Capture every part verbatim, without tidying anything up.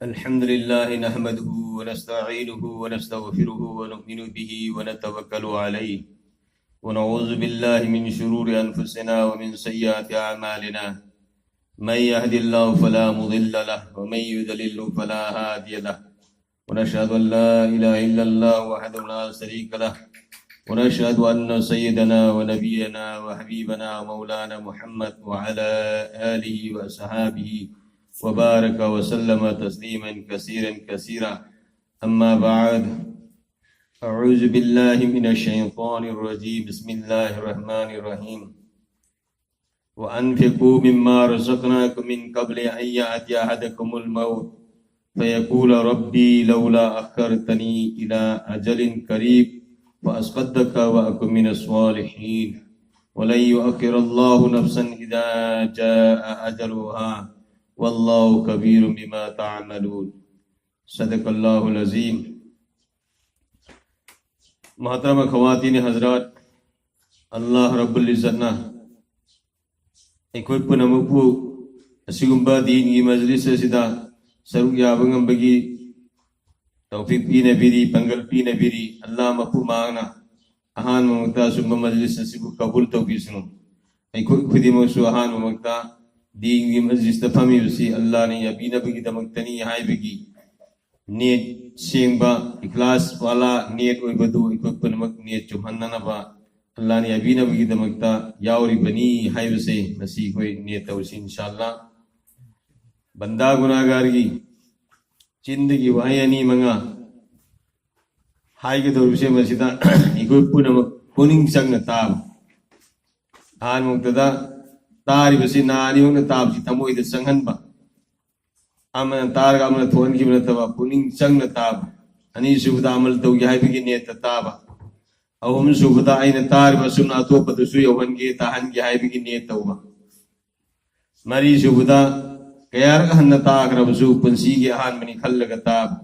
الحمد لله نحمده ونستعينه ونستغفره ونؤمن به ونتوكل عليه، ونعوذ بالله من شرور أنفسنا ومن سيئات أعمالنا. من يهد الله فلا مضل له، ومن يضلل فلا هادي له، ونشهد أن لا إله إلا الله وحده لا شريك له، ونشهد أن سيدنا ونبينا وحبيبنا ومولانا محمد وعلى آله وأصحابه وبارك وسلم تسليما كثيرا كثيرا. أما بعد، أعوذ بالله من الشيطان الرجيم. بسم الله الرحمن الرحيم. وأنفقوا مما رزقناكم من قبل أن يأتي أحدكم الموت فيقول ربي لولا أخرتني إلى أجل قريب فأصدق وأكن من الصالحين، ولن يؤخر الله نفسا إذا جاء أجلها، والله خبير بما تعملون. صدق الله العظيم. محترم خواتین حضرات، اللہ رب العزت نا ꯑꯩꯈꯣꯏ ꯄꯨꯝꯅꯃꯛꯄꯨ ꯑꯁꯤꯒꯨꯝꯕ ꯗꯤꯟꯒꯤ ꯃꯖꯂꯤꯁ ꯑꯁꯤꯗ ꯁꯔꯨꯛ ꯌꯥꯕ ꯉꯝꯕꯒꯤ ꯇꯧꯐꯤꯛ ꯄꯤꯅꯕꯤꯔꯤ, ꯄꯥꯡꯒꯜ ꯄꯤꯅꯕꯤꯔꯤ꯫ ꯑꯜꯂꯥꯍ ꯃꯄꯨ ꯃꯍꯥꯛꯅ ꯑꯍꯥꯟꯕꯃꯛꯇ ꯑꯁꯨꯝꯕ ꯃꯖꯂꯤꯁ ꯑꯁꯤꯕꯨ ꯀꯕꯨꯜ ꯇꯧꯕꯤꯁꯅꯨ꯫ ꯑꯩꯈꯣꯏ ꯈꯨꯗꯤꯡꯃꯛꯁꯨ ꯑꯍꯥꯟꯕꯃꯛꯇ ꯗꯤꯟꯒꯤ ꯃꯖꯂꯤꯁꯇ ꯐꯝꯃꯤꯕꯁꯤ ꯑꯜꯂꯥꯍꯅ ꯌꯥꯕꯤꯅꯕꯒꯤꯗꯃꯛꯇꯅꯤ ꯍꯥꯏꯕꯒꯤ ꯅꯤꯌꯠ ꯁꯦꯡꯕ, ꯏꯈ꯭ꯂꯥꯁ ꯋꯥꯂꯥ ꯅꯤꯌꯠ ꯑꯣꯏꯕꯗꯨ ꯑꯩꯈꯣꯏ ꯄꯨꯝꯅꯃꯛ ꯅꯤꯌꯠ ꯆꯨꯝꯍꯟꯅꯅꯕ ꯑꯜꯂꯥꯍꯅ ꯌꯥꯕꯤꯅꯕꯒꯤꯗꯃꯛꯇ ꯌꯥꯎꯔꯤꯕꯅꯤ ꯍꯥꯏꯕꯁꯦ ꯉꯁꯤ ꯑꯩꯈꯣꯏ ꯅꯤꯌꯠ ꯇꯧꯁꯤ ꯏꯟꯁꯥ ꯑꯜꯂꯥꯍ꯫ ꯕꯟꯗꯥ ꯒꯨꯅꯥꯒꯥꯔꯒꯤ ꯆꯤꯟꯗꯒꯤ ꯋꯥꯍꯩ ꯑꯅꯤ ꯃꯉꯥ ꯍꯥꯏꯒꯗꯧꯔꯤꯕꯁꯦ ꯃꯁꯤꯗ ꯑꯩꯈꯣꯏ ꯄꯨꯝꯅꯃꯛ ꯄꯨꯛꯅꯤꯡ ꯆꯪꯅ ꯇꯥꯕ꯫ ꯑꯍꯥꯟꯕꯃꯛꯇꯗ ꯇꯥꯔꯤꯕꯁꯤ ꯅꯥ ꯑꯅꯤꯃꯛꯅ ꯇꯥꯕꯁꯤ ꯊꯃꯣꯏꯗ ꯆꯪꯍꯟꯕ꯫ ꯑꯃꯅ ꯇꯥꯔꯒ ꯑꯃꯅ ꯊꯣꯛꯍꯟꯈꯤꯕ ꯅꯠꯇꯕ ꯄꯨꯛꯅꯤꯡ ꯆꯪꯅ ꯇꯥꯕ꯫ ꯑꯅꯤꯁꯨꯕꯗ ꯑꯃꯜ ꯇꯧꯒꯦ ꯍꯥꯏꯕꯒꯤ ꯅꯤꯌꯠꯇ ꯇꯥꯕ꯫ ꯑꯍꯨꯝꯁꯨꯕꯗ ꯑꯩꯅ ꯇꯥꯔꯤꯕ ꯑꯁꯨꯝꯅ ꯑꯇꯣꯞꯄꯗꯁꯨ ꯌꯧꯍꯟꯒꯦ, ꯇꯥꯍꯟꯒꯦ ꯍꯥꯏꯕꯒꯤ ꯅꯤꯌꯠ ꯇꯧꯕ꯫ ꯃꯔꯤꯁꯨꯕꯗ ꯀꯌꯥꯔꯛ ꯍꯟꯅ ꯇꯥꯈ꯭ꯔꯕꯁꯨ ꯄꯨꯟꯁꯤꯒꯤ ꯑꯍꯥꯟꯕꯅꯤ ꯈꯜꯂꯒ ꯇꯥꯕ꯫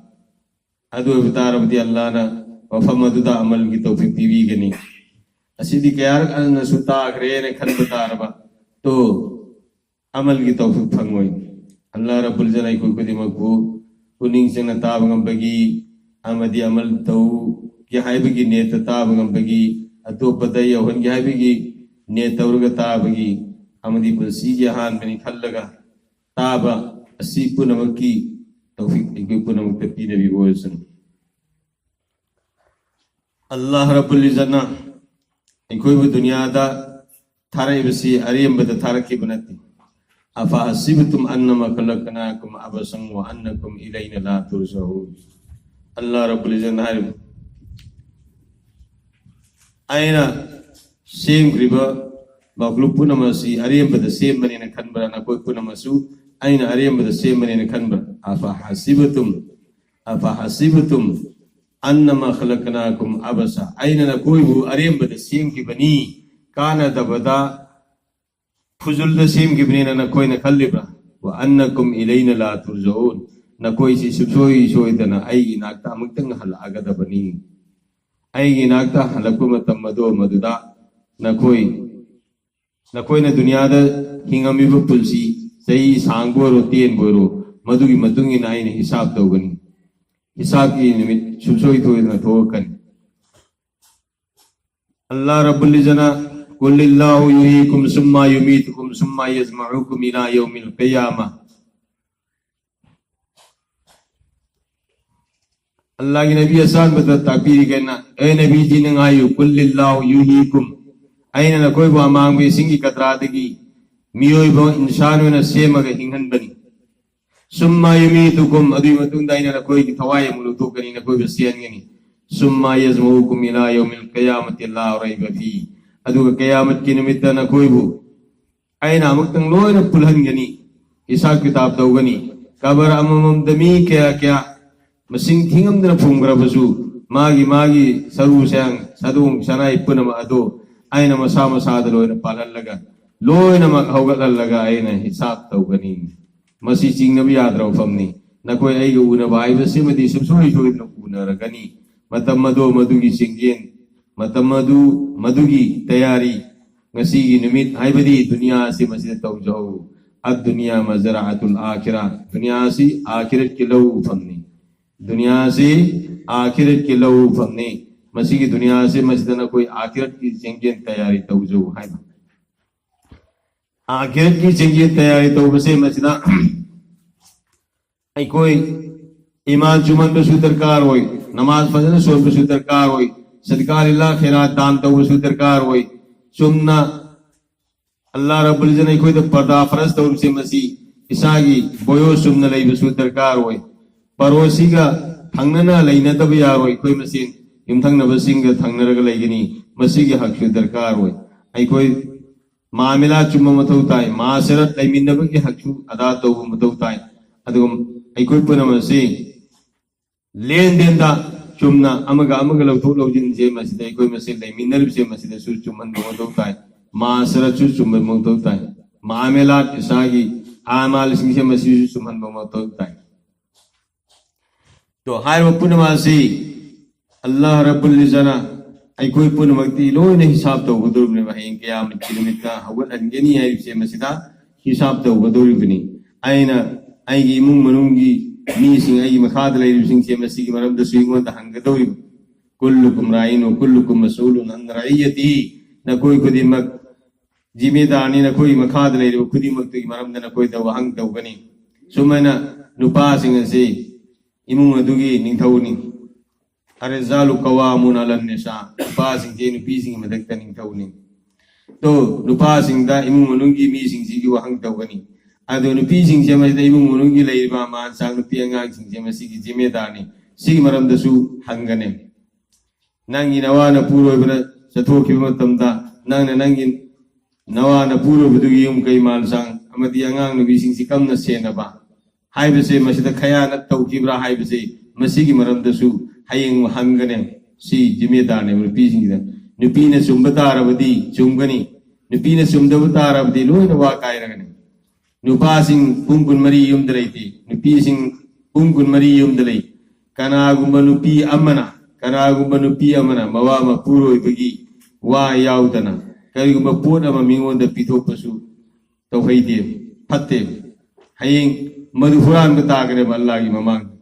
ꯑꯗꯨ ꯑꯣꯏꯕ ꯇꯥꯔꯕꯗꯤ ꯑꯜꯂꯥꯍꯅ ꯋꯥꯐꯝ ꯑꯗꯨꯗ ꯑꯃꯜꯒꯤ ꯇꯧꯐꯤꯛ ꯄꯤꯕꯤꯒꯅꯤ꯫ ꯑꯁꯤꯗꯤ ꯀꯌꯥꯔꯛ ꯍꯟꯅꯁꯨ ꯇꯥꯈ꯭ꯔꯦꯅ ꯈꯟꯕ ꯇꯥꯔꯕ, ꯇꯣ ꯑꯃꯜꯒꯤ ꯇꯧꯐꯤꯛ ꯐꯪꯉꯣꯏ꯫ ꯑꯜꯂꯥꯍ ꯔꯕꯨꯜ ꯏꯖꯠꯅ ꯑꯩꯈꯣꯏ ꯈꯨꯗꯤꯡꯃꯛꯄꯨ ꯄꯨꯛꯅꯤꯡ ꯆꯪꯅ ꯇꯥꯕ ꯉꯝꯕꯒꯤ ꯑꯃꯗꯤ ꯑꯃꯜ ꯇꯧꯒꯦ ꯍꯥꯏꯕꯒꯤ ꯅꯦꯠꯇ ꯇꯥꯕ ꯉꯝꯕꯒꯤ, ꯑꯇꯣꯞꯄꯗ ꯌꯧꯍꯟꯒꯦ ꯍꯥꯏꯕꯒꯤ ꯅꯦꯠ ꯇꯧꯔꯒ ꯇꯥꯕꯒꯤ ꯑꯃꯗꯤ ꯄꯨꯟꯁꯤꯒꯤ ꯑꯍꯥꯟꯕꯅꯤ ꯈꯜꯂꯒ ꯇꯥꯕ ꯑꯁꯤ ꯄꯨꯝꯅꯃꯛꯀꯤ ꯇꯧꯐꯤꯛ ꯑꯩꯈꯣꯏ ꯄꯨꯝꯅꯃꯛꯇ ꯄꯤꯅꯕꯤꯕ ꯑꯣꯏꯔꯁꯅꯨ꯫ ꯑꯜꯂꯥꯍ ꯔꯕꯨꯜ ꯏꯖꯠꯅ ꯑꯩꯈꯣꯏꯕꯨ ꯗꯨꯅꯤꯌꯥꯗ ꯊꯥꯔꯛꯏꯕꯁꯤ ꯑꯔꯦꯝꯕꯗ ꯊꯥꯔꯛꯈꯤꯕ ꯅꯠꯇꯦ꯫ "ꯑꯐꯍꯁꯤꯕꯇꯨꯝ ꯑꯟꯅꯃ ꯈꯂꯛꯅꯥꯀꯨꯝ ꯑꯕꯁꯪ ꯋ ꯑꯟꯅꯀꯨꯝ ꯏꯂꯩꯅ ꯂꯥ ꯇꯨꯔꯖꯎꯟ"꯫ ꯑꯜꯂꯥꯍ ꯔꯕꯨꯜ ꯏꯖꯠꯅ ꯍꯥꯏꯔꯤꯕ, "ꯑꯩꯅ ꯁꯦꯝꯈ꯭ꯔꯤꯕ ꯃꯈꯂꯨꯛ ꯄꯨꯝꯅꯃꯛ ꯑꯁꯤ ꯑꯔꯦꯝꯕꯗ ꯁꯦꯝꯕꯅꯦꯅ ꯈꯟꯕ꯭ꯔꯥ? ꯅꯈꯣꯏ ꯄꯨꯝꯅꯃꯛꯁꯨ ꯑꯩꯅ ꯑꯔꯦꯝꯕꯗ ꯁꯦꯝꯕꯅꯦꯅ ꯈꯟꯕ꯭ꯔꯥ?" "ꯑꯐꯍꯁꯤꯕꯇꯨꯝ, ꯑꯐꯍꯁꯤꯕꯇꯨꯝ ꯑꯟꯅꯃ ꯈꯂꯛꯅꯥꯀꯨꯝ ꯑꯕꯁ", ꯑꯩꯅ ꯅꯈꯣꯏꯕꯨ ꯑꯔꯦꯝꯕꯗ ꯁꯦꯝꯈꯤꯕꯅꯤ, ꯀꯥꯟꯅꯗꯕꯗ, ꯐꯨꯖꯨꯜꯗ ꯁꯦꯝꯈꯤꯕꯅꯦꯅ ꯅꯈꯣꯏꯅ ꯈꯜꯂꯤꯕ꯭ꯔꯥ? "ꯋ ꯑꯟꯅꯀꯨꯝ ꯏꯂꯩꯅ ꯂꯥ ꯇꯨꯔꯖꯎꯟ", ꯅꯈꯣꯏꯁꯤ ꯁꯨꯡꯁꯣꯏ ꯁꯣꯏꯗꯅ ꯑꯩꯒꯤ ꯏꯅꯥꯛꯇ ꯑꯃꯨꯛꯇꯪ ꯍꯜꯂꯛꯑꯒꯗꯕꯅꯤ꯫ ꯑꯩꯒꯤ ꯏꯅꯥꯛꯇ ꯍꯜꯂꯛꯄ ꯃꯇꯝ ꯑꯗꯣ ꯃꯗꯨꯗ ꯅꯈꯣꯏ, ꯅꯈꯣꯏꯅ ꯗꯨꯅꯤꯌꯥꯗ ꯍꯤꯡꯉꯝꯃꯤꯕ ꯄꯨꯟꯁꯤ, ꯆꯍꯤ ꯁꯥꯡꯕ ꯑꯣꯏꯔꯣ ꯇꯦꯟꯕ ꯑꯣꯏꯔꯣ, ꯃꯗꯨꯒꯤ ꯃꯇꯨꯡ ꯏꯟꯅ ꯑꯩꯅ ꯍꯤꯁꯥꯕ ꯇꯧꯒꯅꯤ꯫ ꯍꯤꯁꯥꯕꯀꯤ ꯅꯨꯃꯤꯠ ꯁꯨꯡꯁꯣꯏ ꯁꯣꯏꯗꯅ ꯊꯣꯛꯂꯛꯀꯅꯤ꯫ ꯑꯜꯂꯥꯍ ꯔꯕꯨꯜ ꯏꯖꯠꯅ, "ꯀꯨꯜ ꯏꯜꯂꯥꯍꯨ ꯌꯨꯍꯌꯤꯀꯨꯝ ꯁꯨꯝꯃ ꯌꯨꯃꯤꯇꯨꯀꯨꯝ ꯁꯨꯝꯃ ꯌꯖꯃꯎꯀꯨꯝ ꯏꯂꯥ ꯌꯧꯃꯤꯜ ꯀꯤꯌꯥꯃꯥ"꯫ ꯑꯜꯂꯥꯍꯒꯤ ꯅꯕꯤ ꯑꯁꯥꯟꯕꯗ ꯇꯥꯛꯄꯤꯔꯤ ꯀꯩꯅ, "ꯑꯦ ꯅꯕꯤꯖꯤ, ꯅꯪ ꯍꯥꯏꯌꯨ, ꯀꯨꯜ ꯏꯜꯂꯥꯍꯨ ꯌꯨꯍꯌꯤꯀꯨꯝ, ꯑꯩꯅ ꯅꯈꯣꯏꯕꯨ ꯑꯃꯥꯡꯕ ꯏꯁꯤꯡꯒꯤ ꯀꯇ꯭ꯔꯥꯗꯒꯤ ꯃꯤꯑꯣꯏꯕ ꯏꯟꯁꯥꯟ ꯑꯣꯏꯅ ꯁꯦꯝꯃꯒ ꯍꯤꯡꯍꯟꯕꯅꯤ꯫ ꯁꯨꯝꯃ ꯌꯨꯃꯤꯇꯨꯀꯨꯝ, ꯑꯗꯨꯒꯤ ꯃꯇꯨꯡꯗ ꯑꯩꯅ ꯅꯈꯣꯏꯒꯤ ꯊꯋꯥꯏ ꯑꯃꯨꯛ ꯂꯧꯊꯣꯛꯀꯅꯤ, ꯅꯈꯣꯏꯕꯨ ꯁꯤꯍꯟꯒꯅꯤ꯫ ꯁꯨꯝꯃ ꯌꯖꯃꯎꯀꯨꯝ ꯏꯂꯥ ꯌꯧꯃꯤꯜ ꯀꯤꯌꯥꯃꯥꯇꯤ ꯂꯥ ꯔꯩꯕ ꯐꯤ, ꯑꯗꯨꯒ ꯀꯤꯌꯥꯃꯠꯀꯤ ꯅꯨꯃꯤꯠꯇ ꯅꯈꯣꯏꯕꯨ ꯑꯩꯅ ꯑꯃꯨꯛꯇꯪ ꯂꯣꯏꯅ ꯄꯨꯜꯍꯟꯒꯅꯤ, ꯍꯤꯁꯥꯕ ꯀꯤꯇꯥꯕ ꯇꯧꯒꯅꯤ꯫ ꯀꯕꯔ ꯑꯃꯃꯝꯗ ꯃꯤ ꯀꯌꯥ ꯀꯌꯥ ꯃꯁꯤꯡ ꯊꯤꯉꯝꯗꯅ ꯐꯨꯝꯈ꯭ꯔꯕꯁꯨ, ꯃꯥꯒꯤ ꯃꯥꯒꯤ ꯁꯔꯨ ꯁꯌꯥꯡ, ꯁꯥꯗꯣꯡ ꯁꯅꯥꯏ ꯄꯨꯝꯅꯃꯛ ꯑꯗꯣ ꯑꯩꯅ ꯃꯁꯥ ꯃꯁꯥꯗ ꯂꯣꯏꯅ ꯄꯥꯜꯍꯜꯂꯒ ꯂꯣꯏꯅꯃꯛ ꯍꯧꯒꯠꯍꯜꯂꯒ ꯑꯩꯅ ꯍꯤꯁꯥꯕ ꯇꯧꯒꯅꯤ꯫ ꯃꯁꯤ ꯆꯤꯡꯅꯕ ꯌꯥꯗ꯭ꯔꯕ ꯋꯥꯐꯝꯅꯤ꯫ ꯅꯈꯣꯏ ꯑꯩꯒ ꯎꯅꯕ ꯍꯥꯏꯕꯁꯤꯃꯗꯤ ꯁꯨꯡꯁꯣꯏ ꯁꯣꯏꯗꯅ ꯎꯅꯔꯒꯅꯤ꯫ ꯃꯇꯝ ꯑꯗꯣ ꯃꯗꯨꯒꯤ ꯆꯤꯡꯖꯦꯟ, ꯃꯇꯝ ꯑꯗꯨ ꯃꯗꯨꯒꯤ ꯇꯌꯥꯔꯤ ꯉꯁꯤꯒꯤ ꯅꯨꯃꯤꯠ ꯍꯥꯏꯕꯗꯤ ꯗꯨꯅꯤꯌꯥ ꯑꯁꯤ ꯃꯁꯤꯗ ꯇꯧꯖꯍꯧ꯫ ꯑꯗꯨꯅꯤꯌꯥ ꯃꯖꯔꯥꯑꯇꯨꯜ ꯑꯥꯈꯤꯔꯥ꯫ ꯗꯨꯅꯤꯌꯥꯁꯤ ꯑꯥꯈꯤꯔꯠꯀꯤ ꯂꯧ ꯎꯐꯝꯅꯤ꯫ ꯗꯨꯅꯤꯌꯥꯁꯤ ꯑꯥꯈꯤꯔꯠꯀꯤ ꯂꯧ ꯎꯐꯝꯅꯤ꯫ ꯃꯁꯤꯒꯤ ꯗꯨꯅꯤꯌꯥꯁꯤ ꯃꯁꯤꯗ ꯅꯈꯣꯏ ꯑꯥꯈꯤꯔꯠꯀꯤ ꯆꯦꯡꯖꯦꯜ ꯇꯌꯥꯔꯤ ꯇꯧꯖꯧ ꯍꯥꯏꯕ꯫ ꯑꯥꯈꯤꯔꯠꯀꯤ ꯆꯦꯡꯖꯦꯜ ꯇꯌꯥꯔꯤ ꯇꯧꯕꯁꯦ ꯃꯁꯤꯗ ꯑꯩꯈꯣꯏ ꯏꯃꯥꯟ ꯆꯨꯝꯍꯟꯕꯁꯨ ꯗꯔꯀꯥꯔ ꯑꯣꯏ, ꯅꯃꯥꯖ ꯐꯖꯅ ꯁꯣꯟꯕꯁꯨ ꯗꯔꯀꯥꯔ ꯑꯣꯏ, ꯁꯗꯀꯥ ꯂꯤꯂꯥ ꯈꯦꯔꯥ ꯗꯥꯟ ꯇꯧꯕꯁꯨ ꯗꯔꯀꯥꯔ ꯑꯣꯏ꯫ ꯆꯨꯝꯅ ꯑꯜꯂꯥꯍ ꯔꯕꯨꯜ ꯏꯖꯠꯅ ꯑꯩꯈꯣꯏꯗ ꯄꯔꯗꯥ ꯐꯔꯁ ꯇꯧꯔꯤꯕꯁꯦ ꯃꯁꯤ ꯏꯁꯥꯒꯤ ꯕꯣꯌꯣ ꯆꯨꯝꯅ ꯂꯩꯕꯁꯨ ꯗꯔꯀꯥꯔ ꯑꯣꯏ꯫ ꯄꯔꯣꯁꯤꯒ ꯊꯪꯅꯅ ꯂꯩꯅꯗꯕ ꯌꯥꯔꯣꯏ꯫ ꯑꯩꯈꯣꯏ ꯃꯁꯦꯟ ꯌꯨꯝꯊꯪꯅꯕꯁꯤꯡꯒ ꯊꯪꯅꯔꯒ ꯂꯩꯒꯅꯤ꯫ ꯃꯁꯤꯒꯤ ꯍꯛꯁꯨ ꯗꯔꯀꯥꯔ ꯑꯣꯏ꯫ ꯑꯩꯈꯣꯏ ꯃꯥꯃꯤꯂꯥ ꯆꯨꯝꯕ ꯃꯊꯧ ꯇꯥꯏ꯫ ꯃꯥꯁꯔꯠ ꯂꯩꯃꯤꯟꯅꯕꯒꯤ ꯍꯛꯁꯨ ꯑꯗꯥ ꯇꯧꯕ ꯃꯊꯧ ꯇꯥꯏ꯫ ꯑꯗꯨꯒ ꯑꯩꯈꯣꯏ ꯄꯨꯝꯅꯃꯛꯁꯤ ꯂꯦꯟꯗꯦꯟꯗ ꯆꯨꯝꯅ ꯑꯃꯒ ꯑꯃꯒ ꯂꯧꯊꯣꯛ ꯂꯧꯁꯤꯟꯁꯦ ꯃꯁꯤꯗ ꯑꯩꯈꯣꯏ ꯃꯁꯦꯟ ꯂꯩꯃꯤꯟꯅꯔꯤꯕꯁꯦ ꯃꯁꯤꯗꯁꯨ ꯆꯨꯝꯍꯟꯕ ꯃꯊꯧ ꯇꯥꯏ꯫ ꯃꯥꯁꯔꯠꯁꯨ ꯆꯨꯝꯕ ꯃꯊꯧ ꯇꯥꯏ꯫ ꯃꯥꯃꯦꯂꯥꯠ ꯏꯁꯥꯒꯤ ꯑꯃꯥꯜꯁꯤꯡꯁꯦ ꯃꯁꯤꯁꯨ ꯆꯨꯝꯍꯟꯕ ꯃꯊꯧ ꯇꯥꯏ꯫ ꯇꯣ ꯍꯥꯏꯔꯤꯕ ꯄꯨꯝꯅꯃꯛ ꯑꯁꯤ ꯑꯜꯂꯥꯍ ꯔꯕꯨꯜ ꯏꯖꯠꯅ ꯑꯩꯈꯣꯏ ꯄꯨꯝꯅꯃꯛꯇꯤ ꯂꯣꯏꯅ ꯍꯤꯁꯥꯕ ꯇꯧꯒꯗꯧꯔꯤꯕꯅꯦꯕ꯫ ꯍꯌꯦꯡ ꯀꯌꯥꯃꯠꯀꯤ ꯅꯨꯃꯤꯠꯇ ꯍꯧꯒꯠꯍꯟꯒꯅꯤ ꯍꯥꯏꯕꯁꯦ ꯃꯁꯤꯗ ꯍꯤꯁꯥꯕ ꯇꯧꯒꯗꯧꯔꯤꯕꯅꯤ꯫ ꯑꯩꯅ ꯑꯩꯒꯤ ꯏꯃꯨꯡ ꯃꯅꯨꯡꯒꯤ ꯃꯤꯁꯤꯡ, ꯑꯩꯒꯤ ꯃꯈꯥꯗ ꯂꯩꯔꯤꯕꯁꯤꯡꯁꯦ ꯃꯁꯤꯒꯤ ꯃꯔꯝꯗꯁꯨ ꯑꯩꯉꯣꯟꯗ ꯍꯪꯒꯗꯧꯔꯤꯕ꯫ ꯀꯨꯜꯂꯨꯀꯨꯝ ꯔꯥꯏꯟ ꯋꯥ ꯀꯨꯜꯂꯨꯀꯨꯝ ꯃꯁꯎꯂꯨꯟ ꯑꯟ ꯔꯥꯏꯌꯇꯤ꯫ ꯅꯈꯣꯏ ꯈꯨꯗꯤꯡꯃꯛ ꯖꯤꯃꯦꯗꯥꯔꯅꯤ, ꯅꯈꯣꯏꯒꯤ ꯃꯈꯥꯗ ꯂꯩꯔꯤꯕ ꯈꯨꯗꯤꯡꯃꯛꯇꯨꯒꯤ ꯃꯔꯝꯗ ꯅꯈꯣꯏꯗ ꯋꯥꯍꯪ ꯇꯧꯒꯅꯤ꯫ ꯁꯨꯃꯥꯏꯅ ꯅꯨꯄꯥꯁꯤꯡ ꯑꯁꯤ ꯏꯃꯨꯡ ꯑꯗꯨꯒꯤ ꯅꯤꯡꯊꯧꯅꯤ꯫ ꯑꯔꯤꯖꯥꯂꯨ ꯀꯋꯥꯃꯨꯅ ꯑꯂꯟ ꯅꯤꯁꯥ, ꯅꯨꯄꯥꯁꯤꯡꯁꯦ ꯅꯨꯄꯤꯁꯤꯡꯒꯤ ꯃꯊꯛꯇ ꯅꯤꯡꯊꯧꯅꯤ꯫ ꯇꯣ ꯅꯨꯄꯥꯁꯤꯡꯗ ꯏꯃꯨꯡ ꯃꯅꯨꯡꯒꯤ ꯃꯤꯁꯤꯡꯁꯤꯒꯤ ꯋꯥꯍꯪ ꯇꯧꯒꯅꯤ꯫ ꯑꯗꯣ ꯅꯨꯄꯤꯁꯤꯡꯁꯦ ꯃꯁꯤꯗ ꯏꯃꯨꯡ ꯃꯅꯨꯡꯒꯤ ꯂꯩꯔꯤꯕ ꯑꯃꯥꯟꯁꯥꯡ ꯅꯨꯄꯤ ꯑꯉꯥꯡꯁꯤꯡꯁꯦ ꯃꯁꯤꯒꯤ ꯖꯤꯃꯦꯗꯥꯔꯅꯤ꯫ ꯁꯤꯒꯤ ꯃꯔꯝꯗꯁꯨ ꯍꯪꯒꯅꯤ꯫ ꯅꯪꯒꯤ ꯅꯋꯥ ꯅꯄꯨꯔꯣꯏꯕꯅ ꯆꯠꯊꯣꯛꯈꯤꯕ ꯃꯇꯝꯗ ꯅꯪꯅ ꯅꯪꯒꯤ ꯅꯋꯥ ꯅꯄꯨꯔꯣꯏꯕꯗꯨꯒꯤ ꯌꯨꯝ ꯀꯩ ꯃꯥꯟꯁꯥꯡ ꯑꯃꯗꯤ ꯑꯉꯥꯡ ꯅꯨꯄꯤꯁꯤꯡꯁꯤ ꯀꯝꯅ ꯁꯦꯟꯅꯕ ꯍꯥꯏꯕꯁꯦ, ꯃꯁꯤꯗ ꯈꯌꯥꯅꯠ ꯇꯧꯈꯤꯕ꯭ꯔꯥ ꯍꯥꯏꯕꯁꯦ ꯃꯁꯤꯒꯤ ꯃꯔꯝꯗꯁꯨ ꯍꯌꯦꯡ ꯍꯪꯒꯅꯤ꯫ ꯁꯤ ꯖꯤꯃꯦꯗꯥꯔꯅꯦꯕ ꯅꯨꯄꯤꯁꯤꯡꯁꯤꯗ꯫ ꯅꯨꯄꯤꯅ ꯆꯨꯝꯕ ꯇꯥꯔꯕꯗꯤ ꯆꯨꯝꯒꯅꯤ, ꯅꯨꯄꯤꯅ ꯆꯨꯝꯗꯕ ꯇꯥꯔꯕꯗꯤ ꯂꯣꯏꯅ ꯋꯥ ꯀꯥꯏꯔꯒꯅꯤ꯫ ꯅꯨꯄꯥꯁꯤꯡ ꯄꯨꯡ ꯀꯨꯟꯃꯔꯤ ꯌꯨꯝꯗ ꯂꯩꯇꯦ, ꯅꯨꯄꯤꯁꯤꯡ ꯄꯨꯡ ꯀꯨꯟꯃꯔꯤ ꯌꯨꯝꯗ ꯂꯩ꯫ ꯀꯅꯥꯒꯨꯝꯕ ꯅꯨꯄꯤ ꯑꯃꯅ, ꯀꯅꯥꯒꯨꯝꯕ ꯅꯨꯄꯤ ꯑꯃꯅ ꯃꯋꯥ ꯃꯄꯨꯔꯣꯏꯕꯒꯤ ꯋꯥ ꯌꯥꯎꯗꯅ ꯀꯔꯤꯒꯨꯝꯕ ꯄꯣꯠ ꯑꯃ ꯃꯤꯉꯣꯟꯗ ꯄꯤꯊꯣꯛꯄꯁꯨ ꯇꯧꯍꯩꯗꯦ꯫ ꯐꯠꯇꯦ꯫ ꯍꯌꯦꯡ ꯃꯗꯨ ꯍꯨꯔꯥꯟꯕ ꯇꯥꯒꯅꯦꯕ ꯑꯜꯂꯥꯒꯤ ꯃꯃꯥꯡꯗ꯫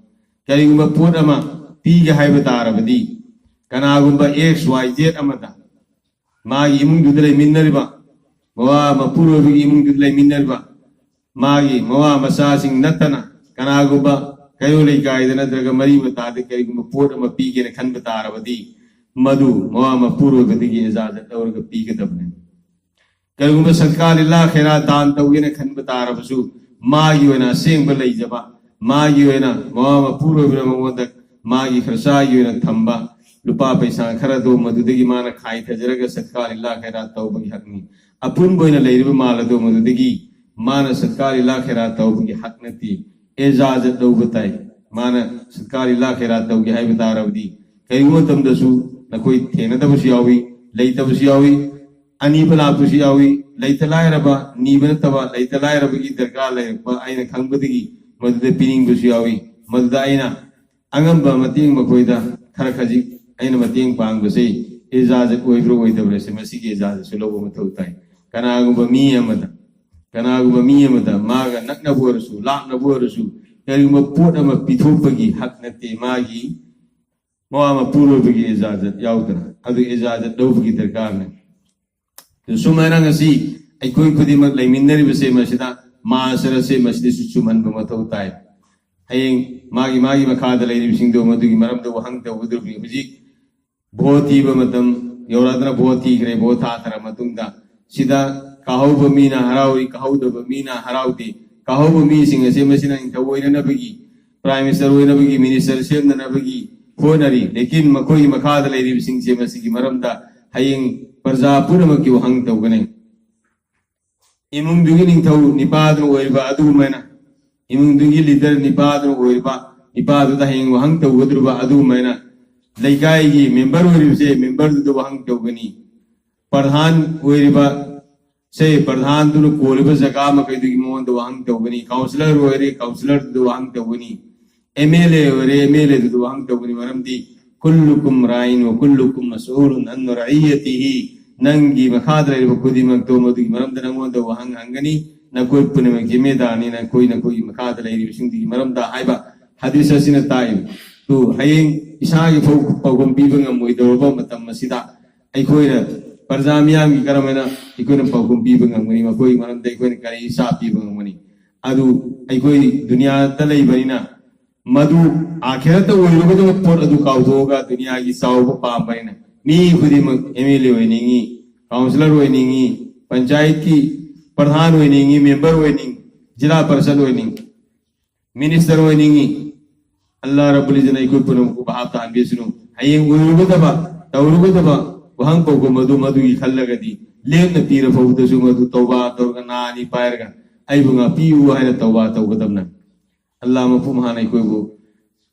ꯀꯔꯤꯒꯨꯝꯕ ꯄꯣꯠ ꯑꯃ ꯄꯤꯒꯦ ꯍꯥꯏꯕ ꯇꯥꯔꯕꯗꯤ, ꯀꯅꯥꯒꯨꯝꯕ X Y Z ꯑꯃꯗ, ꯃꯥꯒꯤ ꯏꯃꯨꯡꯗꯨꯗ ꯂꯩꯃꯤꯟꯅꯔꯤꯕ, ꯃꯋꯥ ꯃꯄꯨꯔꯣꯏꯕꯒꯤ ꯏꯃꯨꯡꯗꯨꯗ ꯂꯩꯃꯤꯟꯅꯔꯤꯕ ꯃꯥꯒꯤ ꯃꯋꯥ ꯃꯆꯥꯁꯤꯡ ꯅꯠꯇꯅ ꯀꯅꯥꯒꯨꯝꯕ ꯀꯩꯔꯣꯜ ꯂꯩꯀꯥꯏꯗ ꯅꯠꯇ꯭ꯔꯒ ꯃꯔꯤ ꯃꯇꯥꯗ ꯀꯔꯤꯒꯨꯝꯕ ꯄꯣꯠ ꯑꯃ ꯄꯤꯒꯦꯅ ꯈꯟꯕ ꯇꯥꯔꯕꯗꯤ, ꯃꯗꯨ ꯃꯋꯥ ꯃꯄꯨꯔꯣꯏꯕꯗꯒꯤ ꯏꯖꯥꯖꯠ ꯂꯧꯔꯒ ꯄꯤꯒꯗꯕꯅꯤ꯫ ꯀꯔꯤꯒꯨꯝꯕ ꯁꯗꯀꯥ ꯂꯤꯂꯥ ꯈꯦꯔꯥ ꯗꯥꯟ ꯇꯧꯒꯦꯅ ꯈꯟꯕ ꯇꯥꯔꯕꯁꯨ, ꯃꯥꯒꯤ ꯑꯣꯏꯅ ꯑꯁꯦꯡꯕ ꯂꯩꯖꯕ, ꯃꯥꯒꯤ ꯑꯣꯏꯅ ꯃꯋꯥ ꯃꯄꯨꯔꯣꯏꯕꯅ ꯃꯉꯣꯟꯗ ꯃꯥꯒꯤ ꯈꯔꯁꯥꯒꯤ ꯑꯣꯏꯅ ꯊꯝꯕ ꯂꯨꯄꯥ ꯄꯩꯁꯥ ꯈꯔꯗꯣ ꯃꯗꯨꯗꯒꯤ ꯃꯥꯅ ꯈꯥꯏꯊꯖꯔꯒ ꯁꯗꯀꯥ ꯂꯤꯂꯥ ꯈꯦꯔꯥ ꯇꯧꯕꯒꯤ ꯍꯛꯅꯤ꯫ ꯑꯄꯨꯟꯕ ꯑꯣꯏꯅ ꯂꯩꯔꯤꯕ ꯃꯥꯜ ꯑꯗꯣ ꯃꯗꯨꯗꯒꯤ ꯃꯥꯅ ꯁꯗꯀꯥ ꯂꯤꯂꯥ ꯈꯦꯔꯥ ꯇꯧꯕꯒꯤ ꯍꯛ ꯅꯠꯇꯦ, ꯏꯖꯥꯖꯠ ꯂꯧꯕ ꯇꯥꯏ꯫ ꯃꯥꯅ ꯁꯗꯀꯥ ꯂꯤꯂꯥ ꯈꯦꯔꯥ ꯇꯧꯒꯦ ꯍꯥꯏꯕ ꯇꯥꯔꯕꯗꯤ, ꯀꯔꯤꯒꯨꯝꯕ ꯃꯇꯝꯗꯁꯨ ꯅꯈꯣꯏ ꯊꯦꯡꯅꯗꯕꯁꯨ ꯌꯥꯎꯏ, ꯂꯩꯇꯕꯁꯨ ꯌꯥꯎꯏ, ꯑꯅꯤꯕ ꯂꯥꯛꯄꯁꯨ ꯌꯥꯎꯏ꯫ ꯂꯩꯇ ꯂꯥꯏꯔꯕ ꯅꯤꯕ ꯅꯠꯇꯕ, ꯂꯩꯇ ꯂꯥꯏꯔꯕꯒꯤ ꯗꯔꯀꯥꯔ ꯂꯩꯔꯛꯄ ꯑꯩꯅ ꯈꯪꯕꯗꯒꯤ ꯃꯗꯨꯗ ꯄꯤꯅꯤꯡꯕꯁꯨ ꯌꯥꯎꯏ꯫ ꯃꯗꯨꯗ ꯑꯩꯅ ꯑꯉꯝꯕ ꯃꯇꯦꯡ ꯃꯈꯣꯏꯗ ꯈꯔ ꯈꯖꯤꯛ ꯑꯩꯅ ꯃꯇꯦꯡ ꯄꯥꯡꯕꯁꯤ ꯏꯖꯥꯖꯠ ꯑꯣꯏꯕ꯭ꯔꯥ ꯑꯣꯏꯗꯕ꯭ꯔꯥ ꯁꯤ ꯃꯁꯤꯒꯤ ꯏꯖꯥꯖꯠꯁꯨ ꯂꯧꯕ ꯃꯊꯧ ꯇꯥꯏ꯫ ꯀꯅꯥꯒꯨꯝꯕ ꯃꯤ ꯑꯃꯗ, ꯀꯅꯥꯒꯨꯝꯕ ꯃꯤ ꯑꯃꯗ ꯃꯥꯒ ꯅꯛꯅꯕ ꯑꯣꯏꯔꯁꯨ, ꯂꯥꯞꯅꯕ ꯑꯣꯏꯔꯁꯨ, ꯀꯔꯤꯒꯨꯝꯕ ꯄꯣꯠ ꯑꯃ ꯄꯤꯊꯣꯛꯄꯒꯤ ꯍꯛ ꯅꯠꯇꯦ, ꯃꯥꯒꯤ ꯃꯋꯥ ꯃꯄꯨꯔꯣꯏꯕꯒꯤ ꯏꯖꯥꯖꯠ ꯌꯥꯎꯗꯅ꯫ ꯑꯗꯨ ꯏꯖꯥꯖꯠ ꯂꯧꯕꯒꯤ ꯗꯔꯀꯥꯔꯅꯤ꯫ ꯑꯗꯨ ꯁꯨꯃꯥꯏꯅ ꯉꯁꯤ ꯑꯩꯈꯣꯏ ꯈꯨꯗꯤꯡꯃꯛ ꯂꯩꯃꯤꯟꯅꯔꯤꯕꯁꯦ ꯃꯁꯤꯗ ꯃꯥꯁꯔꯁꯦ ꯃꯁꯤꯗꯁꯨ ꯆꯨꯝꯍꯟꯕ ꯃꯊꯧ ꯇꯥꯏ꯫ ꯍꯌꯦꯡ ꯃꯥꯒꯤ, ꯃꯥꯒꯤ ꯃꯈꯥꯗ ꯂꯩꯔꯤꯕꯁꯤꯡꯗꯣ ꯃꯗꯨꯒꯤ ꯃꯔꯝꯗ ꯋꯥꯍꯪ ꯇꯧꯒꯗꯧꯔꯤꯕꯅꯤ꯫ ꯍꯧꯖꯤꯛ ꯚꯣꯠ ꯊꯤꯕ ꯃꯇꯝ ꯌꯧꯔꯛꯇꯅ ꯚꯣꯠ ꯊꯤꯈ꯭ꯔꯦ꯫ ꯚꯣꯠ ꯊꯥꯊꯔ ꯃꯇꯨꯡꯗ ꯁꯤꯗ ꯀꯥꯍꯧꯕ ꯃꯤꯅ ꯍꯔꯥꯎꯏ, ꯀꯥꯍꯧꯗꯕ ꯃꯤꯅ ꯍꯔꯥꯎꯗꯦ꯫ ꯀꯥꯍꯧꯕ ꯃꯤꯁꯤꯡ ꯑꯁꯦ ꯃꯁꯤꯅ ꯅꯤꯡꯊꯧ ꯑꯣꯏꯅꯅꯕꯒꯤ, Prime Minister ꯑꯣꯏꯅꯕꯒꯤ, Minister ꯁꯦꯝꯅꯅꯕꯒꯤ ꯍꯣꯠꯅꯔꯤ꯫ ꯂꯦꯀꯤꯟ ꯃꯈꯣꯏꯒꯤ ꯃꯈꯥꯗ ꯂꯩꯔꯤꯕꯁꯤꯡꯁꯦ ꯃꯁꯤꯒꯤ ꯃꯔꯝꯗ ꯍꯌꯦꯡ ꯄ꯭ꯔꯖꯥ ꯄꯨꯝꯅꯃꯛꯀꯤ ꯋꯥꯍꯪ ꯇꯧꯒꯅꯤ꯫ ꯏꯃꯨꯡꯗꯨꯒꯤ ꯅꯤꯡꯊꯧ ꯅꯤꯄꯥꯗꯨꯅ ꯑꯣꯏꯔꯤꯕ ꯑꯗꯨꯒꯨꯝꯕꯅ, ꯏꯃꯨꯡꯗꯨꯒꯤ leader ꯅꯤꯄꯥꯗꯨꯅ ꯑꯣꯏꯔꯤꯕ ꯅꯤꯄꯥꯗꯨꯗ ꯍꯌꯦꯡ ꯋꯥꯍꯪ ꯇꯧꯒꯗꯧꯔꯤꯕ ꯑꯗꯨꯒꯨꯝꯕꯅ, ꯂꯩꯀꯥꯏꯒꯤ member ꯑꯣꯏꯔꯤꯕꯁꯦ memberꯗꯨꯗ ꯋꯥꯍꯪ ꯇꯧꯒꯅꯤ꯫ ꯄ꯭ꯔꯙꯥꯟ ꯑꯣꯏꯔꯤꯕ ꯁꯦ ꯄ꯭ꯔꯙꯥꯟꯗꯨꯅ ꯀꯣꯜꯂꯤꯕ ꯖꯒꯥ ꯃꯈꯩꯗꯨꯒꯤ ꯃꯉꯣꯟꯗ ꯋꯥꯍꯪ ꯇꯧꯒꯅꯤ꯫ Councillor ꯑꯣꯏꯔꯦ, councillorꯗꯨꯗ ꯋꯥꯍꯪ ꯇꯧꯒꯅꯤ꯫ MLA ꯑꯣꯏꯔꯦ, MLAꯗꯨꯗ ꯋꯥꯍꯪ ꯇꯧꯒꯅꯤ꯫ ꯃꯔꯝꯗꯤ "كلكم راع وكلكم مسؤول عن رعيته"꯫ ꯅꯪꯒꯤ ꯃꯈꯥꯗ ꯂꯩꯔꯤꯕ ꯈꯨꯗꯤꯡꯃꯛꯇꯣ ꯃꯗꯨꯒꯤ ꯃꯔꯝꯗ ꯅꯪꯉꯣꯟꯗ ꯋꯥꯍꯪ ꯍꯪꯒꯅꯤ꯫ ꯅꯈꯣꯏ ꯄꯨꯝꯅꯃꯛꯀꯤ ꯃꯦꯗꯥꯅꯤ, ꯅꯈꯣꯏ, ꯅꯈꯣꯏꯒꯤ ꯃꯈꯥꯗ ꯂꯩꯔꯤꯕꯁꯤꯡꯗꯨꯒꯤ ꯃꯔꯝꯗ ꯍꯥꯏꯕ ꯍꯗꯤꯁ ꯑꯁꯤꯅ ꯇꯥꯛꯏ꯫ ꯇꯨ, ꯍꯌꯦꯡ ꯏꯁꯥꯒꯤ ꯐꯥꯎ ꯄꯥꯎꯈꯨꯝ ꯄꯤꯕ ꯉꯝꯃꯣꯏꯗꯧꯔꯕ ꯃꯇꯝ ꯑꯁꯤꯗ ꯑꯩꯈꯣꯏꯅ ꯄ꯭ꯔꯖꯥ ꯃꯤꯌꯥꯝꯒꯤ ꯀꯔꯝꯍꯥꯏꯅ ꯑꯩꯈꯣꯏꯅ ꯄꯥꯎꯈꯨꯝ ꯄꯤꯕ ꯉꯝꯒꯅꯤ? ꯃꯈꯣꯏꯒꯤ ꯃꯔꯝꯗ ꯑꯩꯈꯣꯏꯅ ꯀꯔꯤ ꯍꯤꯁꯥꯕ ꯄꯤꯕ ꯉꯝꯒꯅꯤ? ꯑꯗꯨ ꯑꯩꯈꯣꯏ ꯗꯨꯅꯤꯌꯥꯗ ꯂꯩꯕꯅꯤꯅ ꯃꯗꯨ ꯑꯥꯈꯤꯔꯠꯇ ꯑꯣꯏꯔꯨꯒꯗꯕ ꯄꯣꯠ ꯑꯗꯨ ꯀꯥꯎꯊꯣꯛꯑꯒ ꯗꯨꯅꯤꯌꯥꯒꯤ ꯆꯥꯎꯕ ꯄꯥꯝꯕꯅꯤꯅ ꯃꯤ ꯈꯨꯗꯤꯡꯃꯛ ꯑꯦꯝ ꯑꯦꯜ ꯑꯦ ꯑꯣꯏꯅꯤꯡꯉꯤ, ꯀꯥꯎꯟꯁꯤꯂꯔ ꯑꯣꯏꯅꯤꯡꯉꯤ, ꯄꯟꯆꯥꯌꯠꯀꯤ ꯄ꯭ꯔꯙꯥꯟ ꯑꯣꯏꯅꯤꯡꯉꯤ, ꯃꯦꯝꯕꯔ ꯑꯣꯏꯅꯤꯡꯉꯤ, ꯖꯤꯂꯥ ꯄꯔꯤꯁꯠ ꯑꯣꯏꯅꯤꯡꯉꯤ, ꯃꯤꯅꯤꯁꯇꯔ ꯑꯣꯏꯅꯤꯡꯉꯤ꯫ ꯑꯜꯂꯥꯍ ꯔꯕꯨꯜ ꯏꯖꯠꯅ ꯑꯩꯈꯣꯏ ꯄꯨꯝꯅꯃꯛꯄꯨ ꯚꯥꯞ ꯇꯥꯍꯟꯕꯤꯁꯅꯨ꯫ ꯍꯌꯦꯡ ꯑꯣꯏꯔꯨꯒꯗꯕ, ꯇꯧꯔꯨꯒꯗꯕ ꯋꯥꯍꯪ ꯄꯥꯎꯈꯨꯝ ꯑꯗꯨ ꯃꯗꯨꯒꯤ ꯈꯜꯂꯒꯗꯤ ꯂꯦꯝꯅ ꯄꯤꯔ ꯐꯥꯎꯕꯗꯁꯨ ꯃꯗꯨ ꯇꯧꯕꯥ ꯇꯧꯔꯒ ꯅꯥ ꯑꯅꯤ ꯄꯥꯏꯔꯒ ꯑꯩꯕꯨ ꯉꯥꯛꯄꯤꯌꯨ ꯍꯥꯏꯅ ꯇꯧꯕꯥ ꯇꯧꯒꯗꯕꯅꯤ꯫ ꯑꯜꯂꯥꯍ ꯃꯄꯨ ꯃꯍꯥꯛꯅ ꯑꯩꯈꯣꯏꯕꯨ,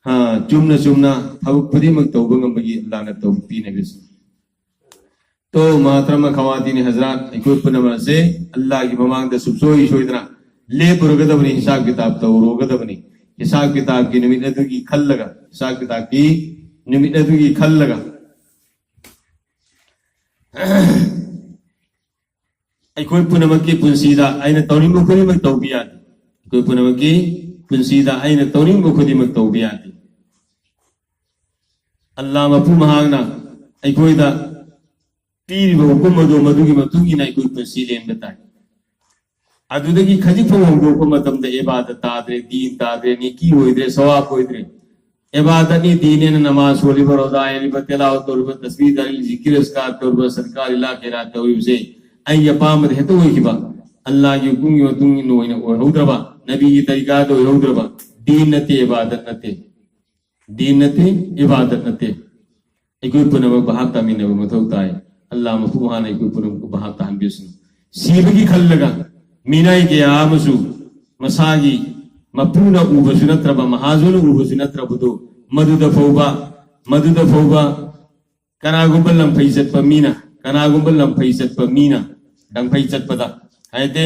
ꯍꯥ, ꯆꯨꯝꯅ ꯆꯨꯝꯅ ꯊꯕꯛ ꯈꯨꯗꯤꯡꯃꯛ ꯇꯧꯕ ꯉꯝꯕꯒꯤ ꯑꯜꯂꯥꯍꯅ ꯇꯧꯕ ꯄꯤꯅꯕꯤꯁꯅꯨ꯫ ꯇꯣ, ꯃꯍꯥꯇꯔꯃ ꯈꯋꯥꯇꯤꯅꯤ ꯍꯖꯔꯥꯠ, ꯑꯩꯈꯣꯏ ꯄꯨꯝꯅꯃꯛ ꯑꯁꯦ ꯑꯜꯂꯥꯍꯒꯤ ꯃꯃꯥꯡꯗ ꯁꯨꯡꯁꯣꯏ ꯁꯣꯏꯗꯅ ꯂꯦꯞꯄꯨꯔꯒꯗꯕꯅꯤ, ꯍꯤꯁꯥꯕ ꯀꯤꯇꯥꯕ ꯇꯧꯔꯨꯒꯗꯕꯅꯤ꯫ ꯍꯤꯁꯥꯕ ꯀꯤꯇꯥꯕꯀꯤ ꯅꯨꯃꯤꯠ ꯑꯗꯨꯒꯤ ꯈꯜꯂꯒ, ꯍꯤꯁꯥꯕ ꯀꯤꯇꯥꯕꯀꯤ ꯅꯨꯃꯤꯠ ꯑꯗꯨꯒꯤ ꯈꯜꯂꯒ, ꯑꯩꯈꯣꯏ ꯄꯨꯝꯅꯃꯛꯀꯤ ꯄꯨꯟꯁꯤꯗ ꯑꯩꯅ ꯇꯧꯅꯤꯡꯕ ꯈꯨꯗꯤꯡꯃꯛ ꯇꯧꯕ ꯌꯥꯗꯦ꯫ ꯑꯩꯈꯣꯏ ꯄꯨꯝꯅꯃꯛꯀꯤ ꯄꯨꯟꯁꯤꯗ ꯑꯩꯅ ꯇꯧꯅꯤꯡꯕ ꯈꯨꯗꯤꯡꯃꯛ ꯇꯧꯕ ꯌꯥꯗꯦ꯫ ꯑꯜꯂꯥꯍ ꯃꯄꯨ ꯃꯍꯥꯛꯅ ꯑꯩꯈꯣꯏꯗ ꯄꯤꯔꯤꯕ ꯍꯨꯀꯨꯝ ꯑꯗꯨ, ꯃꯗꯨꯒꯤ ꯃꯇꯨꯡ ꯏꯟꯅ ꯑꯩꯈꯣꯏ ꯄꯨꯟꯁꯤ ꯂꯦꯟꯕ ꯇꯥꯏ꯫ ꯑꯗꯨꯗꯒꯤ ꯈꯖꯤꯛ ꯐꯥꯎ ꯍꯣꯡꯗꯣꯛꯄ ꯃꯇꯝꯗ ꯏꯕꯥꯗꯠ ꯇꯥꯗ꯭ꯔꯦ, ꯗꯤꯟ ꯇꯥꯗ꯭ꯔꯦ, ꯅꯤꯀꯤ ꯑꯣꯏꯗ꯭ꯔꯦ, ꯁꯋꯥꯕ ꯑꯣꯏꯗ꯭ꯔꯦ꯫ ꯏꯕꯥꯗꯠꯅꯤ, ꯗꯤꯟꯅꯦꯅ ꯅꯃꯥꯖ ꯁꯣꯜꯂꯤꯕ, ꯔꯣꯖꯥ ꯍꯦꯜꯂꯤꯕ, ꯇꯤꯂꯥꯋꯠ ꯇꯧꯔꯤꯕ, ꯇꯁꯕꯤꯍ ꯇꯍꯂꯤꯜ ꯖꯤꯀꯤꯔ ꯑꯁꯀꯥꯔ ꯇꯧꯔꯤꯕ, ꯁꯗꯀꯥ ꯂꯤꯂꯥ ꯈꯦꯔꯥꯠ ꯇꯧꯔꯤꯕꯁꯦ ꯑꯩꯒꯤ ꯑꯄꯥꯝꯕꯗ ꯍꯦꯛꯇ ꯑꯣꯏꯈꯤꯕ, ꯑꯜꯂꯥꯍꯒꯤ ꯍꯨꯀꯨꯝꯒꯤ ꯃꯇꯨꯡ ꯏꯟꯅ ꯑꯣꯏꯅ ꯑꯣꯏꯍꯧꯗ꯭ꯔꯕ, ꯅꯕꯤꯒꯤ ꯇꯔꯤꯀꯥꯗ ꯑꯣꯏꯍꯧꯗ꯭ꯔꯕ, ꯗꯤꯟ ꯅꯠꯇꯦ, ꯏꯕꯥꯗꯠ ꯅꯠꯇꯦ꯫ ꯗꯤꯟ ꯅꯠꯇꯦ, ꯏꯕꯥꯗꯠ ꯅꯠꯇꯦ꯫ ꯑꯩꯈꯣꯏ ꯄꯨꯝꯅꯃꯛ ꯚꯥꯞ ꯇꯥꯃꯤꯟꯅꯕ ꯃꯊꯧ ꯇꯥꯏ꯫ ꯑꯜꯂꯥꯍ ꯃꯄꯨ ꯃꯍꯥꯛꯅ ꯑꯩꯈꯣꯏ ꯄꯨꯝꯅꯃꯛꯄꯨ ꯚꯥꯞ ꯇꯥꯍꯟꯕꯤꯁꯅꯨ꯫ ꯁꯤꯕꯒꯤ ꯈꯜꯂꯒ ꯃꯤꯅꯥꯏ ꯀꯌꯥ ꯑꯃꯁꯨ ꯃꯁꯥꯒꯤ ꯃꯄꯨꯅ ꯎꯕꯁꯨ ꯅꯠꯇ꯭ꯔꯕ, ꯃꯍꯥꯖꯣꯟꯅ ꯎꯕꯁꯨ ꯅꯠꯇ꯭ꯔꯕꯗꯨ, ꯃꯗꯨꯗ ꯐꯥꯎꯕ, ꯃꯗꯨꯗ ꯐꯥꯎꯕ ꯀꯅꯥꯒꯨꯝꯕ ꯂꯝꯐꯩ ꯆꯠꯄ ꯃꯤꯅ, ꯀꯅꯥꯒꯨꯝꯕ ꯂꯝꯐꯩ ꯆꯠꯄ ꯃꯤꯅ, ꯂꯝꯐꯩ ꯆꯠꯄꯗ ꯍꯥꯏꯗꯤ,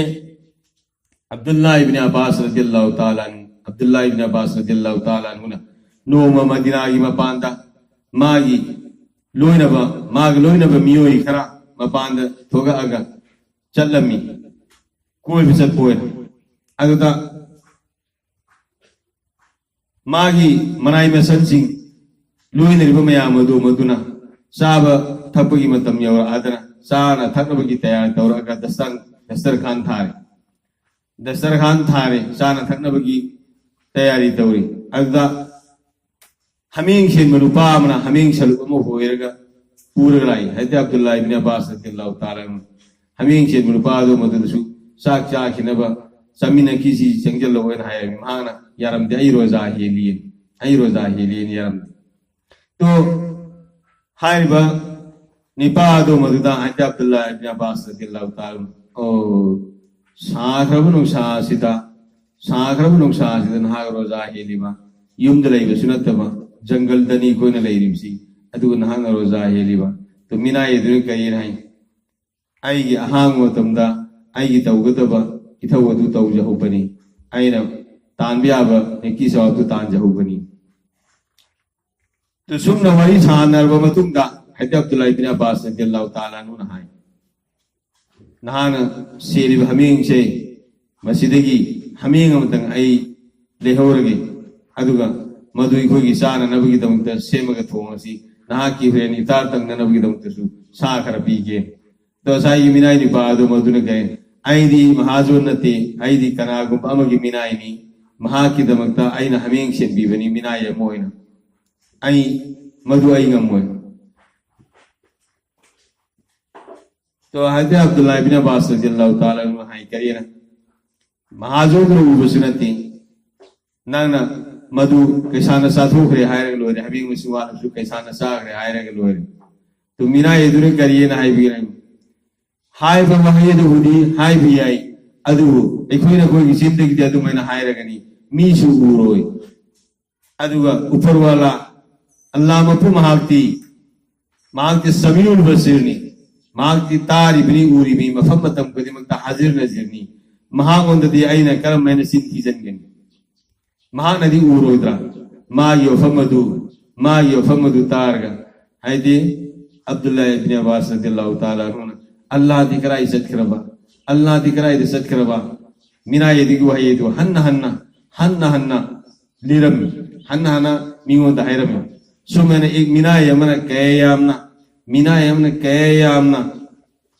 ꯑꯕꯗꯨꯜꯂꯥ ꯏꯕꯅꯤ ꯑꯕꯥꯁ ꯔꯗꯤꯌꯜꯂꯥꯍꯨ ꯇꯥꯂꯥ ꯑꯟꯍꯨ, ꯑꯕꯗꯨꯜꯂꯥ ꯏꯕꯅꯤ ꯑꯕꯥꯁ ꯔꯗꯤꯌꯜꯂꯥꯍꯨ ꯇꯥꯂꯥ ꯑꯟꯍꯨꯅ ꯅꯣꯡꯃ ꯃꯗꯤꯅꯥꯒꯤ ꯃꯄꯥꯟꯗ ꯃꯥꯒꯤ ꯂꯣꯏꯅꯕ, ꯃꯥꯒ ꯂꯣꯏꯅꯕ ꯃꯤꯑꯣꯏ ꯈꯔ ꯃꯄꯥꯟꯗ ꯊꯣꯛꯂꯛꯑꯒ ꯆꯠꯂꯝꯃꯤ꯫ ꯀꯣꯏꯕ ꯆꯠꯄ ꯑꯣꯏꯅ꯫ ꯑꯗꯨꯗ ꯃꯥꯒꯤ ꯃꯅꯥꯏ ꯃꯁꯟꯁꯤꯡ, ꯂꯣꯏꯅꯔꯤꯕ ꯃꯌꯥꯝ ꯑꯗꯨ ꯃꯗꯨꯅ ꯆꯥꯕ ꯊꯛꯄꯒꯤ ꯃꯇꯝ ꯌꯧꯔꯛꯑꯗꯅ ꯆꯥꯅ ꯊꯛꯅꯕꯒꯤ ꯇꯌꯥꯔꯤ ꯇꯧꯔꯛꯑꯒ ꯗꯁꯇꯥꯟ-, ꯗꯁꯇꯔꯈꯥꯟ ꯊꯥꯔꯦ꯫ ꯗꯁꯇꯔꯈꯥꯟ ꯊꯥꯔꯦ, ꯆꯥꯅ ꯊꯛꯅꯕꯒꯤ ꯇꯌꯥꯔꯤ ꯇꯧꯔꯤ꯫ ꯑꯗꯨꯗ ꯍꯥꯃꯦꯡ ꯁꯦꯟꯕ ꯅꯨꯄꯥ ꯑꯃꯅ ꯍꯥꯃꯦꯡ ꯁꯂꯨꯛ ꯑꯃ ꯍꯣꯏꯔꯒ ꯄꯨꯔꯒ ꯂꯥꯛꯏ꯫ ꯍꯥꯏꯗꯤ ꯑꯕꯗꯨꯜꯂꯥ ꯏꯕꯤꯟ ꯑꯕꯥꯁ ꯔꯗꯤꯌꯜꯂꯥꯍꯨ ꯇꯥꯂꯥ ꯑꯟꯍꯨ꯫ ꯍꯥꯃꯦꯡ ꯁꯦꯟꯕ ꯅꯨꯄꯥ ꯑꯗꯨ ꯃꯗꯨꯗꯁꯨ ꯆꯥꯛ ꯆꯥꯈꯤꯅꯕ ꯆꯥꯃꯤꯟꯅꯈꯤꯁꯤ, ꯆꯪꯁꯤꯜꯂꯛꯑꯣꯅ ꯍꯥꯏꯔꯝꯃꯤ꯫ ꯃꯍꯥꯛꯅ ꯌꯥꯔꯝꯗꯦ, "ꯑꯩ ꯔꯣꯖꯥ ꯍꯦꯜꯂꯤꯌꯦ, ꯑꯩ ꯔꯣꯖꯥ ꯍꯦꯜꯂꯤꯌꯦꯅ" ꯌꯥꯔꯝꯗꯦ꯫ ꯇꯣ ꯍꯥꯏꯔꯤꯕ ꯅꯤꯄꯥ ꯑꯗꯨ ꯃꯗꯨꯗ ꯍꯥꯏꯗꯤ ꯑꯕꯗꯨꯜꯂꯥ ꯏꯕꯤꯟ ꯑꯕꯥꯁ ꯔꯗꯤꯌꯜꯂꯥꯍꯨ ꯇꯥꯂꯥ ꯑꯟꯍꯨ, "ꯑꯣ, ꯁꯥꯈ꯭ꯔꯕ ꯅꯨꯡꯁꯥ ꯑꯁꯤꯗ, ꯁꯥꯈ꯭ꯔꯕ ꯅꯨꯡꯁꯥ ꯑꯁꯤꯗ ꯅꯍꯥꯛ ꯔꯣꯖꯥ ꯍꯦꯜꯂꯤꯕ, ꯌꯨꯝꯗ ꯂꯩꯕꯁꯨ ꯅꯠꯇꯕ ꯖꯪꯒꯜꯗꯅꯤ ꯑꯩꯈꯣꯏꯅ ꯂꯩꯔꯤꯕꯁꯤ, ꯑꯗꯨꯒ ꯅꯍꯥꯛꯅ ꯔꯣꯖꯥ ꯍꯦꯜꯂꯤꯕ?" ꯇꯣ ꯃꯤꯅꯥꯏ ꯑꯗꯨꯅ ꯀꯔꯤꯅ ꯍꯥꯏ? "ꯑꯩꯒꯤ ꯑꯍꯥꯡꯕ ꯃꯇꯝꯗ ꯑꯩꯒꯤ ꯇꯧꯒꯗꯕ ꯏꯊꯧ ꯑꯗꯨ ꯇꯧꯖꯍꯧꯕꯅꯤ, ꯑꯩꯅ ꯇꯥꯟꯕ ꯌꯥꯕ ꯅꯦꯀꯤ ꯁꯋꯥꯕꯇꯨ ꯇꯥꯟꯖꯍꯧꯕꯅꯤ"꯫ ꯑꯗꯨ ꯁꯨꯝꯅ ꯋꯥꯔꯤ ꯁꯥꯟꯅꯔꯕ ꯃꯇꯨꯡꯗ ꯍꯥꯏꯗꯤ ꯑꯕꯗꯨꯜꯂꯥ ꯏꯕꯤꯟ ꯑꯕꯥꯁ ꯔꯗꯤꯌꯜꯂꯥꯍꯨ ꯇꯥꯂꯥ ꯑꯟꯍꯨꯅ ꯍꯥꯏ, "ꯅꯍꯥꯛꯅ ꯁꯦꯜꯂꯤꯕ ꯍꯥꯃꯦꯡꯁꯦ, ꯃꯁꯤꯗꯒꯤ ꯍꯥꯃꯦꯡ ꯑꯃꯇꯪ ꯑꯩ ꯂꯩꯍꯧꯔꯒꯦ, ꯑꯗꯨꯒ ꯃꯗꯨ ꯑꯩꯈꯣꯏꯒꯤ ꯆꯥꯅꯅꯕꯒꯤꯗꯃꯛꯇ ꯁꯦꯝꯃꯒ ꯊꯣꯡꯉꯁꯤ, ꯅꯍꯥꯛꯀꯤ ꯍꯣꯔꯦꯟ ꯏꯐꯇꯥꯔ ꯇꯪꯅꯅꯕꯒꯤꯗꯃꯛꯇꯁꯨ ꯁꯥ ꯈꯔ ꯄꯤꯒꯦ"꯫ ꯑꯗꯣ ꯉꯁꯥꯏꯒꯤ ꯃꯤꯅꯥꯏ ꯅꯨꯄꯥ ꯑꯗꯨ ꯃꯗꯨꯅ ꯀꯔꯤ, "ꯑꯩꯗꯤ ꯃꯍꯥꯖꯣꯟ ꯅꯠꯇꯦ, ꯑꯩꯗꯤ ꯀꯅꯥꯒꯨꯝꯕ ꯑꯃꯒꯤ ꯃꯤꯅꯥꯏꯅꯤ, ꯃꯍꯥꯛꯀꯤꯗꯃꯛꯇ ꯑꯩꯅ ꯍꯥꯃꯦꯡ ꯁꯦꯟꯕꯤꯕꯅꯤ ꯃꯤꯅꯥꯏ ꯑꯃ ꯑꯣꯏꯅ, ꯑꯩ, ꯃꯗꯨ ꯑꯩ ꯉꯝꯃꯣꯏ"꯫ ꯇꯣ ꯍꯥꯏꯗꯤ ꯑꯕꯗꯨꯜꯂꯥ ꯏꯕꯤꯟ ꯑꯕꯥꯁ ꯔꯗꯤꯌꯜꯂꯥꯍꯨ ꯇꯥꯂꯥ ꯑꯟꯍꯨ ꯍꯥꯏ, "ꯀꯔꯤꯅ? ꯃꯍꯥꯖꯣꯟꯗꯨꯅ ꯎꯕꯁꯨ ꯅꯠꯇꯦ, ꯅꯪꯅ ꯃꯗꯨ ꯀꯩꯁꯥꯅ ꯆꯥꯊꯣꯛꯈ꯭ꯔꯦ ꯍꯥꯏꯔꯒ ꯂꯣꯏꯔꯦ, ꯍꯥꯃꯦꯡ ꯃꯁꯤꯡ ꯋꯥꯠꯂꯁꯨ ꯀꯩꯁꯥꯅ ꯆꯥꯈ꯭ꯔꯦ ꯍꯥꯏꯔꯒ ꯂꯣꯏꯔꯦ"꯫ ꯇꯨ ꯃꯤꯅꯥꯏ ꯑꯗꯨꯅ ꯀꯔꯤꯅ ꯍꯥꯏꯕꯤꯔꯦ? ꯍꯥꯏꯕ ꯋꯥꯍꯩ ꯑꯗꯨꯕꯨꯗꯤ ꯍꯥꯏꯕ ꯌꯥꯏ, ꯑꯗꯨꯕꯨ ꯑꯩꯈꯣꯏꯅ ꯑꯩꯈꯣꯏꯒꯤ ꯆꯤꯟꯗꯒꯤꯗꯤ ꯑꯗꯨꯃꯥꯏꯅ ꯍꯥꯏꯔꯒꯅꯤ, ꯃꯤꯁꯨ ꯎꯔꯣꯏ꯫ ꯑꯗꯨꯒ ꯎꯄꯔꯋꯥꯂꯥ, ꯑꯜꯂꯥ ꯃꯄꯨ ꯃꯍꯥꯛꯇꯤ, ꯃꯍꯥꯛꯇꯤ ꯁꯃꯤꯎꯜ ꯕꯁꯤꯔꯅꯤ, ꯃꯍꯥꯛꯇꯤ ꯇꯥꯔꯤꯕꯅꯤ, ꯎꯔꯤꯕꯅꯤ, ꯃꯐꯝ ꯃꯇꯝ ꯈꯨꯗꯤꯡꯃꯛꯇ ꯍꯥꯖꯤꯔ ꯅꯖꯤꯔꯅꯤ꯫ ꯃꯍꯥꯛꯉꯣꯟꯗꯗꯤ ꯑꯩꯅ ꯀꯔꯝ ꯍꯥꯏꯅ ꯆꯤꯟ ꯊꯤꯖꯤꯟꯒꯅꯤ? ꯃꯍꯥꯛꯅꯗꯤ ꯎꯔꯣꯏꯗ꯭ꯔꯥ? ꯃꯥꯒꯤ ꯋꯥꯐꯝ ꯑꯗꯨ, ꯃꯥꯒꯤ ꯋꯥꯐꯝ ꯑꯗꯨ ꯇꯥꯔꯒ, ꯍꯥꯏꯗꯤ ꯑꯕꯗꯨꯜꯂꯥ ꯏꯕꯤꯟ ꯑꯕꯥꯁ ꯔꯗꯤꯌꯜꯂꯥꯍꯨ ꯇꯥꯂꯥ ꯑꯟꯍꯨꯅ, "ꯑꯜꯂꯥꯗꯤ ꯀꯗꯥꯏ ꯆꯠꯈ꯭ꯔꯕ? ꯑꯜꯂꯥꯗꯤ ꯀꯗꯥꯏꯗ ꯆꯠꯈ꯭ꯔꯕ? ꯃꯤꯅꯥꯏ ꯑꯗꯨꯒꯤ ꯋꯥꯍꯩ ꯑꯗꯨ ꯍꯟꯅ ꯍꯟꯅ, ꯍꯟꯅ ꯍꯟꯅ ꯂꯤꯔꯝꯃꯤ, ꯍꯟꯅ ꯍꯟꯅ ꯃꯤꯉꯣꯟꯗ ꯍꯥꯏꯔꯝꯃꯤ꯫ ꯁꯨꯃꯥꯏꯅ ꯑꯦꯛ ꯃꯤꯅꯥꯏ ꯑꯃꯅ ꯀꯌꯥ ꯌꯥꯝꯅ, ꯃꯤꯅꯥꯏ ꯑꯃꯅ ꯀꯌꯥ ꯌꯥꯝꯅ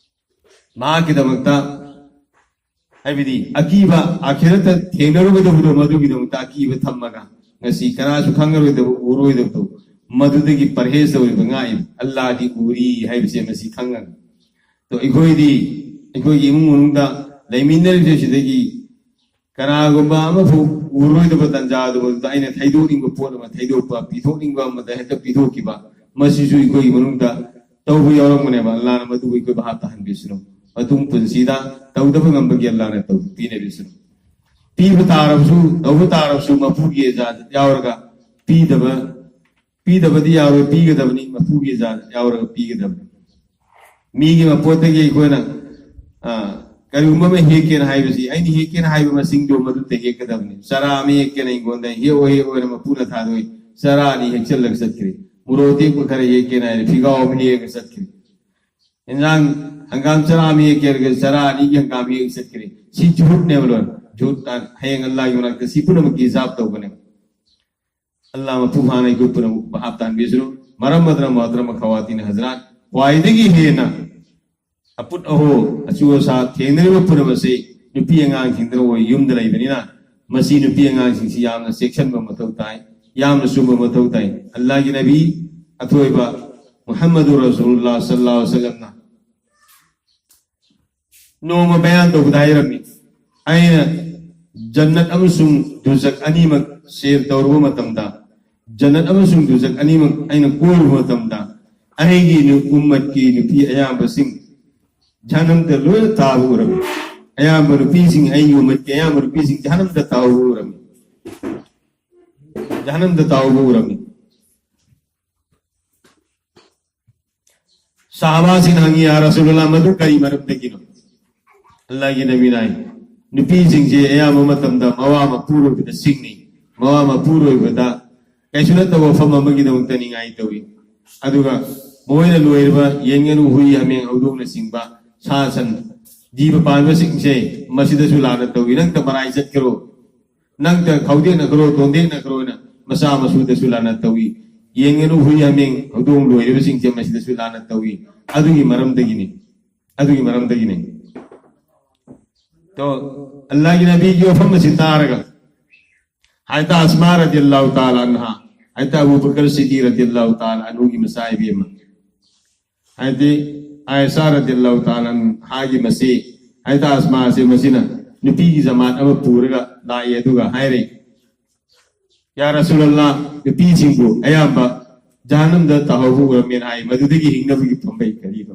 ꯃꯍꯥꯛꯀꯤꯗꯃꯛꯇ, ꯍꯥꯏꯕꯗꯤ ꯑꯀꯤꯕ, ꯑꯥꯈꯤꯔꯠꯇ ꯊꯦꯡꯅꯔꯨꯒꯗꯕꯗꯣ, ꯃꯗꯨꯒꯤꯗꯃꯛꯇ ꯑꯀꯤꯕ ꯊꯝꯃꯒ, ꯉꯁꯤ ꯀꯅꯥꯁꯨ ꯈꯪꯉꯔꯣꯏꯗꯕ, ꯎꯔꯣꯏꯗꯕꯗꯣ, ꯃꯗꯨꯗꯒꯤ ꯄꯔꯍꯦꯖ ꯇꯧꯔꯤꯕ, ꯉꯥꯛꯏꯕ꯫ ꯑꯜꯂꯥꯗꯤ ꯎꯔꯤ ꯍꯥꯏꯕꯁꯦ ꯃꯁꯤ ꯈꯪꯉꯒ꯫ ꯑꯗꯣ ꯑꯩꯈꯣꯏꯗꯤ, ꯑꯩꯈꯣꯏꯒꯤ ꯏꯃꯨꯡ ꯃꯅꯨꯡꯗ ꯂꯩꯃꯤꯟꯅꯔꯤꯕꯁꯦ, ꯁꯤꯗꯒꯤ ꯀꯅꯥꯒꯨꯝꯕ ꯑꯃꯐꯥꯎ ꯎꯔꯣꯏꯗꯕ ꯇꯥꯟꯖꯥ ꯑꯗꯨꯗ ꯑꯩꯅ ꯊꯩꯗꯣꯛꯅꯤꯡꯕ ꯄꯣꯠ ꯑꯃ ꯊꯩꯗꯣꯛꯄ, ꯄꯤꯊꯣꯛꯅꯤꯡꯕ ꯑꯃꯗ ꯍꯦꯛꯇ ꯄꯤꯊꯣꯛꯈꯤꯕ, ꯃꯁꯤꯁꯨ ꯑꯩꯈꯣꯏꯒꯤ ꯃꯅꯨꯡꯗ ꯇꯧꯕ ꯌꯥꯎꯔꯝꯒꯅꯦꯕ꯫ ꯑꯜꯂꯥꯅ ꯃꯗꯨꯕꯨ ꯑꯩꯈꯣꯏ ꯚꯥꯞ ꯇꯥꯍꯟꯕꯤꯁꯅꯨ꯫ ꯃꯇꯨꯡ ꯄꯨꯟꯁꯤꯗ ꯇꯧꯗꯕ ꯉꯝꯕꯒꯤ ꯑꯜꯂꯥꯅ ꯇꯧ-, ꯄꯤꯅꯕꯤꯁꯅꯨ꯫ ꯄꯤꯕ ꯇꯥꯔꯕꯁꯨ, ꯇꯧꯕ ꯇꯥꯔꯕꯁꯨ ꯃꯄꯨꯒꯤ ꯏꯖꯥꯖꯠ ꯌꯥꯎꯔꯒ ꯄꯤꯗꯕ, ꯄꯤꯗꯕꯗꯤ ꯌꯥꯔꯣꯏ, ꯄꯤꯒꯗꯕꯅꯤ, ꯃꯄꯨꯒꯤ ꯏꯖꯥꯖꯠ ꯌꯥꯎꯔꯒ ꯄꯤꯒꯗꯕꯅꯤ꯫ ꯃꯤꯒꯤ ꯃꯄꯣꯠꯇꯒꯤ ꯑꯩꯈꯣꯏꯅ, ꯑ, ꯀꯔꯤꯒꯨꯝꯕ ꯑꯃ ꯍꯦꯛꯀꯦꯅ ꯍꯥꯏꯕꯁꯤ, ꯑꯩꯅ ꯍꯦꯛꯀꯦꯅ ꯍꯥꯏꯕ ꯃꯁꯤꯡꯗꯣ ꯃꯗꯨꯇ ꯍꯦꯛꯀꯗꯕꯅꯤ꯫ ꯆꯔꯥ ꯑꯃ ꯍꯦꯛꯀꯦꯅ ꯑꯩꯉꯣꯟꯗ ꯍꯦꯛꯑꯣ, ꯍꯦꯛꯑꯣꯅ ꯃꯄꯨꯅ ꯊꯥꯗꯣꯛꯏ, ꯆꯔꯥ ꯑꯅꯤ ꯍꯦꯛꯆꯜꯂꯒ ꯆꯠꯈ꯭ꯔꯦ꯫ ꯃꯣꯔꯣꯛ ꯑꯇꯦꯛꯄ ꯈꯔ ꯍꯦꯛꯀꯦꯅ ꯍꯥꯏꯔꯦ, ꯐꯤꯒꯥꯎ ꯑꯃ ꯍꯦꯛꯑꯒ ꯆꯠꯈ꯭ꯔꯦ꯫ ꯏꯟꯖꯥꯡ, ꯍꯪꯒꯥꯝ ꯆꯔꯥ ꯑꯃ ꯍꯦꯛꯀꯦ ꯍꯥꯏꯔꯒ ꯆꯔꯥ ꯑꯅꯤꯒꯤ ꯍꯪꯒꯥꯝ ꯍꯦꯛꯑꯒ ꯆꯠꯈ꯭ꯔꯦ꯫ ꯁꯤ ꯖꯨꯍꯨꯠꯅꯦꯕ ꯂꯣꯏꯅ꯫ ꯖꯨꯍꯨꯠ ꯍꯌꯦꯡ ꯑꯜꯂꯥꯒꯤ ꯃꯅꯥꯛꯇ ꯁꯤ ꯄꯨꯝꯅꯃꯛꯀꯤ ꯍꯤꯁꯥꯕ ꯇꯧꯒꯅꯦꯕ꯫ ꯑꯜꯂꯥ ꯃꯄꯨ ꯐꯥꯅ ꯑꯩꯈꯣꯏ ꯄꯨꯝꯅꯃꯛ ꯚꯥꯞ ꯇꯥꯍꯟꯕꯤꯁꯅꯨ꯫ ꯃꯔꯝ ꯑꯗꯨꯅ ꯃꯣꯍꯇꯔꯝ ꯈꯋꯥꯇꯤꯟ ꯍꯖꯔꯥꯠ, ꯈ꯭ꯋꯥꯏꯗꯒꯤ ꯍꯦꯟꯅ ꯑꯄꯨꯠ ꯑꯍꯣ, ꯑꯆꯨ ꯑꯁꯥ ꯊꯦꯡꯅꯔꯤꯕ ꯄꯨꯝꯅꯃꯛ ꯑꯁꯤ ꯅꯨꯄꯤ ꯑꯉꯥꯡꯁꯤꯡꯗꯅ ꯑꯣꯏ, ꯌꯨꯝꯗ ꯂꯩꯕꯅꯤꯅ꯫ ꯃꯁꯤ ꯅꯨꯄꯤ ꯑꯉꯥꯡꯁꯤꯡꯁꯤ ꯌꯥꯝꯅ ꯆꯦꯛꯁꯤꯟꯕ ꯃꯊꯧ ꯇꯥꯏ, ꯌꯥꯝꯅ ꯆꯨꯝꯕ ꯃꯊꯧ ꯇꯥꯏ꯫ ꯑꯜꯂꯥꯒꯤ ꯅꯕꯤ ꯑꯊꯣꯏꯕ ꯃꯨꯍꯝꯃꯗꯨ ꯔꯁꯨꯂꯨꯜꯂꯥ ꯁꯜꯂꯜꯂꯥꯍꯨ ꯑꯂꯩꯍꯤ ꯋꯁꯜꯂꯝꯅ ꯅꯣꯡꯃ ꯕꯌꯥꯟ ꯇꯧꯕꯗ ꯍꯥꯏꯔꯝꯃꯤ, "ꯑꯩꯅ ꯖꯟꯅꯠ ꯑꯃꯁꯨꯡ ꯗꯨꯖꯛ ꯑꯅꯤꯃꯛ ꯁꯦꯔ ꯇꯧꯔꯨꯕ ꯃꯇꯝꯗ, ꯖꯟꯅꯠ ꯑꯃꯁꯨꯡ ꯗꯨꯖꯛ ꯑꯅꯤꯃꯛ ꯑꯩꯅ ꯀꯣꯏꯔꯨꯕ ꯃꯇꯝꯗ, ꯑꯩꯒꯤ ꯅꯨ-, ꯎꯝꯃꯠꯀꯤ ꯅꯨꯄꯤ ꯑꯌꯥꯝꯕꯁꯤꯡ ꯖꯍꯟꯅꯝꯗ ꯂꯣꯏꯅ ꯇꯥꯕ ꯎꯔꯝꯃꯤ꯫ ꯑꯌꯥꯝꯕ ꯅꯨꯄꯤꯁꯤꯡ, ꯑꯩꯒꯤ ꯎꯝꯃꯠꯀꯤ ꯑꯌꯥꯝꯕ ꯅꯨꯄꯤꯁꯤꯡ ꯖꯍꯟꯅꯝꯗ ꯇꯥꯍꯧꯕ ꯎꯔꯝꯃꯤ꯫ ꯖꯍꯟꯅꯝꯗ ꯇꯥꯍꯧꯕ ꯎꯔꯝꯃꯤ"꯫ ꯁꯍꯥꯕꯥꯁꯤꯡꯅ ꯍꯪꯉꯤ, "ꯌꯥ ꯔꯁꯨꯂꯜꯂꯥ, ꯃꯗꯨ ꯀꯔꯤ ꯃꯔꯝꯗꯒꯤꯅꯣ?" ꯑꯜꯂꯥꯍꯒꯤ ꯅꯕꯤꯅ ꯍꯥꯏ, ꯅꯨꯄꯤꯁꯤꯡꯁꯦ ꯑꯌꯥꯝꯕ ꯃꯇꯝꯗ ꯃꯋꯥ ꯃꯄꯨꯔꯣꯏꯕꯗ ꯁꯤꯡꯅꯤ, ꯃꯋꯥ ꯃꯄꯨꯔꯣꯏꯕꯗ ꯀꯩꯁꯨ ꯅꯠꯇꯕ ꯋꯥꯐꯝ ꯑꯃꯒꯤꯗꯃꯛꯇ ꯅꯤꯡꯉꯥꯏ ꯇꯧꯏ꯫ ꯑꯗꯨꯒ ꯃꯈꯣꯏꯅ ꯂꯣꯏꯔꯤꯕ ꯌꯦꯟ, ꯉꯥꯅꯨ, ꯍꯨꯏ, ꯍꯥꯃꯦꯡ, ꯍꯧꯗꯣꯡꯅꯆꯤꯡꯕ ꯁꯥ ꯁꯟ ꯖꯤꯕ ꯄꯥꯟꯕꯁꯤꯡꯁꯦ ꯃꯁꯤꯗꯁꯨ ꯂꯥꯟꯅ ꯇꯧꯏ꯫ "ꯅꯪꯇ ꯃꯔꯥꯏ ꯆꯠꯈ꯭ꯔꯣ, ꯅꯪꯇ ꯈꯥꯎꯗꯦꯛꯅꯈ꯭ꯔꯣ, ꯇꯣꯟꯗꯦꯛꯅꯈ꯭ꯔꯣꯅ" ꯃꯆꯥ ꯃꯁꯨꯗꯁꯨ ꯂꯥꯟꯅ ꯇꯧꯏ꯫ ꯌꯦꯟ, ꯉꯥꯅꯨ, ꯍꯨꯏ, ꯍꯥꯃꯦꯡ, ꯍꯧꯗꯣꯡ ꯂꯣꯏꯔꯤꯕꯁꯤꯡꯁꯦ ꯃꯁꯤꯗꯁꯨ ꯂꯥꯟꯅ ꯇꯧꯏ꯫ ꯑꯗꯨꯒꯤ ꯃꯔꯝꯗꯒꯤꯅꯤ, ꯑꯗꯨꯒꯤ ꯃꯔꯝꯗꯒꯤꯅꯤ꯫ ꯇꯣ, ꯑꯜꯂꯥꯍꯒꯤ ꯅꯕꯤꯒꯤ ꯋꯥꯐꯝ ꯑꯁꯤ ꯇꯥꯔꯒ ꯍꯥꯏꯇꯥ ꯑꯁꯃꯥ ꯔꯗꯤꯌꯜꯂꯥꯍꯨ ꯇꯥꯂꯥ ꯑꯟꯍꯥ, ꯍꯥꯏꯇꯥ ꯑꯕꯨ ꯕꯀꯔ ꯁꯤꯗꯤ ꯔꯗꯤꯌꯜꯂꯥꯍꯨ ꯇꯥꯂꯥ ꯑꯟꯍꯨꯒꯤ ꯃꯆꯥ ꯏꯕꯦꯝꯃ, ꯍꯥꯏꯗꯤ ꯑꯥꯏꯁꯥ ꯔꯗꯤꯌꯜꯂꯥꯍꯨ ꯇꯥꯂꯥ ꯑꯟꯍꯥꯒꯤ ꯃꯆꯦ ꯍꯥꯏꯇꯥ ꯑꯁꯃꯥꯁꯦ, ꯃꯁꯤꯅ ꯅꯨꯄꯤꯒꯤ ꯖꯃꯥꯠ ꯑꯃ ꯄꯨꯔꯒ ꯂꯥꯛꯏ꯫ ꯑꯗꯨꯒ ꯍꯥꯏꯔꯦ, "ꯌꯥ ꯔꯁꯨꯂꯜꯂꯥ, ꯅꯨꯄꯤꯁꯤꯡꯕꯨ ꯑꯌꯥꯝꯕ ꯖꯍꯟꯅꯝꯗ ꯇꯥꯍꯧꯕ ꯎꯔꯝꯃꯦꯅ ꯍꯥꯏ, ꯃꯗꯨꯗꯒꯤ ꯍꯤꯡꯅꯕꯒꯤ ꯄꯥꯝꯕꯩ ꯀꯔꯤꯅꯣ?"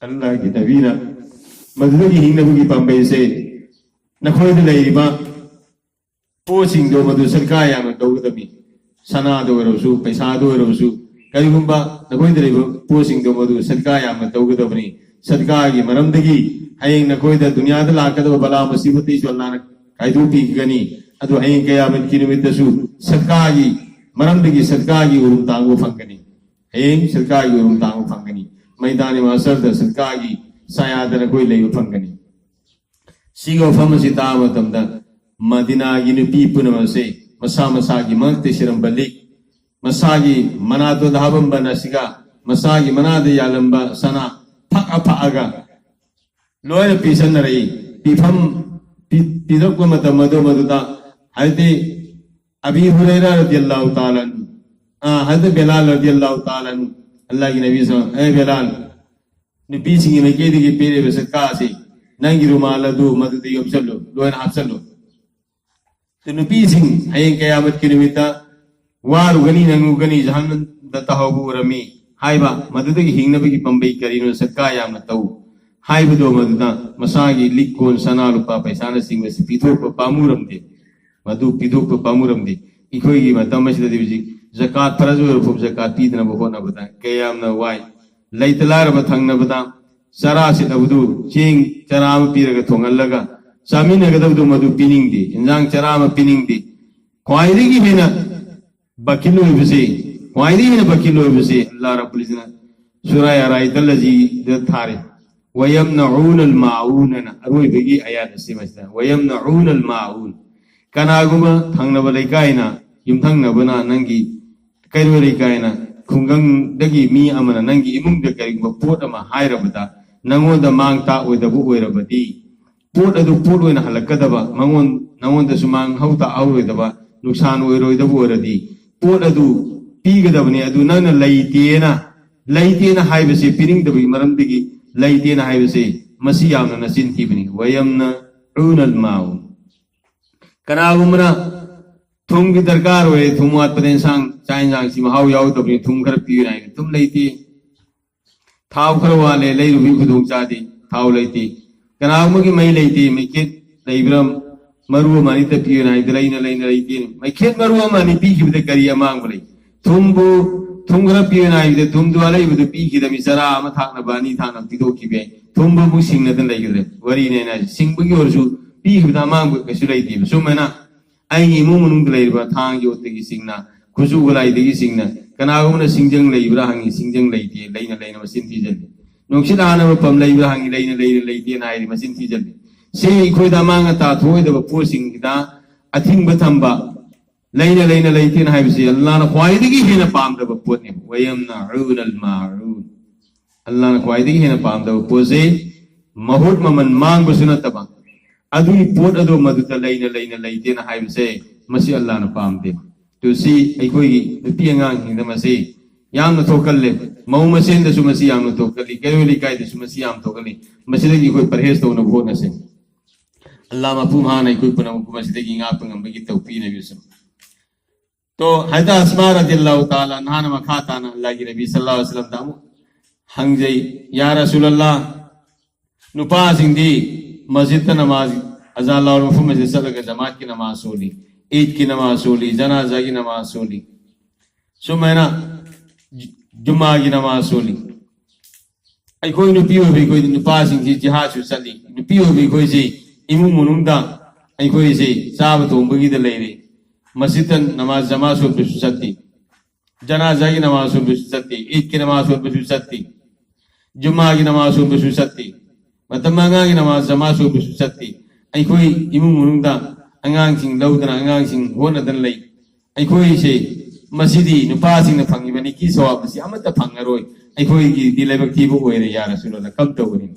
ꯑꯜꯂꯥꯍꯒꯤ ꯅꯕꯤꯅ ꯃꯗꯨꯗꯒꯤ ꯍꯤꯡꯅꯕꯒꯤ ꯄꯥꯝꯕꯩꯁꯦ ꯅꯈꯣꯏꯗ ꯂꯩꯔꯤꯕ ꯄꯣꯠꯁꯤꯡꯗꯣ ꯃꯗꯨ ꯁꯔꯀꯥꯔ ꯌꯥꯝꯅ ꯇꯧꯒꯗꯕꯅꯤ꯫ ꯁꯅꯥꯗ ꯑꯣꯏꯔꯕꯁꯨ, ꯄꯩꯁꯥꯗ ꯑꯣꯏꯔꯕꯁꯨ, ꯀꯔꯤꯒꯨꯝꯕ ꯅꯈꯣꯏꯗ ꯂꯩꯕ ꯄꯣꯠꯁꯤꯡꯗꯣ ꯃꯗꯨ ꯁꯔꯀꯥꯔ ꯌꯥꯝꯅ ꯇꯧꯒꯗꯕꯅꯤ꯫ ꯁꯔꯀꯥꯔꯒꯤ ꯃꯔꯝꯗꯒꯤ ꯍꯌꯦꯡ ꯅꯈꯣꯏꯗ ꯗꯨꯅꯤꯌꯥꯗ ꯂꯥꯛꯀꯗꯕ ꯕꯂꯥ ꯃꯁꯤꯕꯇꯩꯁꯨ ꯑꯜꯂꯥꯍꯅ ꯀꯥꯏꯗꯣꯛꯄꯤꯒꯅꯤ꯫ ꯑꯗꯨ ꯍꯌꯦꯡ ꯀꯌꯥꯃꯠꯀꯤ ꯅꯨꯃꯤꯠꯇꯁꯨ ꯁꯔꯀꯥꯔꯒꯤ ꯃꯔꯝꯗꯒꯤ ꯁꯔꯀꯥꯔꯒꯤ ꯎꯔꯨꯝ ꯇꯥꯡꯕ ꯐꯪꯒꯅꯤ꯫ ꯍꯌꯦꯡ ꯁꯔꯀꯥꯔꯒꯤ ꯎꯔꯨꯝ ꯇꯥꯡꯕ ꯐꯪꯒꯅꯤ꯫ ꯃꯩꯗꯥꯅꯤ ꯃꯥꯁꯔꯗ ꯁꯔꯀꯥꯔꯒꯤ ꯁꯥꯌꯥꯗ ꯅꯈꯣꯏ ꯂꯩꯕ ꯐꯪꯒꯅꯤ꯫ ꯁꯤꯒꯤ ꯋꯥꯐꯝ ꯑꯁꯤ ꯇꯥꯕ ꯃꯇꯝꯗ ꯃꯗꯤꯅꯥꯒꯤ ꯅꯨꯄꯤ ꯄꯨꯝꯅꯃꯛꯁꯦ ꯃꯁꯥ ꯃꯁꯥꯒꯤ ꯃꯉꯛꯇ ꯁꯤꯔꯝꯕ ꯂꯤꯛ, ꯃꯁꯥꯒꯤ ꯃꯅꯥꯇꯣꯟꯗ ꯍꯥꯞꯄꯝꯕ ꯅꯁꯤꯀꯥ, ꯃꯁꯥꯒꯤ ꯃꯅꯥꯗ ꯌꯥꯜꯂꯝꯕ ꯁꯅꯥ ꯐꯛꯑ ꯐꯛꯑꯒ ꯂꯣꯏꯅ ꯄꯤꯁꯟꯅꯔꯛꯏ꯫ ꯄꯤꯐꯝ ꯄꯤ-, ꯄꯤꯔꯛꯄ ꯃꯇꯝ ꯑꯗꯨ ꯃꯗꯨꯗ ꯍꯥꯏꯗꯤ ꯑꯕꯤ ꯍꯨꯔꯩꯔꯥ ꯔꯗꯤꯌꯜꯂꯥꯍꯨ ꯇꯥꯂꯥ ꯑꯟꯍꯨ, ꯑ, ꯍꯥꯏꯗꯤ ꯕꯦꯂꯥꯜ ꯔꯗꯤꯌꯜꯂꯥꯍꯨ ꯇꯥꯂꯥ ꯑꯟꯍꯨ, ꯑꯜꯂꯥꯍꯒꯤ ꯅꯕꯤ ꯁꯥ, "ꯑꯦ ꯕꯦꯂꯥꯜ, ꯅꯨꯄꯤꯁꯤꯡꯒꯤ ꯃꯥꯏꯀꯩꯗꯒꯤ ꯄꯤꯔꯤꯕ ꯁꯠꯀꯥꯁꯤ ꯅꯪꯒꯤ ꯔꯨꯃꯥꯜ ꯑꯗꯨ ꯃꯗꯨꯗ ꯌꯣꯝꯁꯜꯂꯨ, ꯂꯣꯏꯅ ꯍꯥꯞꯆꯜꯂꯨ꯫ ꯑꯗꯨ ꯅꯨꯄꯤꯁꯤꯡ ꯍꯌꯦꯡ ꯀꯌꯥꯃꯠꯀꯤ ꯅꯨꯃꯤꯠꯇ ꯋꯥꯔꯨꯒꯅꯤ, ꯅꯪꯉꯨꯒꯅꯤ, ꯖꯍꯟꯅꯝꯗ ꯇꯥꯍꯧꯕ ꯎꯔꯝꯃꯤ" ꯍꯥꯏꯕ, ꯃꯗꯨꯗꯒꯤ ꯍꯤꯡꯅꯕꯒꯤ ꯄꯥꯝꯕꯩ ꯀꯔꯤꯅꯣ, ꯁꯠꯀꯥ ꯌꯥꯝꯅ ꯇꯧ ꯍꯥꯏꯕꯗꯣ, ꯃꯗꯨꯗ ꯃꯁꯥꯒꯤ ꯂꯤꯛ ꯀꯣꯟ, ꯁꯅꯥ ꯂꯨꯄꯥ, ꯄꯩꯁꯥꯅꯆꯤꯡꯕꯁꯤ ꯄꯤꯊꯣꯛꯄ ꯄꯥꯝꯃꯨꯔꯝꯗꯦ꯫ ꯃꯗꯨ ꯄꯤꯊꯣꯛꯄ ꯄꯥꯝꯃꯨꯔꯝꯗꯦ꯫ ꯑꯩꯈꯣꯏꯒꯤ ꯃꯇꯝ ꯑꯁꯤꯗꯗꯤ ꯍꯧꯖꯤꯛ ꯖꯀꯥꯠ ꯐꯔꯖ ꯑꯣꯏꯔꯕ ꯐꯥꯎ ꯖꯀꯥꯠ ꯄꯤꯗꯅꯕ ꯍꯣꯠꯅꯕꯗ ꯀꯌꯥꯝꯅ ꯋꯥꯏ꯫ ꯂꯩꯇ ꯂꯥꯏꯔꯕ ꯊꯪꯅꯕꯗ ꯆꯔꯥ ꯁꯤꯠꯅꯕꯗꯨ ꯆꯦꯡ ꯆꯔꯥ ꯑꯃ ꯄꯤꯔꯒ ꯊꯣꯡꯍꯜꯂꯒ ꯆꯥꯃꯤꯟꯅꯒꯗꯕꯗꯨ ꯃꯗꯨ ꯄꯤꯅꯤꯡꯗꯦ, ꯏꯟꯖꯥꯡ ꯆꯔꯥ ꯑꯃ ꯄꯤꯅꯤꯡꯗꯦ꯫ ꯈ꯭ꯋꯥꯏꯗꯒꯤ ꯍꯦꯟꯅ ꯕꯀꯤꯜ ꯑꯣꯏꯕꯁꯤ, ꯈ꯭ꯋꯥꯏꯗꯒꯤ ꯍꯦꯟꯅ ꯕꯀꯤꯜ ꯑꯣꯏꯕꯁꯤ ꯑꯜꯂꯥꯍ ꯔꯕꯨꯜ ꯏꯖ꯭ꯖꯠꯅ ꯁꯨꯔꯥ ꯑꯔꯥꯏꯇꯜ ꯂꯖꯤꯗ ꯊꯥꯔꯤ꯫ "ويمنعون الماعون" ꯑꯅ ꯑꯔꯣꯏꯕꯒꯤ ꯑꯌꯥꯠ ꯑꯁꯤ ꯃꯁꯤꯗ, "ويمنعون الماعون"꯫ ꯀꯅꯥꯒꯨꯝꯕ ꯊꯪꯅꯕ ꯂꯩꯀꯥꯏꯅ, ꯌꯨꯝꯊꯪꯅꯕꯅ ꯅꯪꯒꯤ ꯀꯩꯔꯣꯏ ꯂꯩꯀꯥꯏꯅ, ꯈꯨꯡꯒꯪꯗꯒꯤ ꯃꯤ ꯑꯃꯅ ꯅꯪꯒꯤ ꯏꯃꯨꯡꯗ ꯀꯔꯤꯒꯨꯝꯕ ꯄꯣꯠ ꯑꯃ ꯍꯥꯏꯔꯕꯗ, ꯅꯪꯉꯣꯟꯗ ꯃꯥꯡ ꯇꯥꯛꯑꯣꯏꯗꯕ ꯑꯣꯏꯔꯕꯗꯤ, ꯄꯣꯠ ꯑꯗꯨ ꯄꯣꯠ ꯑꯣꯏꯅ ꯍꯜꯂꯛꯀꯗꯕ, ꯃꯉꯣꯟ-, ꯅꯉꯣꯟꯗꯁꯨ ꯃꯥꯡꯍꯧ ꯇꯥꯛꯍꯧꯔꯣꯏꯗꯕ, ꯅꯨꯡꯁꯥꯟ ꯑꯣꯏꯔꯣꯏꯗꯕ ꯑꯣꯏꯔꯗꯤ, ꯄꯣꯠ ꯑꯗꯨ ꯄꯤꯒꯗꯕꯅꯤ꯫ ꯑꯗꯨ ꯅꯪꯅ ꯂꯩꯇꯦꯅ, ꯂꯩꯇꯦꯅ ꯍꯥꯏꯕꯁꯤ, ꯄꯤꯅꯤꯡꯗꯕꯒꯤ ꯃꯔꯝꯗꯒꯤ ꯂꯩꯇꯦꯅ ꯍꯥꯏꯕꯁꯤ, ꯃꯁꯤ ꯌꯥꯝꯅ ꯅꯆꯤꯟ ꯊꯤꯕꯅꯤ꯫ "ويمنعون الماعون"꯫ ꯀꯅꯥꯒꯨꯝꯕꯅ ꯊꯨꯝꯒꯤ ꯗꯔꯀꯥꯔ ꯑꯣꯏꯔꯦ, ꯊꯨꯝ ꯋꯥꯠꯄꯗ ꯏꯟꯁꯥꯡ, ꯆꯥꯛ ꯏꯟꯁꯥꯡꯁꯤ ꯃꯍꯥꯎ ꯌꯥꯎꯗꯕꯅꯤ, ꯊꯨꯝ ꯈꯔ ꯄꯤꯌꯨꯅ ꯍꯥꯏꯔꯦ, ꯊꯨꯝ ꯂꯩꯇꯦ꯫ ꯊꯥꯎ ꯈꯔ ꯋꯥꯠꯂꯦ, ꯂꯩꯔꯨꯕꯒꯤ ꯈꯨꯗꯣꯡ ꯆꯥꯗꯦ, ꯊꯥꯎ ꯂꯩꯇꯦ꯫ ꯀꯅꯥꯒꯨꯝꯕꯒꯤ ꯃꯩ ꯂꯩꯇꯦ, ꯃꯩꯈꯦꯠ ꯂꯩꯕ꯭ꯔꯥ, ꯃꯔꯨ ꯑꯃ ꯑꯅꯤꯇ ꯄꯤꯌꯨꯅ ꯍꯥꯏꯕꯗ, ꯂꯩꯅ ꯂꯩꯅ ꯂꯩꯇꯦ꯫ ꯃꯩꯈꯦꯠ ꯃꯔꯨ ꯑꯃ ꯑꯅꯤ ꯄꯤꯈꯤꯕꯗ ꯀꯔꯤ ꯑꯃꯥꯡꯕ ꯂꯩ? ꯊꯨꯝꯕꯨ, ꯊꯨꯝ ꯈꯔ ꯄꯤꯌꯨꯅ ꯍꯥꯏꯕꯗ, ꯊꯨꯝꯗꯨ ꯑꯂꯩꯕꯗꯨ ꯄꯤꯈꯤꯗꯕꯅꯤ, ꯆꯔꯥ ꯑꯃ ꯊꯥꯛꯅꯕ, ꯑꯅꯤ ꯊꯥꯛꯅꯕ ꯄꯤꯊꯣꯛꯈꯤꯕ ꯌꯥꯏ꯫ ꯊꯨꯝꯕꯨ ꯑꯃꯨꯛ ꯁꯤꯡꯅꯗꯅ ꯂꯩꯈꯤꯗ꯭ꯔꯦ꯫ ꯋꯥꯔꯤꯅꯦ ꯑꯩꯅ ꯍꯥꯏꯁꯦ꯫ ꯁꯤꯡꯕꯒꯤ ꯑꯣꯏꯔꯁꯨ ꯄꯤꯈꯤꯕꯗ ꯑꯃꯥꯡꯕ ꯀꯩꯁꯨ ꯂꯩꯇꯦꯕ꯫ ꯁꯨꯃꯥꯏꯅ ꯑꯩꯒꯤ ꯏꯃꯨꯡ ꯃꯅꯨꯡꯗ ꯂꯩꯔꯤꯕ ꯊꯥꯡ ꯌꯣꯠꯇꯒꯤ ꯆꯤꯡꯅ, ꯈꯨꯠꯁꯨ ꯈꯨꯠꯂꯥꯏꯗꯒꯤ ꯆꯤꯡꯅ, ꯀꯅꯥꯒꯨꯝꯕꯅ ꯁꯤꯡꯖꯪ ꯂꯩꯕ꯭ꯔꯥ ꯍꯪꯉꯤ, ꯁꯤꯡꯖꯪ ꯂꯩꯇꯦ, ꯂꯩꯅ ꯂꯩꯅ ꯃꯆꯤꯟ ꯊꯤꯖꯤꯜꯂꯤ꯫ ꯅꯨꯡꯁꯤꯠ ꯍꯥꯟꯅꯕ ꯄꯝ ꯂꯩꯕ꯭ꯔꯥ ꯍꯪꯉꯤ, ꯂꯩꯅ ꯂꯩꯅ ꯂꯩꯇꯦꯅ ꯍꯥꯏꯔꯤ, ꯃꯆꯤꯟ ꯊꯤꯖꯤꯜꯂꯤ꯫ ꯁꯤ ꯑꯩꯈꯣꯏꯗ ꯑꯃꯥꯡ ꯑꯇꯥ ꯊꯣꯛꯑꯣꯏꯗꯕ ꯄꯣꯠꯁꯤꯡꯁꯤꯗ ꯑꯊꯤꯡꯕ ꯊꯝꯕ, ꯂꯩꯅ ꯂꯩꯅ ꯂꯩꯇꯦꯅ ꯍꯥꯏꯕꯁꯤ ꯑꯜꯂꯥꯍꯅ ꯈ꯭ꯋꯥꯏꯗꯒꯤ ꯍꯦꯟꯅ ꯄꯥꯝꯗꯕ ꯄꯣꯠꯅꯦꯕ꯫ "ويمنعون الماعون"꯫ ꯑꯜꯂꯥꯍꯅ ꯈ꯭ꯋꯥꯏꯗꯒꯤ ꯍꯦꯟꯅ ꯄꯥꯝꯗꯕ ꯄꯣꯠꯁꯦ ꯃꯍꯨꯠ ꯃꯃꯜ ꯃꯥꯡꯕꯁꯨ ꯅꯠꯇꯕ, ꯑꯗꯨꯒꯤ ꯄꯣꯠ ꯑꯗꯨ ꯃꯗꯨꯗ ꯂꯩꯅ ꯂꯩꯅ ꯂꯩꯇꯦꯅ ꯍꯥꯏꯕꯁꯦ, ꯃꯁꯤ ꯑꯜꯂꯥꯍꯅ ꯄꯥꯝꯗꯦ꯫ ꯑꯗꯨ ꯁꯤ ꯑꯩꯈꯣꯏꯒꯤ ꯅꯨꯄꯤ ꯑꯉꯥꯡꯁꯤꯡꯗ ꯃꯁꯤ ꯌꯥꯝꯅ ꯊꯣꯛꯀꯜꯂꯦ꯫ ꯃꯧ ꯃꯁꯦꯟꯗꯁꯨ ꯃꯁꯤ ꯌꯥꯝꯅ ꯊꯣꯛꯀꯜꯂꯤ, ꯀꯩꯔꯣꯏ ꯂꯩꯀꯥꯏꯗꯁꯨ ꯃꯁꯤ ꯌꯥꯝ ꯊꯣꯛꯀꯜꯂꯤ꯫ ꯃꯁꯤꯗꯒꯤ ꯑꯩꯈꯣꯏ ꯄꯔꯍꯦꯖ ꯇꯧꯅꯕ ꯍꯣꯠꯅꯁꯦ꯫ ꯑꯜꯂꯥꯍ ꯃꯄꯨꯝ ꯍꯥꯟꯅ ꯑꯩꯈꯣꯏ ꯄꯨꯝꯅꯃꯛꯄꯨ ꯃꯁꯤꯗꯒꯤ ꯉꯥꯛꯄ ꯉꯝꯕꯒꯤ ꯇꯧꯐꯤ ꯅꯕꯤ ꯁꯨꯝ꯫ ꯇꯣ ꯍꯥꯏꯗ ꯑꯁꯃꯥ ꯔꯗꯤꯌꯜꯂꯥꯍꯨ ꯇꯥꯂꯥ ꯑꯟꯍꯥꯅ ꯃꯈꯥ ꯇꯥꯅ ꯑꯜꯂꯥꯍꯒꯤ ꯅꯕꯤ ꯁꯜꯂꯜꯂꯥꯍꯨ ꯑꯂꯩꯍꯤ ꯋꯁꯜꯂꯝꯗ ꯑꯃꯨꯛ ꯍꯪꯖꯩ, "ꯌꯥ ꯔꯁꯨꯂꯜꯂꯥꯍ, ꯅꯨꯄꯥꯁꯤꯡꯗꯤ ꯃꯁꯖꯤꯗꯇ ꯅꯃꯥꯖ ꯑꯖꯥꯟ ꯂꯥꯎꯔꯕ ꯃꯐꯝ ꯑꯁꯤꯗ ꯆꯠꯂꯒ ꯖꯃꯥꯠꯀꯤ ꯅꯃꯥꯖ ꯁꯣꯜꯂꯤ, ꯏꯗꯀꯤ ꯅꯃꯥꯖ ꯁꯣꯜꯂꯤ, ꯖꯅꯥꯖꯥꯒꯤ ꯅꯃꯥꯖ ꯁꯣꯜꯂꯤ, ꯁꯨꯃꯥꯏꯅ ꯖꯨ-, ꯖꯨꯝꯃꯥꯒꯤ ꯅꯃꯥꯖ ꯁꯣꯜꯂꯤ꯫ ꯑꯩꯈꯣꯏ ꯅꯨꯄꯤ ꯑꯣꯏꯕ ꯑꯩꯈꯣꯏꯗꯤ, ꯅꯨꯄꯥꯁꯤꯡꯁꯤ ꯖꯤꯍꯥꯗꯁꯨ ꯆꯠꯂꯤ, ꯅꯨꯄꯤ ꯑꯣꯏꯕ ꯑꯩꯈꯣꯏꯁꯤ ꯏꯃꯨꯡ ꯃꯅꯨꯡꯗ ꯑꯩꯈꯣꯏꯁꯤ ꯆꯥꯕ ꯊꯣꯡꯕꯒꯤꯗ ꯂꯩꯔꯤ, ꯃꯁꯖꯤꯗꯇ ꯅꯃꯥꯖ ꯖꯃꯥ ꯁꯣꯟꯕꯁꯨ ꯆꯠꯇꯦ, ꯖꯅꯥꯖꯥꯒꯤ ꯅꯃꯥꯖ ꯁꯣꯟꯕꯁꯨ ꯆꯠꯇꯦ, ꯏꯗꯀꯤ ꯅꯃꯥꯖ ꯁꯣꯟꯕꯁꯨ ꯆꯠꯇꯦ, ꯖꯨꯃꯥꯒꯤ ꯅꯃꯥꯖ ꯁꯣꯟꯕꯁꯨ ꯆꯠꯇꯦ, ꯃꯇꯝ ꯑꯉꯥꯡꯒꯤ ꯅꯃꯥꯖ ꯖꯃꯥ ꯁꯣꯟꯕꯁꯨ ꯆꯠꯇꯦ꯫ ꯑꯩꯈꯣꯏ ꯏꯃꯨꯡ ꯃꯅꯨꯡꯗ ꯑꯉꯥꯡꯁꯤꯡ ꯂꯧꯗꯅ ꯑꯉꯥꯡꯁꯤꯡ ꯍꯣꯠꯅꯗꯅ ꯂꯩ꯫ ꯑꯩꯈꯣꯏꯁꯦ ꯃꯁꯤꯗꯤ ꯅꯨꯄꯥꯁꯤꯡꯅ ꯐꯪꯉꯤꯕ ꯅꯤꯀꯤ ꯁꯋꯥꯕ ꯑꯁꯤ ꯑꯃꯠꯇ ꯐꯪꯉꯔꯣꯏ, ꯑꯩꯈꯣꯏꯒꯤꯗꯤ ꯂꯥꯏꯕꯛ ꯊꯤꯕ ꯑꯣꯏꯔꯦ ꯌꯥ ꯔꯁꯨꯂꯜꯂꯥꯍ꯫ ꯀꯝ ꯇꯧꯒꯅꯤ?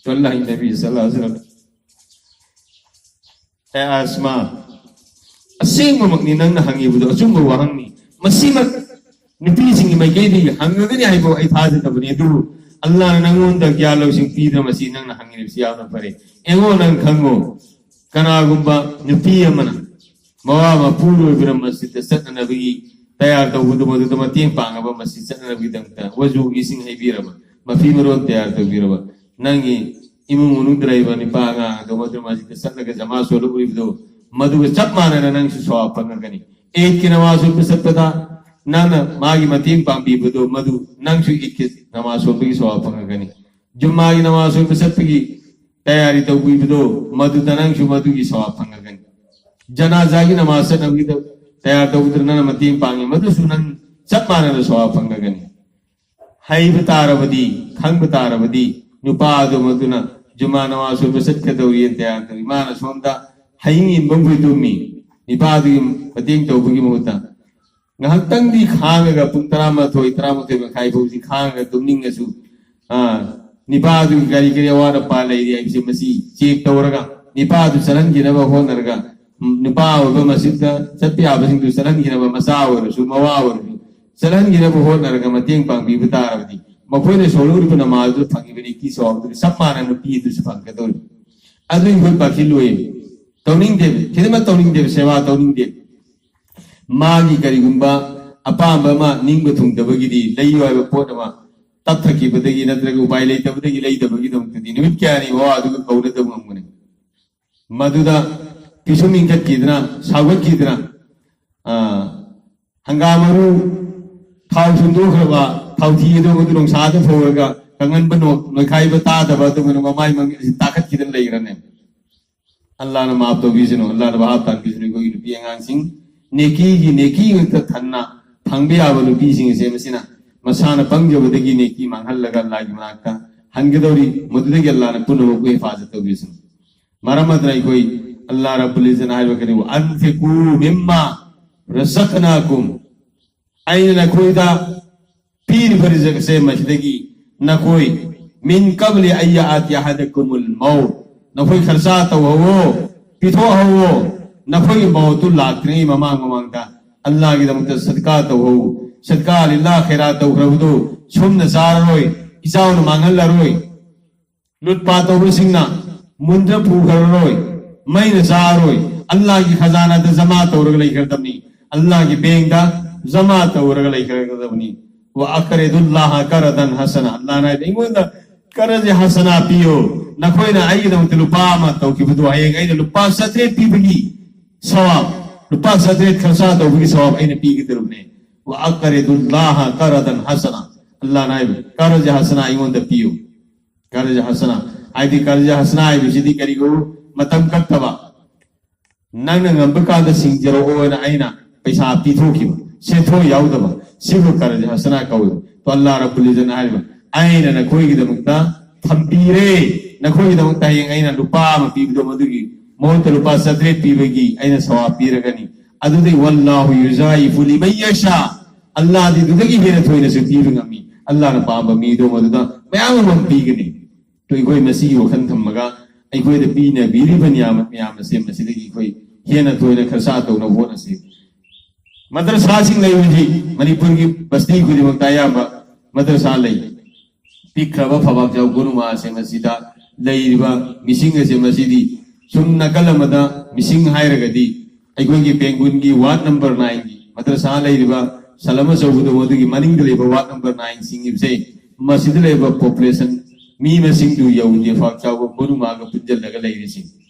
ꯁꯜꯂꯜꯂꯥꯍꯨ ꯅꯕꯤ ꯁꯜꯂꯜꯂꯥꯍꯨ ꯑꯂꯩꯍꯤ ꯋꯁꯜꯂꯝ꯫ ꯑꯦ ꯑꯁꯃꯥ, ꯑꯁꯦꯡꯕꯃꯛꯅꯤ ꯅꯪꯅ ꯍꯪꯉꯤꯕꯗꯣ, ꯑꯆꯨꯝꯕ ꯋꯥꯍꯪꯅꯤ꯫ ꯃꯁꯤꯃꯛ ꯅꯨꯄꯤꯁꯤꯡꯒꯤ ꯃꯥꯏꯀꯩꯗꯒꯤ ꯍꯪꯉꯒꯅꯤ ꯍꯥꯏꯕ ꯑꯩ ꯊꯥꯖꯗꯕꯅꯤ, ꯑꯗꯨꯕꯨ ꯑꯜꯂꯥꯍꯅ ꯅꯪꯉꯣꯟꯗ ꯒ꯭ꯌꯥꯟ ꯂꯧꯁꯤꯡ ꯄꯤꯗꯅ ꯃꯁꯤ ꯅꯪꯅ ꯍꯪꯉꯤꯕꯁꯤ ꯌꯥꯝꯅ ꯐꯔꯦ꯫ ꯌꯦꯡꯉꯣ, ꯅꯪ ꯈꯪꯉꯣ, ꯀꯅꯥꯒꯨꯝꯕ ꯅꯨꯄꯤ ꯑꯃꯅ ꯃꯋꯥ ꯃꯄꯨꯔꯣꯏꯕꯅ ꯃꯁꯖꯤꯗꯇ ꯆꯠꯅꯅꯕꯒꯤ ꯇꯌꯥꯔ ꯇꯧꯕꯗꯨ, ꯃꯗꯨꯗ ꯃꯇꯦꯡ ꯄꯥꯡꯅꯕ, ꯃꯁꯖꯤꯗ ꯆꯠꯅꯅꯕꯒꯤꯗꯃꯛꯇ ꯋꯖꯨꯒꯤ ꯏꯁꯤꯡ ꯍꯩꯕꯤꯔꯕ, ꯃꯐꯤ ꯃꯔꯣꯟ ꯇꯌꯥꯔ ꯇꯧꯕꯤꯔꯕ, ꯅꯪꯒꯤ ꯏꯃꯨꯡ ꯃꯅꯨꯡꯗ ꯂꯩꯕ ꯅꯨꯄꯥ ꯑꯉꯥꯡ ꯑꯗꯨ ꯃꯗꯨ ꯃꯁꯖꯤꯗꯇ ꯆꯠꯂꯒ ꯖꯃꯥ ꯁꯣꯜꯂꯛꯂꯤꯕꯗꯨ, ꯃꯗꯨꯒ ꯆꯞ ꯃꯥꯟꯅꯅ ꯅꯪꯁꯨ ꯁꯋꯥꯕ ꯐꯪꯉꯒꯅꯤ꯫ ꯏꯗꯀꯤ ꯅꯃꯥꯖ ꯁꯣꯟꯕ ꯆꯠꯄꯗ ꯅꯪꯅ ꯃꯥꯒꯤ ꯃꯇꯦꯡ ꯄꯥꯡꯕꯤꯕꯗꯨ, ꯃꯗꯨ ꯅꯪꯁꯨ ꯏꯗꯀꯤ ꯅꯃꯥꯖ ꯁꯣꯟꯕꯒꯤ ꯁꯋꯥꯕ ꯐꯪꯉꯒꯅꯤ꯫ ꯖꯨꯝꯃꯥꯒꯤ ꯅꯃꯥꯖ ꯁꯣꯟꯕ ꯆꯠꯄꯒꯤ ꯇꯌꯥꯔꯤ ꯇꯧꯕꯤꯕꯗꯣ, ꯃꯗꯨꯗ ꯅꯪꯁꯨ ꯃꯗꯨꯒꯤ ꯁꯋꯥꯕ ꯐꯪꯉꯒꯅꯤ꯫ ꯖꯅꯥꯖꯥꯒꯤ ꯅꯃꯥꯖ ꯆꯠꯅꯕꯒꯤꯗ ꯇꯌꯥꯔ ꯇꯧꯕꯗꯨꯗ ꯅꯪꯅ ꯃꯇꯦꯡ ꯄꯥꯡꯉꯤ, ꯃꯗꯨꯁꯨ ꯅꯪ ꯆꯞ ꯃꯥꯟꯅꯅ ꯁꯋꯥꯕ ꯐꯪꯉꯒꯅꯤ꯫ ꯍꯩꯕ ꯇꯥꯔꯕꯗꯤ, ꯈꯪꯕ ꯇꯥꯔꯕꯗꯤ, ꯅꯨꯄꯥ ꯑꯗꯨ ꯃꯗꯨꯅ ꯖꯨꯃꯥ ꯅꯃꯥꯖ ꯁꯣꯟꯕ ꯆꯠꯀꯗꯧꯔꯤꯅ ꯇꯌꯥꯔ ꯇꯧꯔꯤ꯫ ꯃꯥꯅ ꯁꯣꯝꯗ ꯍꯌꯤꯡ ꯏꯟꯕ ꯃꯈꯣꯏ ꯇꯨꯝꯃꯤ꯫ ꯅꯨꯄꯥꯗꯨꯒꯤ ꯃꯇꯦꯡ ꯇꯧꯕꯒꯤ ꯃꯍꯨꯠꯇ ꯉꯥꯏꯍꯥꯛꯇꯪꯗꯤ ꯈꯥꯡꯉꯒ, ꯄꯨꯡ ꯇꯔꯥꯃꯥꯊꯣꯏ, ꯇꯔꯥꯃꯥꯊꯣꯏ ꯃꯈꯥꯏ ꯐꯥꯎꯁꯤ ꯈꯥꯡꯉꯒ ꯇꯨꯝꯅꯤꯡꯉꯁꯨ, ꯑꯥ, ꯅꯨꯄꯥꯗꯨꯒꯤ ꯀꯔꯤ ꯀꯔꯤ ꯑꯋꯥꯠ ꯑꯄꯥ ꯂꯩꯔꯤ ꯍꯥꯏꯕꯁꯤ ꯃꯁꯤ ꯆꯦꯛ ꯇꯧꯔꯒ, ꯅꯨꯄꯥꯗꯨ ꯆꯠꯍꯟꯈꯤꯅꯕ ꯍꯣꯠꯅꯔꯒ, ꯎꯝ, ꯅꯨꯄꯥ ꯑꯣꯏꯕ ꯃꯁꯤꯗ ꯆꯠꯄ ꯌꯥꯕꯁꯤꯡꯗꯨ ꯆꯠꯍꯟꯈꯤꯅꯕ, ꯃꯆꯥ ꯑꯣꯏꯔꯁꯨ ꯃꯋꯥ ꯑꯣꯏꯔꯁꯨ ꯆꯠꯍꯟꯈꯤꯅꯕ ꯍꯣꯠꯅꯔꯒ ꯃꯇꯦꯡ ꯄꯥꯡꯕꯤꯕ ꯇꯥꯔꯕꯗꯤ, ꯃꯈꯣꯏꯅ ꯁꯣꯜꯂꯨꯔꯤꯕ ꯅꯃꯥꯖꯗꯨ ꯐꯪꯉꯤꯕ ꯅꯤꯀꯤ ꯁꯋꯥꯕꯗꯨꯒ ꯆꯞ ꯃꯥꯟꯅ ꯅꯨꯄꯤ ꯑꯗꯨꯁꯨ ꯐꯪꯒꯗꯧꯔꯤꯕ꯫ ꯑꯗꯨꯒꯤ ꯃꯍꯨꯠ ꯄꯥꯈꯤ ꯂꯣꯏ ꯇꯧꯅꯤꯡꯗꯦꯕ, ꯈꯤꯇꯃꯛ ꯇꯧꯅꯤꯡꯗꯦꯕ, ꯁꯦꯕꯥ ꯇꯧꯅꯤꯡꯗꯦꯕ꯫ ꯃꯥꯒꯤ ꯀꯔꯤꯒꯨꯝꯕ ꯑꯄꯥꯝꯕ ꯑꯃ, ꯅꯤꯡꯕ ꯊꯨꯡꯗꯕꯒꯤꯗꯤ ꯂꯩꯌꯨ ꯍꯥꯏꯕ ꯄꯣꯠ ꯑꯃ ꯇꯞꯊꯈꯤꯕꯗꯒꯤ ꯅꯠꯇ꯭ꯔꯒ ꯎꯄꯥꯏ ꯂꯩꯇꯕꯗꯒꯤ ꯂꯩꯗꯕꯒꯤꯗꯃꯛꯇꯗꯤ ꯅꯨꯃꯤꯠ ꯀꯌꯥꯅꯤ ꯃꯋꯥꯗꯨꯒ ꯀꯧꯅꯗꯕ ꯉꯝꯒꯅꯤ? ꯃꯗꯨꯗ ꯄꯤꯁꯨꯝ ꯏꯟꯈꯠꯈꯤꯗꯅ, ꯁꯥꯎꯒꯠꯈꯤꯗꯅ, ꯑꯥ, ꯍꯪꯒꯥꯝ ꯃꯔꯨ ꯊꯥꯎ ꯁꯨꯡꯗꯣꯛꯈ꯭ꯔꯕ ꯊꯥꯎꯊꯤ ꯑꯗꯨ ꯃꯗꯨ ꯅꯨꯡꯁꯥꯗ ꯐꯧꯔꯒ ꯀꯪꯍꯟꯕ ꯅꯣ-, ꯅꯣꯏꯈꯥꯏꯕ ꯇꯥꯗꯕ ꯑꯗꯨꯒꯨꯝꯕ ꯃꯃꯥꯏ ꯃꯃꯤꯠ ꯑꯁꯤ ꯇꯥꯈꯠꯈꯤꯗꯅ ꯂꯩꯈ꯭ꯔꯅꯦ꯫ ꯑꯜꯂꯥꯅ ꯃꯥꯞ ꯇꯧꯕꯤꯁꯅꯨ, ꯑꯜꯂꯥꯅ ꯚꯥꯞ ꯇꯥꯟꯕꯤꯁꯅꯨ꯫ ꯑꯩꯈꯣꯏꯒꯤ ꯅꯨꯄꯤ ꯑꯉꯥꯡꯁꯤꯡ ꯅꯦꯀꯤꯒꯤ ꯅꯦꯀꯤ ꯉꯛꯇ ꯊꯟꯅ ꯐꯪꯕ ꯌꯥꯕ ꯅꯨꯄꯤꯁꯤꯡ ꯑꯁꯦ ꯃꯁꯤꯅ ꯃꯁꯥꯅ ꯄꯪꯖꯕꯗꯒꯤ ꯅꯦꯀꯤ ꯃꯥꯡꯍꯜꯂꯒ ꯑꯜꯂꯥꯍꯒꯤ ꯃꯅꯥꯛꯇ ꯍꯟꯒꯗꯧꯔꯤ꯫ ꯃꯗꯨꯗꯒꯤ ꯑꯜꯂꯥꯍꯅ ꯄꯨꯝꯅꯃꯛꯄꯨ ꯍꯤꯐꯥꯖꯠ ꯇꯧꯕꯤꯁꯅꯨ꯫ ꯃꯔꯝ ꯑꯗꯨꯅ ꯑꯩꯈꯣꯏ ꯑꯜꯂꯥꯍ ꯔꯕꯨꯜ ꯏꯖꯠꯅ ꯍꯥꯏꯕ ꯀꯔꯤꯕꯨ, "ꯑꯟꯐꯤꯀꯨ ꯃꯤꯝꯃꯥ ꯔꯖꯛꯅꯥꯀꯨꯝ", ꯑꯩꯅ ꯅꯈꯣꯏꯗ ꯄꯤꯔꯤꯕ ꯔꯤꯖꯛ ꯑꯁꯦ ꯃꯁꯤꯗꯒꯤ ꯅꯈꯣꯏ, "ꯃꯤꯟ ꯀꯕꯂꯤ ꯑꯟ ꯌꯥꯇꯤꯌ ꯑꯍꯗꯀꯨꯃꯨꯜ ꯃꯧꯠ", ꯅꯈꯣꯏ ꯈꯔꯁꯥ ꯇꯧꯍꯧꯋꯣ, ꯄꯤꯊꯣꯛꯍꯧꯋꯣ꯫ ꯅꯈꯣꯏꯒꯤ ꯃꯧꯠꯇꯨ ꯂꯥꯛꯇ꯭ꯔꯤꯉꯩ ꯃꯃꯥꯡ ꯃꯃꯥꯡꯗ ꯑꯜꯂꯥꯍꯒꯤꯗꯃꯛꯇ ꯁꯗꯀꯥ ꯇꯧꯍꯧ꯫ ꯁꯗꯀꯥ ꯂꯤꯜꯂꯥ ꯈꯦꯔꯥ ꯇꯧꯈ꯭ꯔꯕꯗꯨ ꯁꯨꯝꯅ ꯆꯥꯔꯔꯣꯏ, ꯏꯆꯥꯎꯅ ꯃꯥꯡꯍꯜꯂꯔꯣꯏ꯫ ꯂꯨꯠꯄꯥ ꯇꯧꯕꯁꯤꯡꯅ ꯃꯨꯟꯗ ꯄꯨꯈ꯭ꯔꯔꯣꯏ, ꯃꯩꯅ ꯆꯥꯔꯣꯏ꯫ ꯑꯜꯂꯥꯍꯒꯤ ꯈꯖꯥꯅꯥꯗ ꯖꯃꯥ ꯇꯧꯔꯒ ꯂꯩꯈ꯭ꯔꯗꯕꯅꯤ, ꯑꯜꯂꯥꯍꯒꯤ ꯕꯦꯡꯗ ꯖꯃꯥ ꯇꯧꯔꯒ ꯂꯩꯈ꯭ꯔꯒꯗꯕꯅꯤ꯫ "ꯋ ꯑꯀꯔꯤꯗꯨꯜꯂꯥꯍ ꯀꯔꯗꯟ ꯍꯁꯅ", ꯑꯜꯂꯥꯍꯅ ꯍꯥꯏꯕ, "ꯑꯩꯉꯣꯟꯗ ꯀꯔꯖ ꯍꯁꯅꯥ ꯄꯤꯌꯨ, ꯅꯈꯣꯏꯅ ꯑꯩꯒꯤꯗꯃꯛꯇ ꯂꯨꯄꯥ ꯑꯃ ꯇꯧꯈꯤꯕꯗꯨ ꯍꯌꯦꯡ ꯑꯩꯅ ꯂꯨꯄꯥ ꯆꯥꯇ꯭ꯔꯦꯠ ꯄꯤꯕꯒꯤ ꯁꯋꯥꯕ, ꯂꯨꯄꯥ ꯆꯥꯇ꯭ꯔꯦꯠ ꯈꯔꯁꯥ ꯇꯧꯕꯒꯤ ꯁꯋꯥꯕ ꯑꯩꯅ ꯄꯤꯒꯗꯧꯔꯕꯅꯤ꯫ ꯋ ꯑꯀꯔꯤꯗꯨꯜꯂꯥꯍ ꯀꯔꯗꯟ ꯍꯁꯅ", ꯑꯜꯂꯥꯍꯅ ꯍꯥꯏꯕ, "ꯀꯔꯖ ꯍꯁꯅꯥ ꯑꯩꯉꯣꯟꯗ ꯄꯤꯌꯨ"꯫ ꯀꯔꯖ ꯍꯁꯅꯥ ꯍꯥꯏꯗꯤ, ꯀꯔꯖ ꯍꯁꯅꯥ ꯍꯥꯏꯕꯁꯤꯗꯤ ꯀꯔꯤꯒꯨꯝꯕ ꯃꯇꯝ ꯀꯛꯇꯕ, ꯅꯪꯅ ꯉꯝꯕ ꯀꯥꯟꯗ ꯁꯤꯡꯖꯔꯛꯑꯣꯅ ꯑꯩꯅ ꯄꯩꯁꯥ ꯄꯤꯊꯣꯛꯈꯤꯕ, ꯁꯦꯟꯊꯣꯛ ꯌꯥꯎꯗꯕ, ꯁꯤꯕꯨ ꯀꯔꯖ ꯍꯁꯅꯥ ꯀꯧꯏ꯫ ꯇꯣ ꯑꯜꯂꯥꯍ ꯔꯕꯨꯜ ꯏꯖꯠꯅ ꯍꯥꯏꯔꯤꯕ, "ꯑꯩꯅ ꯅꯈꯣꯏꯒꯤꯗꯃꯛꯇ ꯊꯝꯕꯤꯔꯦ, ꯅꯈꯣꯏꯒꯤꯗꯃꯛꯇ ꯍꯌꯦꯡ ꯑꯩꯅ ꯂꯨꯄꯥ ꯑꯃ ꯄꯤꯕꯗꯣ, ꯃꯗꯨꯒꯤ ꯃꯍꯨꯠꯇ ꯂꯨꯄꯥ ꯆꯥꯇ꯭ꯔꯦꯠ ꯄꯤꯕꯒꯤ ꯑꯩꯅ ꯁꯋꯥꯕ ꯄꯤꯔꯒꯅꯤ"꯫ ꯑꯗꯨꯗꯤ "ꯋꯜꯂꯥꯍꯨ ꯌꯨꯖꯥꯏꯐꯨ ꯂꯤꯃꯟ ꯌꯁꯥ", ꯑꯜꯂꯥꯍꯗꯤ ꯑꯗꯨꯗꯒꯤ ꯍꯦꯟꯅ ꯊꯣꯏꯅꯁꯨ ꯄꯤꯕ ꯉꯝꯃꯤ꯫ ꯑꯜꯂꯥꯍꯅ ꯄꯥꯝꯕ ꯃꯤꯗꯣ ꯃꯗꯨꯗ ꯃꯌꯥꯝ ꯑꯃ ꯄꯤꯒꯅꯤ꯫ ꯑꯗꯣ ꯑꯩꯈꯣꯏ ꯃꯁꯤꯒꯤ ꯋꯥꯈꯜ ꯊꯝꯃꯒ ꯑꯩꯈꯣꯏꯗ ꯄꯤꯅꯕꯤꯔꯤꯕ ꯅꯤꯌꯥꯃꯠ ꯃꯌꯥꯝ ꯑꯁꯦ ꯃꯁꯤꯗꯒꯤ ꯑꯩꯈꯣꯏ ꯍꯦꯟꯅ ꯊꯣꯏꯅ ꯈꯔꯁꯥ ꯇꯧꯅꯕ ꯍꯣꯠꯅꯁꯤ꯫ ꯃꯗ꯭ꯔꯁꯥꯁꯤꯡ ꯂꯩꯕꯁꯤ ꯃꯅꯤꯄꯨꯔꯒꯤ ꯕꯁꯇꯤ ꯈꯨꯗꯤꯡꯃꯛꯇ ꯑꯌꯥꯝꯕ ꯃꯗ꯭ꯔꯁꯥ ꯂꯩ꯫ ꯄꯤꯛꯈ꯭ꯔꯕ ꯐꯕꯥꯛꯆꯥꯎ ꯒꯣꯅꯨꯃꯥ ꯑꯁꯦ ꯃꯁꯤꯗ ꯂꯩꯔꯤꯕ ꯃꯤꯁꯤꯡ ꯑꯁꯦ ꯃꯁꯤꯗꯤ ꯁꯨꯝ ꯅꯥꯀꯜ ꯑꯃꯗ ꯃꯤꯁꯤꯡ ꯍꯥꯏꯔꯒꯗꯤ ꯑꯩꯈꯣꯏꯒꯤ ꯕꯦꯡꯒꯨꯟꯒꯤ ꯋꯥꯔꯗ ꯅꯝꯕꯔ ꯅꯥꯏꯟꯒꯤ ꯃꯗ꯭ꯔꯁꯥ ꯂꯩꯔꯤꯕ ꯁꯂꯝ ꯑꯆꯧꯕꯗꯣ, ꯃꯗꯨꯒꯤ ꯃꯅꯤꯡꯗ ꯂꯩꯕ ꯋꯥꯔꯗ ꯅꯝꯕꯔ ꯅꯥꯏꯟ ꯆꯤꯡꯉꯤꯕꯁꯦ, ꯃꯁꯤꯗ ꯂꯩꯕ ꯄꯣꯄꯨꯂꯦꯁꯟ, ꯃꯤ ꯃꯁꯤꯡꯗꯨ ꯌꯧꯗꯦ ꯐꯕꯥꯛꯆꯥꯎꯕ ꯒꯣꯅꯨꯃꯥꯒ ꯄꯨꯟꯁꯤꯜꯂꯒ ꯂꯩꯔꯤꯁꯤ꯫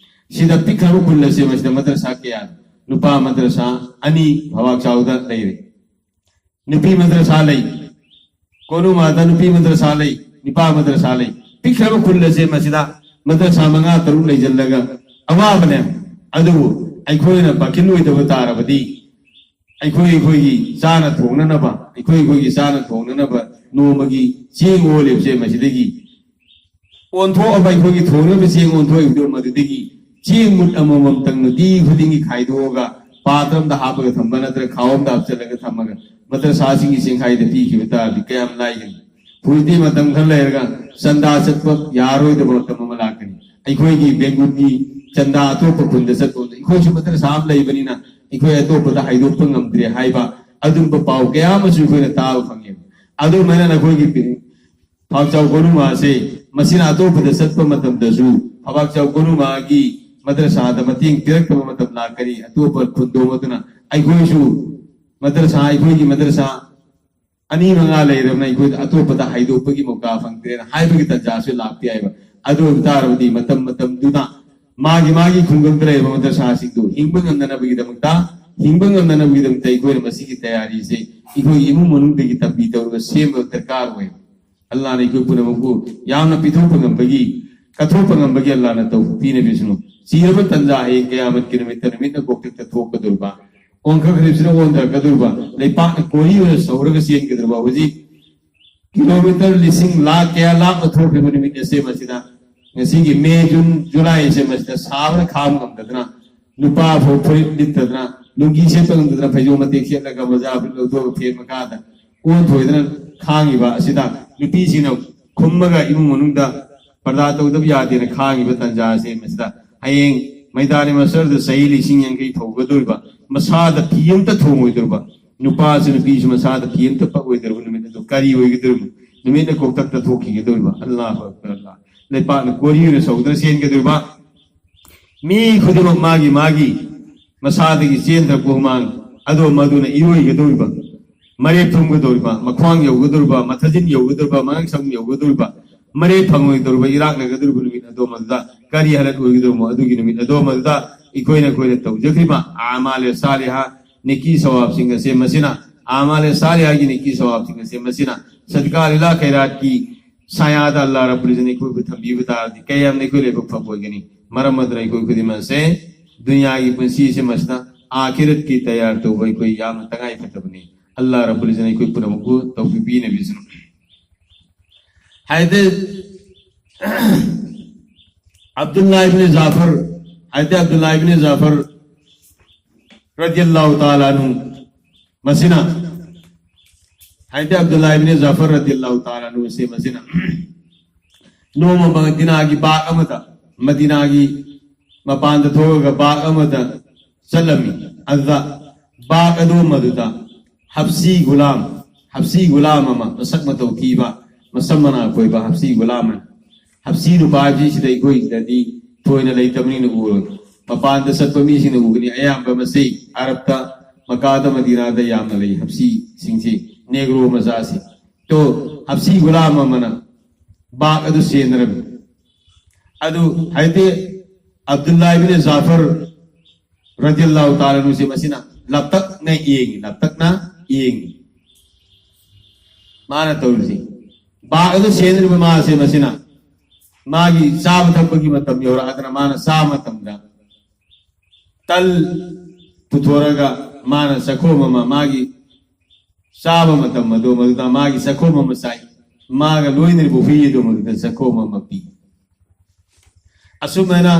ꯁꯤꯗ ꯄꯤꯛꯈ꯭ꯔꯕ ꯈꯨꯜ ꯑꯁꯦ ꯃꯁꯤꯗ ꯃꯗ꯭ꯔꯁꯥ ꯀꯌꯥꯅꯣ? ꯅꯨꯄꯥ ꯃꯗ꯭ꯔꯁꯥ ꯑꯅꯤ ꯐꯕꯥꯛꯆꯥꯎꯗ ꯂꯩꯔꯦ꯫ ꯅꯨꯄꯤ ꯃꯗ꯭ꯔꯁꯥ ꯂꯩ, ꯀꯣꯅꯨꯃꯥꯗ ꯅꯨꯄꯤ ꯃꯗ꯭ꯔꯁꯥ ꯂꯩ, ꯅꯨꯄꯥ ꯃꯗ꯭ꯔꯁꯥ ꯂꯩ꯫ ꯄꯤꯛꯈ꯭ꯔꯕ ꯈꯨꯜ ꯑꯁꯦ ꯃꯁꯤꯗ ꯃꯗ꯭ꯔꯁꯥ ꯃꯉꯥ ꯇꯔꯨꯛ ꯂꯩꯁꯤꯜꯂꯒ ꯑꯋꯥꯕꯅꯦ꯫ ꯑꯗꯨꯕꯨ ꯑꯩꯈꯣꯏꯅ ꯕꯥꯀꯤꯜ ꯑꯣꯏꯗꯕ ꯇꯥꯔꯕꯗꯤ, ꯑꯩꯈꯣꯏ ꯑꯩꯈꯣꯏꯒꯤ ꯆꯥꯅ ꯊꯣꯡꯅꯅꯕ, ꯑꯩꯈꯣꯏ ꯑꯩꯈꯣꯏꯒꯤ ꯆꯥꯅ ꯊꯣꯡꯅꯅꯕ ꯅꯣꯡꯃꯒꯤ ꯆꯦꯡ ꯑꯣꯜꯂꯤꯕꯁꯦ ꯃꯁꯤꯗꯒꯤ ꯑꯣꯟꯊꯣꯛꯑꯕ, ꯑꯩꯈꯣꯏꯒꯤ ꯊꯣꯡꯅꯕ ꯆꯦꯡ ꯑꯣꯟꯊꯣꯛꯏꯕꯗꯣ ꯃꯗꯨꯗꯒꯤ ꯆꯦꯡ ꯃꯨꯠ ꯑꯃꯃꯝꯇꯪ ꯅꯨꯡꯇꯤ ꯈꯨꯗꯤꯡꯒꯤ ꯈꯥꯏꯗꯣꯛꯑꯒ ꯄꯥꯇ꯭ꯔ ꯑꯃꯗ ꯍꯥꯞꯄꯒ ꯊꯝꯕ ꯅꯠꯇ꯭ꯔꯒ ꯈꯥꯎ ꯑꯃꯗ ꯍꯥꯞꯆꯤꯜꯂꯒ ꯊꯝꯃꯒ ꯃꯗ꯭ꯔꯁꯥꯁꯤꯡꯒꯤ ꯆꯦꯡꯈꯥꯏꯗ ꯄꯤꯈꯤꯕ ꯇꯥꯔꯗꯤ ꯀꯌꯥꯝ ꯂꯥꯏꯒꯅꯤ? ꯍꯧꯖꯤꯛꯇꯤ ꯃꯇꯝ ꯈꯔ ꯂꯩꯔꯒ ꯆꯟꯗꯥ ꯆꯠꯄ ꯌꯥꯔꯣꯏꯗꯕ ꯃꯇꯝ ꯑꯃ ꯂꯥꯛꯀꯅꯤ꯫ ꯑꯩꯈꯣꯏꯒꯤ ꯕꯦꯡꯒꯨꯜꯒꯤ ꯆꯟꯗꯥ ꯑꯇꯣꯞꯄ ꯈꯨꯟꯗ ꯆꯠꯄ, ꯑꯩꯈꯣꯏꯁꯨ ꯃꯗ꯭ꯔꯁꯥ ꯑꯃ ꯂꯩꯕꯅꯤꯅ ꯑꯩꯈꯣꯏ ꯑꯇꯣꯞꯄꯗ ꯍꯥꯏꯗꯣꯛꯄ ꯉꯝꯗ꯭ꯔꯦ ꯍꯥꯏꯕ ꯑꯗꯨꯝꯕ ꯄꯥꯎ ꯀꯌꯥ ꯑꯃꯁꯨ ꯑꯩꯈꯣꯏꯅ ꯇꯥꯕ ꯐꯪꯉꯦ꯫ ꯑꯗꯨꯃꯥꯏꯅ ꯅꯈꯣꯏꯒꯤ ꯐꯥꯛꯆꯥꯎ ꯀꯣꯅꯨꯃꯥꯁꯦ ꯃꯁꯤꯅ ꯑꯇꯣꯞꯄꯗ ꯆꯠꯄ ꯃꯇꯝꯗꯁꯨ ꯐꯥꯕꯥꯛꯆꯥꯎ ꯀꯣꯅꯨꯃꯥꯒꯤ ꯃꯗ꯭ꯔꯁꯥꯗ ꯃꯇꯦꯡ ꯄꯤꯔꯛꯇꯕ ꯃꯇꯝ ꯂꯥꯛꯀꯅꯤ꯫ ꯑꯇꯣꯞꯄ ꯈꯨꯟꯗꯣꯡ ꯑꯗꯨꯅ ꯑꯩꯈꯣꯏꯁꯨ ꯃꯗ꯭ꯔꯁꯥ, ꯑꯩꯈꯣꯏꯒꯤ ꯃꯗ꯭ꯔꯁꯥ ꯑꯅꯤ ꯃꯉꯥ ꯂꯩꯔꯕꯅ ꯑꯩꯈꯣꯏꯗ ꯑꯇꯣꯞꯄꯗ ꯍꯥꯏꯗꯣꯛꯄꯒꯤ ꯃꯧꯀꯥ ꯐꯪꯗ꯭ꯔꯦꯅ ꯍꯥꯏꯕꯒꯤ ꯇꯥꯟꯖꯥꯁꯨ ꯂꯥꯛꯄ ꯌꯥꯏꯕ꯫ ꯑꯗꯨ ꯑꯣꯏꯕ ꯇꯥꯔꯕꯗꯤ ꯃꯇꯝ ꯃꯇꯝꯗꯨꯗ ꯃꯥꯒꯤ ꯃꯥꯒꯤ ꯈꯨꯡꯒꯪꯗ ꯂꯩꯔꯕ ꯃꯗ꯭ꯔꯁꯥꯁꯤꯡꯗꯨ ꯍꯤꯡꯕ ꯉꯝꯅꯅꯕꯒꯤꯗꯃꯛꯇ, ꯍꯤꯡꯕ ꯉꯝꯅꯅꯕꯒꯤꯗꯃꯛꯇ ꯑꯩꯈꯣꯏꯅ ꯃꯁꯤꯒꯤ ꯇꯌꯥꯔꯤꯁꯦ ꯑꯩꯈꯣꯏꯒꯤ ꯏꯃꯨꯡ ꯃꯅꯨꯡꯗꯒꯤ ꯇꯝꯕꯤ ꯇꯧꯔꯒ ꯁꯦꯝꯕ ꯗꯔꯀꯥꯔ ꯑꯣꯏ꯫ ꯑꯜꯂꯥꯅ ꯑꯩꯈꯣꯏ ꯄꯨꯝꯅꯃꯛꯄꯨ ꯌꯥꯝꯅ ꯄꯤꯊꯣꯛꯄ ꯉꯝꯕꯒꯤ, ꯀꯠꯊꯣꯛꯄ ꯉꯝꯕꯒꯤ ꯑꯜꯂꯥꯅ ꯇꯧ ꯄꯤꯅꯕꯤꯁꯅꯨ꯫ ꯆꯤꯔꯕ ꯇꯟꯖꯥ ꯍꯌꯦꯡ ꯀꯌꯥꯃꯠꯀꯤ ꯅꯨꯃꯤꯠꯇ ꯅꯨꯃꯤꯠꯅ ꯀꯣꯛꯇꯛꯇ ꯊꯣꯛꯀꯗꯧꯔꯤꯕ, ꯑꯣꯟꯈꯛ ꯍꯥꯏꯕꯁꯤꯅ ꯑꯣꯟꯊꯔꯛꯀꯗꯧꯔꯤꯕ, ꯂꯩꯄꯥꯛꯅ ꯀꯣꯔꯤ ꯑꯣꯏꯅ ꯁꯧꯔꯒ ꯆꯦꯟꯒꯗꯧꯔꯤꯕ ꯍꯧꯖꯤꯛ ꯀꯤꯂꯣꯃꯤꯇꯔ ꯂꯤꯁꯤꯡ ꯂꯥꯈ ꯀꯌꯥ ꯂꯥꯞꯅ ꯊꯣꯛꯈ꯭ꯔꯤꯕ ꯅꯨꯃꯤꯠ ꯑꯁꯦ ꯃꯁꯤꯗ, ꯉꯁꯤꯒꯤ ꯃꯦ, ꯖꯨꯟ, ꯖꯨꯂꯥꯏ ꯑꯁꯦ ꯃꯁꯤꯗ ꯁꯥꯕꯅ ꯈꯥꯡꯕ ꯉꯝꯗꯗꯅ, ꯅꯨꯄꯥ ꯐꯥꯎ ꯐꯨꯔꯤꯠ ꯂꯤꯠꯇꯗꯅ, ꯂꯨꯡꯒꯤ ꯁꯦꯠꯄ ꯉꯝꯗꯗꯅ, ꯐꯩꯖꯣꯝ ꯃꯇꯦꯛ ꯁꯦꯠꯂꯒ ꯃꯣꯖꯥ ꯐꯨꯔꯤꯠ ꯂꯧꯊꯣꯛꯑꯒ ꯐꯦꯟ ꯃꯈꯥꯗ ꯑꯣꯟꯊꯣꯏꯗꯅ ꯈꯥꯡꯉꯤꯕ ꯑꯁꯤꯗ, ꯅꯨꯄꯤꯁꯤꯡꯅ ꯈꯨꯝꯃꯒ ꯏꯃꯨꯡ ꯃꯅꯨꯡꯗ ꯄꯔꯗꯥ ꯇꯧꯗꯕ ꯌꯥꯗꯦꯅ ꯈꯥꯡꯉꯤꯕ ꯇꯟꯖꯥ ꯑꯁꯦ ꯃꯁꯤꯗ, ꯍꯌꯦꯡ ꯃꯩꯗꯥꯅꯤ ꯃꯁꯔꯗ ꯆꯍꯤ ꯂꯤꯁꯤꯡ ꯌꯥꯡꯈꯩ ꯊꯧꯒꯗꯧꯔꯤꯕ, ꯃꯁꯥꯗ ꯐꯤ ꯑꯃꯇ ꯊꯣꯡꯉꯣꯏꯗꯧꯔꯤꯕ, ꯅꯨꯄꯥꯁꯨ ꯅꯨꯄꯤꯁꯨ ꯃꯁꯥꯗ ꯐꯤ ꯑꯃꯇ ꯄꯛꯑꯣꯏꯗꯧꯔꯤꯕ ꯅꯨꯃꯤꯠ ꯑꯗꯨ ꯀꯔꯤ ꯑꯣꯏꯒꯗꯧꯔꯤꯕꯅꯣ? ꯅꯨꯃꯤꯠꯅ ꯀꯣꯛꯇꯛꯇ ꯊꯣꯛꯈꯤꯒꯗꯧꯔꯤꯕ꯫ ꯑꯜꯂꯥꯍꯨ ꯑꯛꯕꯔ, ꯑꯜꯂꯥꯍ꯫ ꯂꯩꯄꯥꯛꯅ ꯀꯣꯔꯤ ꯑꯣꯏꯅ ꯁꯧꯗꯨꯅ ꯆꯦꯟꯒꯗꯧꯔꯤꯕ꯫ ꯃꯤ ꯈꯨꯗꯤꯡꯃꯛ ꯃꯥꯒꯤ ꯃꯥꯒꯤ ꯃꯁꯥꯗꯒꯤ ꯆꯦꯟꯊꯔꯛꯄ ꯍꯨꯃꯥꯡ ꯑꯗꯣ ꯃꯗꯨꯅ ꯏꯔꯣꯏꯒꯗꯧꯔꯤꯕ, ꯃꯔꯦꯞ ꯊꯨꯝꯒꯗꯧꯔꯤꯕ, ꯃꯈ꯭ꯋꯥꯡ ꯌꯧꯒꯗꯧꯔꯤꯕ, ꯃꯊꯥꯖꯤꯟ ꯌꯧꯒꯗꯧꯔꯤꯕ, ꯃꯉꯛꯁꯝ ꯌꯧꯒꯗꯧꯔꯤꯕ, ꯃꯔꯦꯞ ꯐꯪꯉꯣꯏꯗꯧꯔꯤꯕ, ꯏꯔꯥꯛꯅꯒꯗꯧꯔꯤꯕ ꯅꯨꯃꯤꯠ ꯑꯗꯣ ꯃꯗꯨꯗ ꯀꯔꯤ ꯍꯥꯂꯠ ꯑꯣꯏꯒꯗꯧꯔꯤꯕꯅꯣ? ꯑꯗꯨꯒꯤ ꯅꯨꯃꯤꯠ ꯑꯗꯣ ꯃꯗꯨꯗ ꯑꯩꯈꯣꯏꯅ ꯑꯩꯈꯣꯏꯅ ꯇꯧꯖꯈ꯭ꯔꯤꯕ ꯑꯃꯥꯂꯦ ꯁꯥꯂꯤꯍꯥ, ꯅꯦꯀꯤ ꯁꯋꯥꯕꯁꯤꯡ ꯑꯁꯦ ꯃꯁꯤꯅ, ꯑꯃꯥꯂꯦ ꯁꯥꯂꯤꯍꯥꯒꯤ ꯅꯦꯀꯤ ꯁꯋꯥꯕꯁꯤꯡ ꯑꯁꯦ ꯃꯁꯤꯅ ꯁꯗꯀꯥ ꯂꯤꯂꯥ ꯈꯩꯔꯥꯠꯀꯤ ꯁꯥꯌꯥꯗ ꯑꯜꯂꯥꯍ ꯔꯕꯨꯜ ꯏꯖ꯭ꯖꯠꯅ ꯑꯩꯈꯣꯏꯕꯨ ꯊꯝꯕꯤꯕ ꯇꯥꯔꯗꯤ ꯀꯌꯥꯝꯅ ꯑꯩꯈꯣꯏ ꯂꯥꯏꯕꯛ ꯐꯕ ꯑꯣꯏꯒꯅꯤ꯫ ꯃꯔꯝ ꯑꯗꯨꯅ ꯑꯩꯈꯣꯏ ꯈꯨꯗꯤꯡꯃꯛꯁꯦ ꯗꯨꯅꯤꯌꯥꯒꯤ ꯄꯨꯟꯁꯤꯁꯦ ꯃꯁꯤꯗ ꯑꯥꯈꯤꯔꯠꯀꯤ ꯇꯌꯥꯔ ꯇꯧꯕ ꯑꯩꯈꯣꯏ ꯌꯥꯝꯅ ꯇꯉꯥꯏ ꯐꯗꯕꯅꯤ꯫ ꯑꯜꯂꯥ ꯔꯕꯨꯜ ꯏꯖ꯭ꯖꯠꯅ ꯑꯩꯈꯣꯏ ꯄꯨꯝꯅꯃꯛꯄꯨ ꯇꯧꯕꯤꯕꯤꯅꯕꯤꯁꯅꯨ꯫ ꯍꯥꯏꯗꯤ ꯑꯕꯗꯨꯜꯂꯥ ꯏꯕꯅꯦ ꯖꯥꯐꯔ, ꯍꯥꯏꯗꯤ ꯑꯕꯗꯨꯜꯂꯥ ꯏꯕꯅꯦ ꯖꯥꯐꯔ ꯔꯗꯤꯌꯜꯂꯥꯍꯨ ꯇꯥꯂꯥ ꯑꯟꯍꯨ, ꯃꯁꯤꯅ, ꯍꯥꯏꯗꯤ ꯑꯕꯗꯨꯜꯂꯥ ꯏꯕꯅꯦ ꯖꯥꯐꯔ ꯔꯗꯤꯌꯜꯂꯥꯍꯨ ꯇꯥꯂꯥ ꯑꯟꯍꯨ ꯑꯁꯤ ꯃꯁꯤꯅ ꯅꯣꯡꯃ ꯃꯗꯤꯅꯥꯒꯤ ꯕꯥꯒ ꯑꯃꯗ, ꯃꯗꯤꯅꯥꯒꯤ ꯃꯄꯥꯟꯗ ꯊꯣꯛꯑꯒ ꯕꯥꯒ ꯑꯃꯗ ꯆꯠꯂꯝꯃꯤ꯫ ꯑꯗꯨꯗ ꯕꯥꯒ ꯑꯗꯨ ꯃꯗꯨꯗ ꯍꯞꯁꯤ ꯒꯨꯂꯥꯝ, ꯍꯞꯁꯤ ꯒꯨꯂꯥꯝ ꯑꯃ, ꯃꯁꯛ ꯃꯇꯧ ꯊꯤꯕ, ꯃꯁꯝ ꯃꯅꯥ ꯀꯣꯏꯕ ꯍꯞꯁꯤ ꯒꯨꯂꯥꯝ ꯑꯃ, ꯍꯞꯁꯤ ꯅꯨꯄꯥ ꯍꯥꯏꯕꯁꯤ ꯁꯤꯗ ꯑꯩꯈꯣꯏ ꯁꯤꯗꯗꯤ ꯊꯣꯏꯅ ꯂꯩꯇꯕꯅꯤꯅ ꯎꯔꯣꯏ꯫ ꯃꯄꯥꯟꯗ ꯆꯠꯄ ꯃꯤꯁꯤꯡꯅ ꯎꯒꯅꯤ꯫ ꯑꯌꯥꯝꯕ ꯃꯁꯤ ꯑꯔꯕꯇ, ꯃꯀꯥꯗ, ꯃꯗꯤꯅꯥꯗ ꯌꯥꯝꯅ ꯂꯩ ꯍꯞꯁꯤꯁꯤꯡꯁꯤ, ꯅꯦꯒ꯭ꯔꯣ ꯃꯆꯥꯁꯤ꯫ ꯇꯣ, ꯍꯞꯁꯤ ꯒꯨꯂꯥꯝ ꯑꯃꯅ ꯕꯥꯒ ꯑꯗꯨ ꯁꯦꯟꯅꯔꯝꯃꯤ꯫ ꯑꯗꯨ ꯍꯥꯏꯗꯤ ꯑꯕꯗꯨꯜꯂꯥ ꯏꯕꯤꯅ ꯖꯥꯐꯔ ꯔꯗꯤꯌꯜꯂꯥꯍꯨ ꯇꯥꯂꯥ ꯑꯟꯍꯨꯁꯦ ꯃꯁꯤꯅ ꯂꯞꯇꯛꯅ ꯌꯦꯡꯉꯤ, ꯂꯞꯇꯛꯅ ꯌꯦꯡꯉꯤ꯫ ꯃꯥꯅ ꯇꯧꯔꯤꯁꯤ, ꯕꯥꯒ ꯑꯗꯨ ꯁꯦꯟꯅꯔꯤꯕ ꯃꯥꯁꯦ ꯃꯁꯤꯅ ꯃꯥꯒꯤ ꯆꯥꯕ ꯊꯛꯄꯒꯤ ꯃꯇꯝ ꯌꯧꯔꯛꯑꯗꯅ ꯃꯥꯅ ꯆꯥꯕ ꯃꯇꯝꯗ ꯇꯜ ꯄꯨꯊꯣꯔꯒ ꯃꯥꯅ ꯆꯥꯛꯈꯣꯝ ꯑꯃ, ꯃꯥꯒꯤ ꯆꯥꯕ ꯃꯇꯝ ꯑꯗꯨ ꯃꯗꯨꯗ ꯃꯥꯒꯤ ꯆꯥꯛꯈꯣꯝ ꯑꯃ ꯆꯥꯏ꯫ ꯃꯥꯒ ꯂꯣꯏꯅꯔꯤꯕ ꯍꯨꯏ ꯑꯗꯨ ꯃꯗꯨꯗ ꯆꯥꯛꯈꯣꯝ ꯑꯃ ꯄꯤ꯫ ꯑꯁꯨꯃꯥꯏꯅ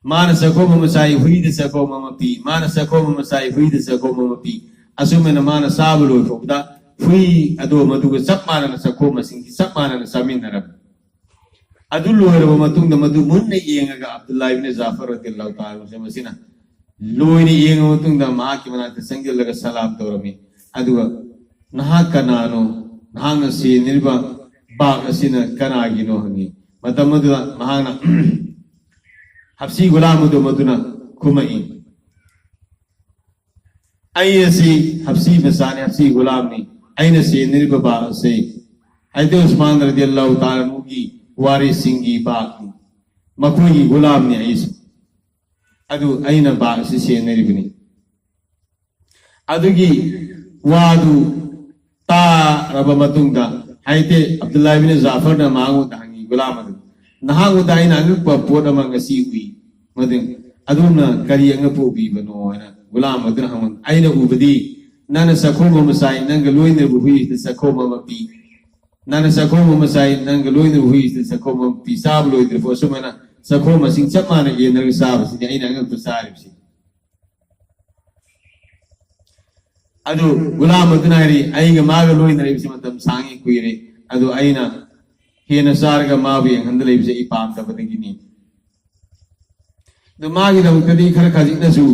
ꯃꯥꯅ ꯆꯥꯛꯈꯣꯝ ꯑꯃ ꯆꯥꯏ, ꯍꯨꯏꯗ ꯆꯥꯛꯈꯣꯝ ꯑꯃ ꯄꯤ, ꯃꯥꯅ ꯆꯥꯛꯈꯣꯝ ꯑꯃ ꯆꯥꯏ, ꯍꯨꯏꯗ ꯆꯥꯛꯈꯣꯝ ꯑꯃ ꯄꯤ꯫ ꯑꯁꯨꯃꯥꯏꯅ ꯃꯥꯅ ꯆꯥꯕ ꯂꯣꯏꯐꯥꯎꯕꯗ ꯍꯨꯏ ꯑꯗꯣ ꯃꯗꯨꯒ ꯆꯞ ꯃꯥꯟꯅꯅ ꯆꯥꯛꯈꯣꯝ ꯃꯁꯤꯡꯁꯤ ꯆꯞ ꯃꯥꯟꯅꯅ ꯆꯥꯃꯤꯟꯅꯔꯝꯃꯤ꯫ ꯑꯗꯨ ꯂꯣꯏꯔꯕ ꯃꯇꯨꯡꯗ ꯃꯗꯨ ꯃꯨꯟꯅ ꯌꯦꯡꯉꯒ ꯑꯕꯗꯨꯜꯂꯥ ꯏꯕꯅ ꯖꯥꯐꯔ ꯔꯗꯤꯌꯜꯂꯥꯍꯨ ꯇꯥꯂꯥ ꯑꯟꯍꯨꯁꯦ ꯃꯁꯤꯅ ꯂꯣꯏꯅ ꯌꯦꯡꯉ ꯃꯇꯨꯡꯗ ꯃꯍꯥꯛꯀꯤ ꯃꯅꯥꯛꯇ ꯆꯪꯁꯤꯜꯂꯒ ꯁꯂꯥꯝ ꯇꯧꯔꯝꯃꯤ꯫ ꯑꯗꯨꯒ "ꯅꯍꯥꯛ ꯀꯅꯥꯅꯣ? ꯅꯍꯥꯛꯅ ꯁꯦꯟꯅꯔꯤꯕ ꯕꯥꯒ ꯑꯁꯤꯅ ꯀꯅꯥꯒꯤꯅꯣ?" ꯍꯪꯉꯤ꯫ ꯃꯇꯝ ꯑꯗꯨꯗ ꯃꯍꯥꯛꯅ ꯍꯞꯁꯤ ꯒꯨꯂꯥꯝ ꯑꯗꯨ ꯃꯗꯨꯅ ꯈꯨꯝꯃꯛꯏ, "ꯑꯩ ꯑꯁꯤ ꯍꯞꯁꯤ ꯃꯆꯥꯅꯤ, ꯍꯞꯁꯤ ꯒꯨꯂꯥꯝꯅꯤ꯫ ꯑꯩꯅ ꯁꯦꯟꯅꯔꯤꯕ ꯕꯥꯒ ꯑꯁꯤ ꯍꯥꯏꯗꯤ ꯎꯁꯃꯥꯟ ꯔꯗꯤꯌꯜꯂꯥꯍꯨ ꯇꯥꯂꯥ ꯑꯟꯍꯨꯒꯤ ꯋꯥꯔꯤꯁꯤꯡꯒꯤ ꯕꯥꯒꯅꯤ, ꯃꯈꯣꯏꯒꯤ ꯒꯨꯂꯥꯝꯅꯤ ꯑꯩꯁꯨ꯫ ꯑꯗꯨ ꯑꯩꯅ ꯕꯥꯒ ꯑꯁꯤ ꯁꯦꯟꯅꯔꯤꯕꯅꯤ꯫" ꯑꯗꯨꯒꯤ ꯋꯥꯗꯨ ꯇꯥꯔꯕ ꯃꯇꯨꯡꯗ ꯍꯥꯏꯗꯤ ꯑꯕꯗꯨꯜꯂꯥ ꯏꯕꯤꯅ ꯖꯥꯐꯔꯅ ꯃꯉꯣꯟꯗ ꯍꯪꯉꯤ, ꯒꯨꯂꯥꯝ ꯑꯗꯨ, "ꯅꯍꯥꯛꯉꯣꯟꯗ ꯑꯩꯅ ꯑꯉꯛꯄ ꯄꯣꯠ ꯑꯃ ꯉꯁꯤ ꯎꯏ꯫ ꯃꯗꯨ ꯑꯗꯣꯝꯅ ꯀꯔꯤ ꯑꯉꯛꯄ ꯎꯕꯤꯕꯅꯣ ꯍꯥꯏꯅ ꯒꯨꯂꯥꯝ ꯑꯗꯨꯅ ꯍꯪꯕ꯫ ꯑꯩꯅ ꯎꯕꯗꯤ ꯅꯪꯅ ꯆꯥꯛꯈꯣꯝ ꯑꯃ ꯆꯥꯏ, ꯅꯪꯒ ꯂꯣꯏꯅꯔꯤꯕ ꯍꯨꯏꯁꯤꯗ ꯆꯥꯛꯈꯣꯝ ꯑꯃ ꯄꯤ꯫ ꯅꯪꯅ ꯆꯥꯛꯈꯣꯝ ꯑꯃ ꯆꯥꯏ, ꯅꯪꯒ ꯂꯣꯏꯅꯔꯤꯕ ꯍꯨꯏꯁꯤꯗ ꯆꯥꯛꯈꯣꯝ ꯑꯃ ꯄꯤ꯫ ꯆꯥꯕ ꯂꯣꯏꯗ꯭ꯔꯤꯕ ꯑꯁꯨꯃꯥꯏꯅ ꯆꯥꯛꯈꯣꯝ ꯃꯁꯤꯡ ꯆꯞ ꯃꯥꯟꯅ ꯌꯦꯟꯅꯔꯒ ꯆꯥꯕꯁꯤꯅꯤ ꯑꯩꯅ ꯑꯉꯛꯄ ꯆꯥꯔꯤꯕꯁꯤ꯫ ꯑꯗꯨ ꯒꯨꯂꯥꯝ ꯑꯗꯨꯅ ꯍꯥꯏꯔꯤ, "ꯑꯩꯒ ꯃꯥꯒ ꯂꯣꯏꯅꯔꯤꯕꯁꯤ ꯃꯇꯝ ꯁꯥꯡꯉꯤ ꯀꯨꯏꯔꯦ, ꯑꯗꯣ ꯑꯩꯅ ꯍꯦꯟꯅ ꯆꯥꯔꯒ ꯃꯥꯕꯨ ꯌꯦꯡꯍꯟꯗ ꯂꯩꯕꯁꯦ ꯑꯩ ꯄꯥꯝꯗꯕꯗꯒꯤꯅꯤ꯫ ꯑꯗꯨ ꯃꯥꯒꯤꯗꯃꯛꯇꯗꯤ ꯈꯔ ꯈꯖꯤꯛꯅꯁꯨ,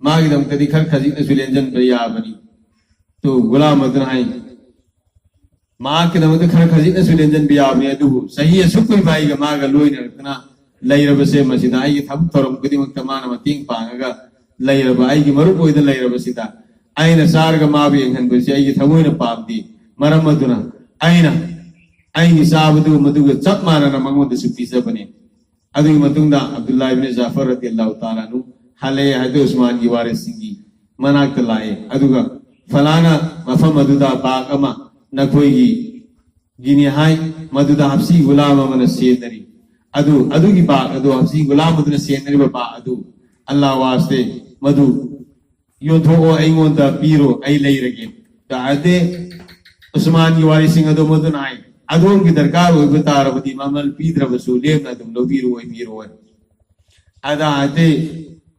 ꯃꯥꯒꯤꯗꯃꯛꯇꯗꯤ ꯈꯔ ꯈꯖꯤꯛꯅꯁꯨ ꯂꯦꯟꯖꯟꯕ ꯌꯥꯕꯅꯤ"꯫ ꯑꯗꯨ ꯒꯨꯂꯥꯝ ꯑꯗꯨꯅ ꯍꯥꯏ, "ꯃꯍꯥꯛꯀꯤꯗꯃꯛꯇ ꯈꯔ ꯈꯖꯤꯛꯅꯁꯨ ꯂꯦꯟꯖꯟꯕ ꯌꯥꯕꯅꯤ, ꯑꯗꯨꯕꯨ ꯆꯍꯤ ꯑꯁꯨꯛ ꯀꯨꯏꯕ ꯑꯩꯒ ꯃꯥꯒ ꯂꯣꯏꯅꯔꯛꯇꯅ ꯂꯩꯔꯕꯁꯦ, ꯃꯁꯤꯗ ꯑꯩꯒꯤ ꯊꯕꯛ ꯊꯧꯔꯝ ꯈꯨꯗꯤꯡꯃꯛꯇ ꯃꯥꯅ ꯃꯇꯦꯡ ꯄꯥꯡꯉꯒ ꯂꯩꯔꯕ, ꯑꯩꯒꯤ ꯃꯔꯨꯞ ꯑꯣꯏꯗ ꯂꯩꯔꯕꯁꯤꯗ ꯑꯩꯅ ꯆꯥꯔꯒ ꯃꯥꯕꯨ ꯌꯦꯡꯍꯟꯕꯁꯤ ꯑꯩꯒꯤ ꯊꯃꯣꯏꯅ ꯄꯥꯝꯗꯦ꯫ ꯃꯔꯝ ꯑꯗꯨꯅ ꯑꯩꯅ ꯑꯩꯒꯤ ꯆꯥꯕꯗꯨ ꯃꯗꯨꯒ ꯆꯞ ꯃꯥꯟꯅꯅ ꯃꯉꯣꯟꯗꯁꯨ ꯄꯤꯖꯕꯅꯤ"꯫ ꯑꯗꯨꯒꯤ ꯃꯇꯨꯡꯗ ꯑꯕꯗꯨꯜꯂꯥ ꯏꯕꯅ ꯖꯥꯐꯔ ꯔꯗꯤꯌꯜꯂꯥꯍꯨ ꯇꯥꯂꯥ ꯑꯟꯍꯨ ꯍꯜꯂꯛꯑꯦ ꯍꯥꯏꯗꯤ ꯎꯁꯃꯥꯟꯒꯤ ꯋꯥꯔꯤꯁꯁꯤꯡꯒꯤ ꯃꯅꯥꯛꯇ ꯂꯥꯛꯑꯦ꯫ ꯑꯗꯨꯒ ꯐꯂꯥꯅ ꯃꯐꯝ ꯑꯗꯨꯗ ꯕꯥꯒ ꯑꯃ ꯅꯈꯣꯏꯒꯤ ꯒꯤꯅꯤ ꯍꯥꯏ, ꯃꯗꯨꯗ ꯍꯞꯁꯤ ꯒꯨꯂꯥꯝ ꯑꯃꯅ ꯁꯦꯟꯅꯔꯤ꯫ ꯑꯗꯨ, ꯑꯗꯨꯒꯤ ꯕꯥꯒ ꯑꯗꯨ, ꯍꯞꯁꯤ ꯒꯨꯂꯥꯝ ꯑꯗꯨꯅ ꯁꯦꯟꯅꯔꯤꯕ ꯕꯥꯒ ꯑꯗꯨ, ꯑꯜꯂꯥꯍ ꯋꯥꯁꯇꯦ, ꯃꯗꯨ ꯌꯣꯟꯊꯣꯛꯑꯣ, ꯑꯩꯉꯣꯟꯗ ꯄꯤꯔꯣ, ꯑꯩ ꯂꯩꯔꯒꯦ꯫ ꯍꯥꯏꯗꯤ ꯎꯁꯃꯥꯟꯒꯤ ꯋꯥꯔꯤꯁꯤꯡ ꯑꯗꯨ ꯃꯗꯨꯅ ꯍꯥꯏ, "ꯑꯗꯣꯝꯒꯤ ꯗꯔꯀꯥꯔ ꯑꯣꯏꯕ ꯇꯥꯔꯕꯗꯤ ꯃꯃꯜ ꯄꯤꯗ꯭ꯔꯕꯁꯨ ꯂꯦꯝꯅ ꯑꯗꯨꯝ ꯂꯧꯕꯤꯔꯣ, ꯑꯣꯏꯕꯤꯔꯣ"꯫ ꯑꯗ ꯍꯥꯏꯗꯤ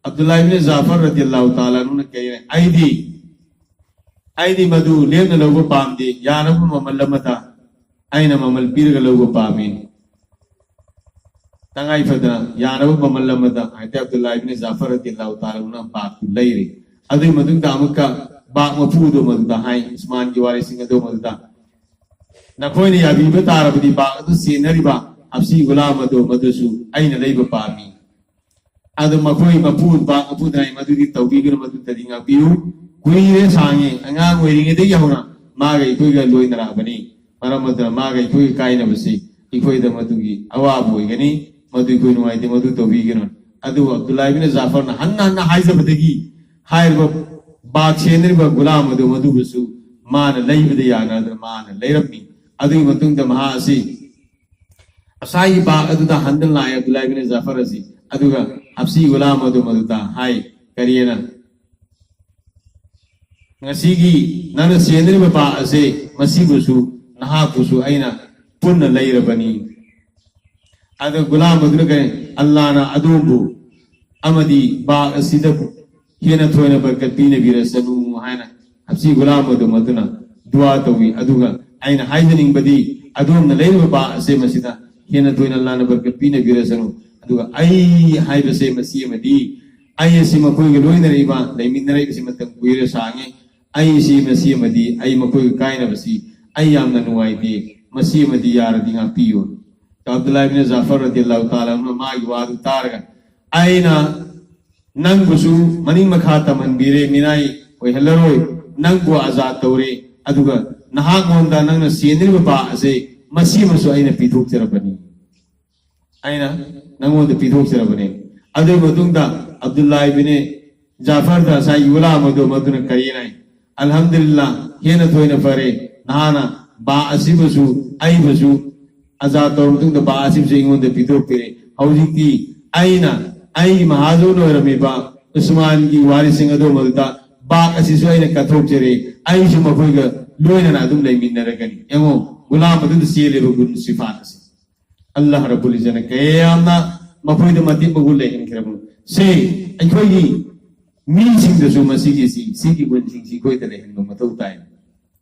ꯑꯕꯗꯨꯜꯂꯥ ꯏꯕꯅ ꯖꯥꯐꯔ ꯔꯗꯤꯌꯜꯂꯥꯍꯨ ꯇꯥꯂꯥ ꯑꯟꯍꯨꯅ ꯀꯩ ꯍꯥꯏ? "ꯑꯩꯗꯤ, ꯑꯩꯗꯤ ꯃꯗꯨ ꯂꯦꯝꯅ ꯂꯧꯕ ꯄꯥꯝꯗꯦ, ꯌꯥꯅꯕ ꯃꯃꯜ ꯑꯃꯗ ꯑꯩꯅ ꯃꯃꯜ ꯄꯤꯔꯒ ꯂꯧꯕ ꯄꯥꯝꯃꯤ꯫ ꯇꯉꯥꯏ ꯐꯗꯅ ꯌꯥꯅꯕ ꯃꯃꯜ ꯑꯃꯗ" ꯍꯥꯏꯗꯤ ꯑꯕꯗꯨꯜꯂꯥ ꯏꯕꯅ ꯖꯥꯐꯔ ꯔꯗꯤꯌꯜꯂꯥꯍꯨ ꯇꯥꯂꯥ ꯑꯟꯍꯨꯅ ꯕꯥꯒꯇꯨ ꯂꯩꯔꯦ꯫ ꯑꯗꯨꯒꯤ ꯃꯇꯨꯡꯗ ꯑꯃꯨꯛꯀ ꯕꯥꯒ ꯃꯄꯨꯗꯣ ꯃꯗꯨꯗ ꯍꯥꯏ, ꯎꯁꯃꯥꯟꯒꯤ ꯋꯥꯔꯤꯁꯤꯡ ꯑꯗꯨ ꯃꯗꯨꯗ, "ꯅꯈꯣꯏꯅ ꯌꯥꯕꯤꯕ ꯇꯥꯔꯕꯗꯤ ꯕꯥꯒ ꯑꯗꯨ ꯁꯦꯟꯅꯔꯤꯕ ꯍꯞꯁꯤ ꯒꯨꯂꯥꯝ ꯑꯗꯨ ꯃꯗꯨꯁꯨ ꯑꯩꯅ ꯂꯩꯕ ꯄꯥꯝꯃꯤ"꯫ ꯑꯗꯨ ꯃꯈꯣꯏ ꯃꯄꯨ, ꯕꯥꯒ ꯃꯄꯨꯗꯨꯅ ꯍꯥꯏ, "ꯃꯗꯨꯗꯤ ꯇꯧꯕꯤꯒꯅꯨ, ꯃꯗꯨꯗꯗꯤ ꯉꯥꯛꯄꯤꯌꯨ꯫ ꯀꯨꯏꯔꯦ ꯁꯥꯡꯉꯦ, ꯑꯉꯥꯡ ꯑꯣꯏꯔꯤꯉꯩꯗꯒꯤ ꯍꯧꯅ ꯃꯥꯒ ꯑꯩꯈꯣꯏꯒ ꯂꯣꯏꯅꯔꯛꯑꯕꯅꯤ꯫ ꯃꯔꯝ ꯑꯗꯨꯅ ꯃꯥꯒ ꯑꯩꯈꯣꯏꯒ ꯀꯥꯏꯅꯕꯁꯤ ꯑꯩꯈꯣꯏꯗ ꯃꯗꯨꯒꯤ ꯑꯋꯥꯕ ꯑꯣꯏꯒꯅꯤ, ꯃꯗꯨ ꯑꯩꯈꯣꯏ ꯅꯨꯡꯉꯥꯏꯇꯦ, ꯃꯗꯨ ꯇꯧꯕꯤꯒꯅꯨ"꯫ ꯑꯗꯨꯕꯨ ꯑꯕꯗꯨꯜꯂꯥ ꯏꯕꯅ ꯖꯥꯐꯔꯅ ꯍꯟꯅ ꯍꯟꯅ ꯍꯥꯏꯖꯕꯗꯒꯤ ꯍꯥꯏꯔꯤꯕ ꯕꯥꯒ ꯁꯦꯟꯅꯔꯤꯕ ꯒꯨꯂꯥꯝ ꯑꯗꯨ ꯃꯗꯨꯕꯨꯁꯨ ꯃꯥꯅ ꯂꯩꯕꯗ ꯌꯥꯅꯗꯅ ꯃꯥꯅ ꯂꯩꯔꯝꯃꯤ꯫ ꯑꯗꯨꯒꯤ ꯃꯇꯨꯡꯗ ꯃꯍꯥꯛ ꯑꯁꯤ ꯉꯁꯥꯏꯒꯤ ꯕꯥꯒ ꯑꯗꯨꯗ ꯍꯟꯗꯨꯅ ꯂꯥꯛꯑꯦ ꯑꯕꯗꯨꯜꯂꯥ ꯏꯕꯅ ꯖꯥꯐꯔ ꯑꯁꯤ꯫ ꯑꯗꯨꯒ ꯍꯞꯁꯤ ꯒꯨꯂꯥꯝ ꯑꯗꯨ ꯃꯗꯨꯗ ꯍꯥꯏ, ꯀꯔꯤꯅ? ꯉꯁꯤꯒꯤ ꯅꯪꯅ ꯁꯦꯟꯅꯔꯤꯕ ꯕꯥ ꯑꯁꯦ ꯃꯁꯤꯕꯨꯁꯨ ꯅꯍꯥꯛꯄꯨꯁꯨ ꯑꯩꯅ ꯄꯨꯟꯅ ꯂꯩꯔꯕꯅꯤ꯫ ꯑꯗ ꯒꯨꯂꯥꯝ ꯑꯗꯨꯅ ꯀꯔꯤ? "ꯑꯜꯂꯥꯅ ꯑꯗꯣꯝꯕꯨ ꯑꯃꯗꯤ ꯕꯥ ꯑꯁꯤꯗꯕꯨ ꯍꯦꯟꯅ ꯊꯣꯏꯅ ꯕꯔꯀꯠ ꯄꯤꯅꯕꯤꯔꯁꯅꯨ" ꯍꯥꯏꯅ ꯍꯞꯁꯤ ꯒꯨꯂꯥꯝ ꯑꯗꯨ ꯃꯗꯨꯅ ꯗꯨꯋꯥ ꯇꯧꯏ꯫ ꯑꯗꯨꯒ ꯑꯩꯅ ꯍꯥꯏꯖꯅꯤꯡꯕꯗꯤ, ꯑꯗꯣꯝꯅ ꯂꯩꯔꯤꯕ ꯕꯥ ꯑꯁꯦ ꯃꯁꯤꯗ ꯍꯦꯟꯅ ꯊꯣꯏꯅ ꯑꯜꯂꯥꯅ ꯕꯔꯀꯠ ꯄꯤꯅꯕꯤꯔꯁꯅꯨ꯫ ꯑꯗꯨꯒ ꯑꯩ ꯍꯥꯏꯕꯁꯦ ꯃꯁꯤ ꯑꯃꯗꯤ ꯑꯩ ꯑꯁꯤ ꯃꯈꯣꯏꯒ ꯂꯣꯏꯅꯔꯛꯏꯕ, ꯂꯩꯃꯤꯟꯅꯔꯛꯏꯕꯁꯤ ꯃꯇꯝ ꯀꯨꯏꯔ ꯁꯥꯡꯉꯤ꯫ ꯑꯩꯁꯤ ꯃꯁꯤ ꯑꯃꯗꯤ ꯑꯩ ꯃꯈꯣꯏꯒ ꯀꯥꯏꯅꯕꯁꯤ ꯑꯩ ꯌꯥꯝꯅ ꯅꯨꯡꯉꯥꯏꯇꯦ꯫ ꯃꯁꯤ ꯑꯃꯗꯤ ꯌꯥꯔꯗꯤ ꯉꯥꯛꯄꯤꯌꯨ꯫ ꯑꯕꯗꯨꯜꯂꯥꯍ ꯏꯕꯅ ꯖꯥꯐꯔ ꯔꯗꯤꯌꯜꯂꯥꯍꯨ ꯇꯥꯂꯥ ꯑꯟꯍꯨꯅ ꯃꯥꯒꯤ ꯋꯥꯗꯨ ꯇꯥꯔꯒ, "ꯑꯩꯅ ꯅꯪꯕꯨꯁꯨ ꯃꯅꯤꯡ ꯃꯈꯥ ꯇꯝꯍꯟꯕꯤꯔꯦ, ꯃꯤꯅꯥꯏ ꯑꯣꯏꯍꯜꯂꯔꯣꯏ, ꯅꯪꯕꯨ ꯑꯖꯥꯗ ꯇꯧꯔꯦ, ꯑꯗꯨꯒ ꯅꯍꯥꯛꯉꯣꯟꯗ ꯅꯪꯅ ꯁꯦꯟꯅꯔꯤꯕ ꯕꯥ ꯑꯁꯦ ꯃꯁꯤ ꯑꯃꯁꯨ ꯑꯩꯅ ꯄꯤꯊꯣꯛꯆꯔꯕꯅꯤ, ꯑꯩꯅ ꯅꯪꯉꯣꯟꯗ ꯄꯤꯊꯣꯛꯆꯔꯕꯅꯤ"꯫ ꯑꯗꯨꯒꯤ ꯃꯇꯨꯡꯗ ꯑꯕꯗꯨꯜꯂꯥꯍ ꯏꯕꯅ ꯖꯥꯐꯔꯗ ꯉꯁꯥꯏꯒꯤ ꯒꯨꯂꯥꯝ ꯑꯗꯨ ꯃꯗꯨꯅ ꯀꯔꯤꯅ ꯍꯥꯏ? "ꯑꯜꯍꯝꯗꯨꯂꯤꯜꯂꯥ, ꯍꯦꯟꯅ ꯊꯣꯏꯅ ꯐꯔꯦ, ꯅꯍꯥꯛꯅ ꯕꯥ ꯑꯁꯤꯕꯨꯁꯨ ꯑꯩꯕꯨꯁꯨ ꯑꯖꯥꯗ ꯇꯧꯔꯕ ꯃꯇꯨꯡꯗ ꯕꯥ ꯑꯁꯤꯕꯨꯁꯨ ꯑꯩꯉꯣꯟꯗ ꯄꯤꯊꯣꯛꯄꯤꯔꯦ꯫ ꯍꯧꯖꯤꯛꯇꯤ ꯑꯩꯅ ꯑꯩꯒꯤ ꯃꯍꯥꯖꯣꯟ ꯑꯣꯏꯔꯝꯃꯤꯕ ꯎꯁꯃꯥꯟꯒꯤ ꯋꯥꯔꯤꯁꯁꯤꯡ ꯑꯗꯨ ꯃꯗꯨꯗ ꯕꯥ ꯑꯁꯤꯁꯨ ꯑꯩꯅ ꯀꯠꯊꯣꯛꯆꯔꯦ, ꯑꯩꯁꯨ ꯃꯈꯣꯏꯒ ꯂꯣꯏꯅꯅ ꯑꯗꯨꯝ ꯂꯩꯃꯤꯟꯅꯔꯒꯅꯤ"꯫ ꯌꯦꯡꯉꯣ, ꯒꯨꯂꯥꯝ ꯑꯗꯨꯗ ꯆꯦꯜꯂꯤꯕ ꯒꯨꯟ ꯁꯤꯐꯥꯠ ꯑꯁꯤ꯫ ꯑꯜꯂꯥꯍ ꯔꯕꯨꯜ ꯏꯖ꯭ꯖꯠꯅ ꯀꯌꯥꯝꯅ ꯃꯈꯣꯏꯗ ꯃꯇꯤꯛ ꯃꯒꯨꯟ ꯂꯩꯍꯟꯈ꯭ꯔꯕꯅꯣ꯫ ꯁꯦ, ꯑꯩꯈꯣꯏꯒꯤ ꯃꯤꯁꯤꯡꯗꯁꯨ ꯃꯁꯤꯒꯤꯁꯤ, ꯁꯤꯒꯤ ꯒꯨꯟꯁꯤꯡꯁꯤ ꯑꯩꯈꯣꯏꯗ ꯂꯩꯍꯟꯕ ꯃꯊꯧ ꯇꯥꯏ꯫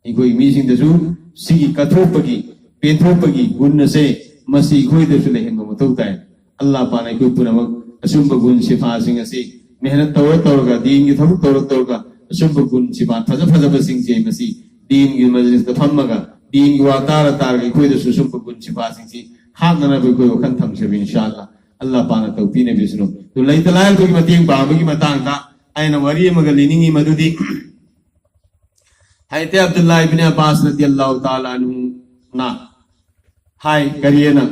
ꯑꯩꯈꯣꯏ ꯃꯤꯁꯤꯡꯗꯁꯨ ꯁꯤꯒꯤ ꯀꯠꯊꯣꯛꯄꯒꯤ, ꯄꯦꯟꯊꯣꯛꯄꯒꯤ ꯒꯨꯟ ꯑꯁꯦ ꯃꯁꯤ ꯑꯩꯈꯣꯏꯗꯁꯨ ꯂꯩꯍꯟꯕ ꯃꯊꯧ ꯇꯥꯏ꯫ ꯑꯜꯂꯥꯍ ꯄꯥꯛꯅ ꯑꯩꯈꯣꯏ ꯄꯨꯝꯅꯃꯛ ꯑꯁꯨꯝꯕ ꯒꯨꯟ ꯁꯤꯐꯥꯁꯤꯡ ꯑꯁꯤ ꯃꯦꯍꯅꯠ ꯇꯧꯔ ꯇꯧꯔꯒ, ꯗꯤꯟꯒꯤ ꯊꯕꯛ ꯇꯧꯔ ꯇꯧꯔꯒ, ꯑꯁꯨꯝꯕ ꯒꯨꯟ ꯁꯤꯐꯥ ꯐꯖ ꯐꯖꯕꯁꯤꯡꯁꯦ ꯃꯁꯤ ꯗꯤꯟꯒꯤ ꯃꯖꯂꯤꯁꯇ ꯐꯝꯃꯒ, ꯗꯤꯟꯒꯤ ꯋꯥ ꯇꯥꯔ ꯇꯥꯔꯒ ꯑꯩꯈꯣꯏꯗꯁꯨ ꯑꯁꯨꯝꯕ ꯒꯨꯟ ꯁꯤꯐꯥꯁꯤꯡꯁꯤ ꯍꯥꯞꯅꯅꯕ ꯑꯩꯈꯣꯏ ꯋꯥꯈꯜ ꯊꯝꯁꯦꯕ, ꯏꯟꯁꯥ ꯑꯜꯂꯥꯍ꯫ ꯑꯜꯂꯥꯍ ꯄꯥꯛꯅ ꯇꯧꯕꯤꯅꯕꯤꯁꯅꯨ꯫ ꯑꯗꯨ ꯂꯩꯇ ꯂꯥꯏꯔꯕꯒꯤ ꯃꯇꯦꯡ ꯄꯥꯡꯕꯒꯤ ꯃꯇꯥꯡꯗ ꯑꯩꯅ ꯋꯥꯔꯤ ꯑꯃꯒ ꯂꯤꯅꯤꯡꯉꯤ, ꯃꯗꯨꯗꯤ ꯍꯥꯏꯗꯤ ꯑꯕꯗꯨꯜꯂꯥꯍ ꯏꯕꯅ ꯑꯕꯥꯁ ꯔꯗꯤꯌꯜꯂꯥꯍꯨ ꯇꯥꯂꯥ ꯑꯟꯍꯨꯅ ꯍꯥꯏ, ꯀꯔꯤꯑꯅ?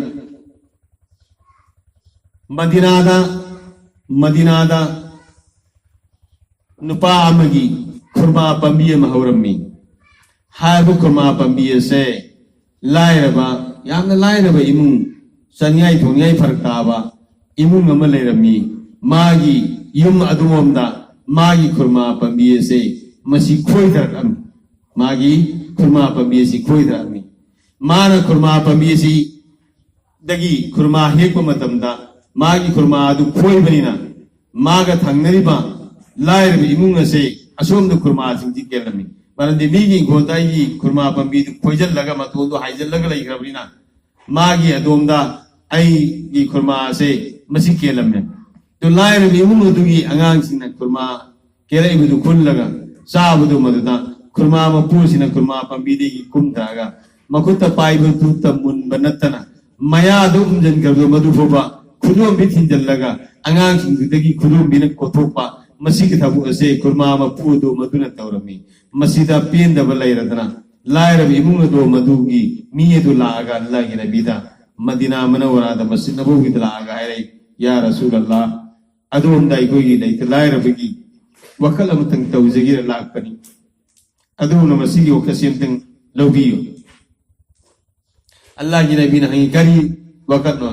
ꯃꯗꯤꯅꯥꯗ, ꯃꯗꯤꯅꯥꯗ ꯅꯨꯄꯥ ꯑꯃꯒꯤ ꯈꯨꯔꯃꯥ ꯄꯥꯝꯕꯤ ꯑꯃ ꯍꯧꯔꯝꯃꯤ꯫ ꯍꯥꯏꯔꯤꯕ ꯈꯨꯔꯃꯥ ꯄꯥꯝꯕꯤ ꯑꯁꯦ ꯂꯥꯏꯔꯕ, ꯌꯥꯝꯅ ꯂꯥꯏꯔꯕ ꯏꯃꯨꯡ, ꯆꯥꯅꯤꯡꯉꯥꯏ ꯊꯣꯡꯅꯤꯡꯉꯥꯏ ꯐꯔꯛ ꯇꯥꯕ ꯏꯃꯨꯡ ꯑꯃ ꯂꯩꯔꯝꯃꯤ꯫ ꯃꯥꯒꯤ ꯌꯨꯝ ꯑꯗꯨꯔꯣꯝꯗ ꯃꯥꯒꯤ ꯈꯨꯔꯃꯥ ꯄꯥꯝꯕꯤ ꯑꯁꯦ ꯃꯁꯤ ꯈꯣꯏꯊꯔꯛꯂꯝꯃꯤ꯫ ꯃꯥꯒꯤ ꯈꯨꯔꯃꯥ ꯄꯥꯝꯕꯤ ꯑꯁꯤ ꯈꯣꯏꯊꯔꯛꯂꯝꯃꯤ꯫ ꯃꯥꯅ ꯈꯨꯔꯃꯥ ꯄꯥꯝꯕꯤ ꯑꯁꯤ ꯗꯒꯤ ꯈꯨꯔꯃꯥ ꯍꯦꯛꯄ ꯃꯇꯝꯗ ꯃꯥꯒꯤ ꯈꯨꯔꯃꯥ ꯑꯗꯨ ꯈꯣꯏꯕꯅꯤꯅ ꯃꯥꯒ ꯊꯪꯅꯔꯤꯕ ꯂꯥꯏꯔꯕ ꯏꯃꯨꯡ ꯑꯁꯦ ꯑꯁꯣꯝꯗ ꯈꯨꯔꯃꯥꯁꯤꯡꯁꯤ ꯀꯦꯜꯂꯝꯃꯤ꯫ ꯃꯔꯝꯗꯤ ꯃꯤꯒꯤ ꯏꯪꯈꯣꯜꯗ ꯑꯩꯒꯤ ꯈꯨꯔꯃꯥ ꯄꯥꯝꯕꯤꯗꯨ ꯈꯣꯏꯖꯤꯜꯂꯒ ꯃꯇꯣꯟꯗꯨ ꯍꯥꯏꯖꯤꯜꯂꯒ ꯂꯩꯈ꯭ꯔꯕꯅꯤꯅ ꯃꯥꯒꯤ ꯑꯗꯣꯝꯗ ꯑꯩꯒꯤ ꯈꯨꯔꯃꯥ ꯑꯁꯦ ꯃꯁꯤ ꯀꯦꯜꯂꯝꯃꯦ꯫ ꯑꯗꯨ ꯂꯥꯏꯔꯕ ꯏꯃꯨꯡ ꯑꯗꯨꯒꯤ ꯑꯉꯥꯡꯁꯤꯡꯅ ꯈꯨꯔꯃꯥ ꯀꯦꯜꯂꯛꯏꯕꯗꯨ ꯈꯨꯜꯂꯒ ꯆꯥꯕꯗꯨ ꯃꯗꯨꯗ ꯈꯨꯔꯃꯥ ꯃꯄꯨꯁꯤꯅ ꯈꯨꯔꯃꯥ ꯄꯥꯝꯕꯤꯗꯒꯤ ꯀꯨꯝꯊꯔꯒ ꯃꯈꯨꯠꯇ ꯄꯥꯏꯕꯗꯨꯇ ꯃꯨꯟꯕ ꯅꯠꯇꯅ ꯃꯌꯥꯗ ꯎꯝꯖꯤꯟꯈ꯭ꯔꯕꯗꯨ ꯃꯗꯨ ꯐꯥꯎꯕ ꯈꯨꯗꯣꯝꯕꯤ ꯊꯤꯟꯖꯤꯜꯂꯒ ꯑꯉꯥꯡꯁꯤꯡꯗꯨꯗꯒꯤ ꯈꯨꯗꯣꯝꯕꯤꯅ ꯀꯣꯠꯊꯣꯛꯄ, ꯃꯁꯤꯒꯤ ꯊꯕꯛ ꯑꯁꯦ ꯈꯨꯔꯃꯥ ꯃꯄꯨ ꯑꯗꯨ ꯃꯗꯨꯅ ꯇꯧꯔꯝꯃꯤ꯫ ꯃꯁꯤꯗ ꯄꯦꯟꯗꯕ ꯂꯩꯔꯗꯅ ꯂꯥꯏꯔꯕ ꯏꯃꯨꯡ ꯑꯗꯨ ꯃꯗꯨꯒꯤ ꯃꯤ ꯑꯗꯨ ꯂꯥꯛꯑꯒ ꯑꯜꯂꯥꯍꯒꯤ ꯅꯕꯤꯗ ꯃꯗꯤꯅꯥ ꯃꯅꯧꯋꯔꯥꯗ ꯃꯁꯖꯤꯗ ꯅꯕꯧꯕꯤꯗ ꯂꯥꯛꯑꯒ ꯍꯥꯏꯔꯛꯏ, "ꯌꯥ ꯔꯁꯨꯂꯜꯂꯥꯍ, ꯑꯗꯣꯝꯗ ꯑꯩꯈꯣꯏꯒꯤ ꯂꯩꯇ ꯂꯥꯏꯔꯕꯒꯤ ꯋꯥꯈꯜ ꯑꯃꯇꯪ ꯇꯧꯖꯒꯦꯅ ꯂꯥꯛꯄꯅꯤ꯫ ꯑꯗꯣꯝꯅ ꯃꯁꯤꯒꯤ ꯋꯥꯈꯜꯁꯤ ꯑꯃꯇꯪ ꯂꯧꯕꯤꯌꯨ꯫" ꯑꯜꯂꯥꯍꯒꯤ ꯅꯕꯤꯅ ꯍꯪꯉꯤ, "ꯀꯔꯤ ꯋꯥꯀꯠꯅꯣ?"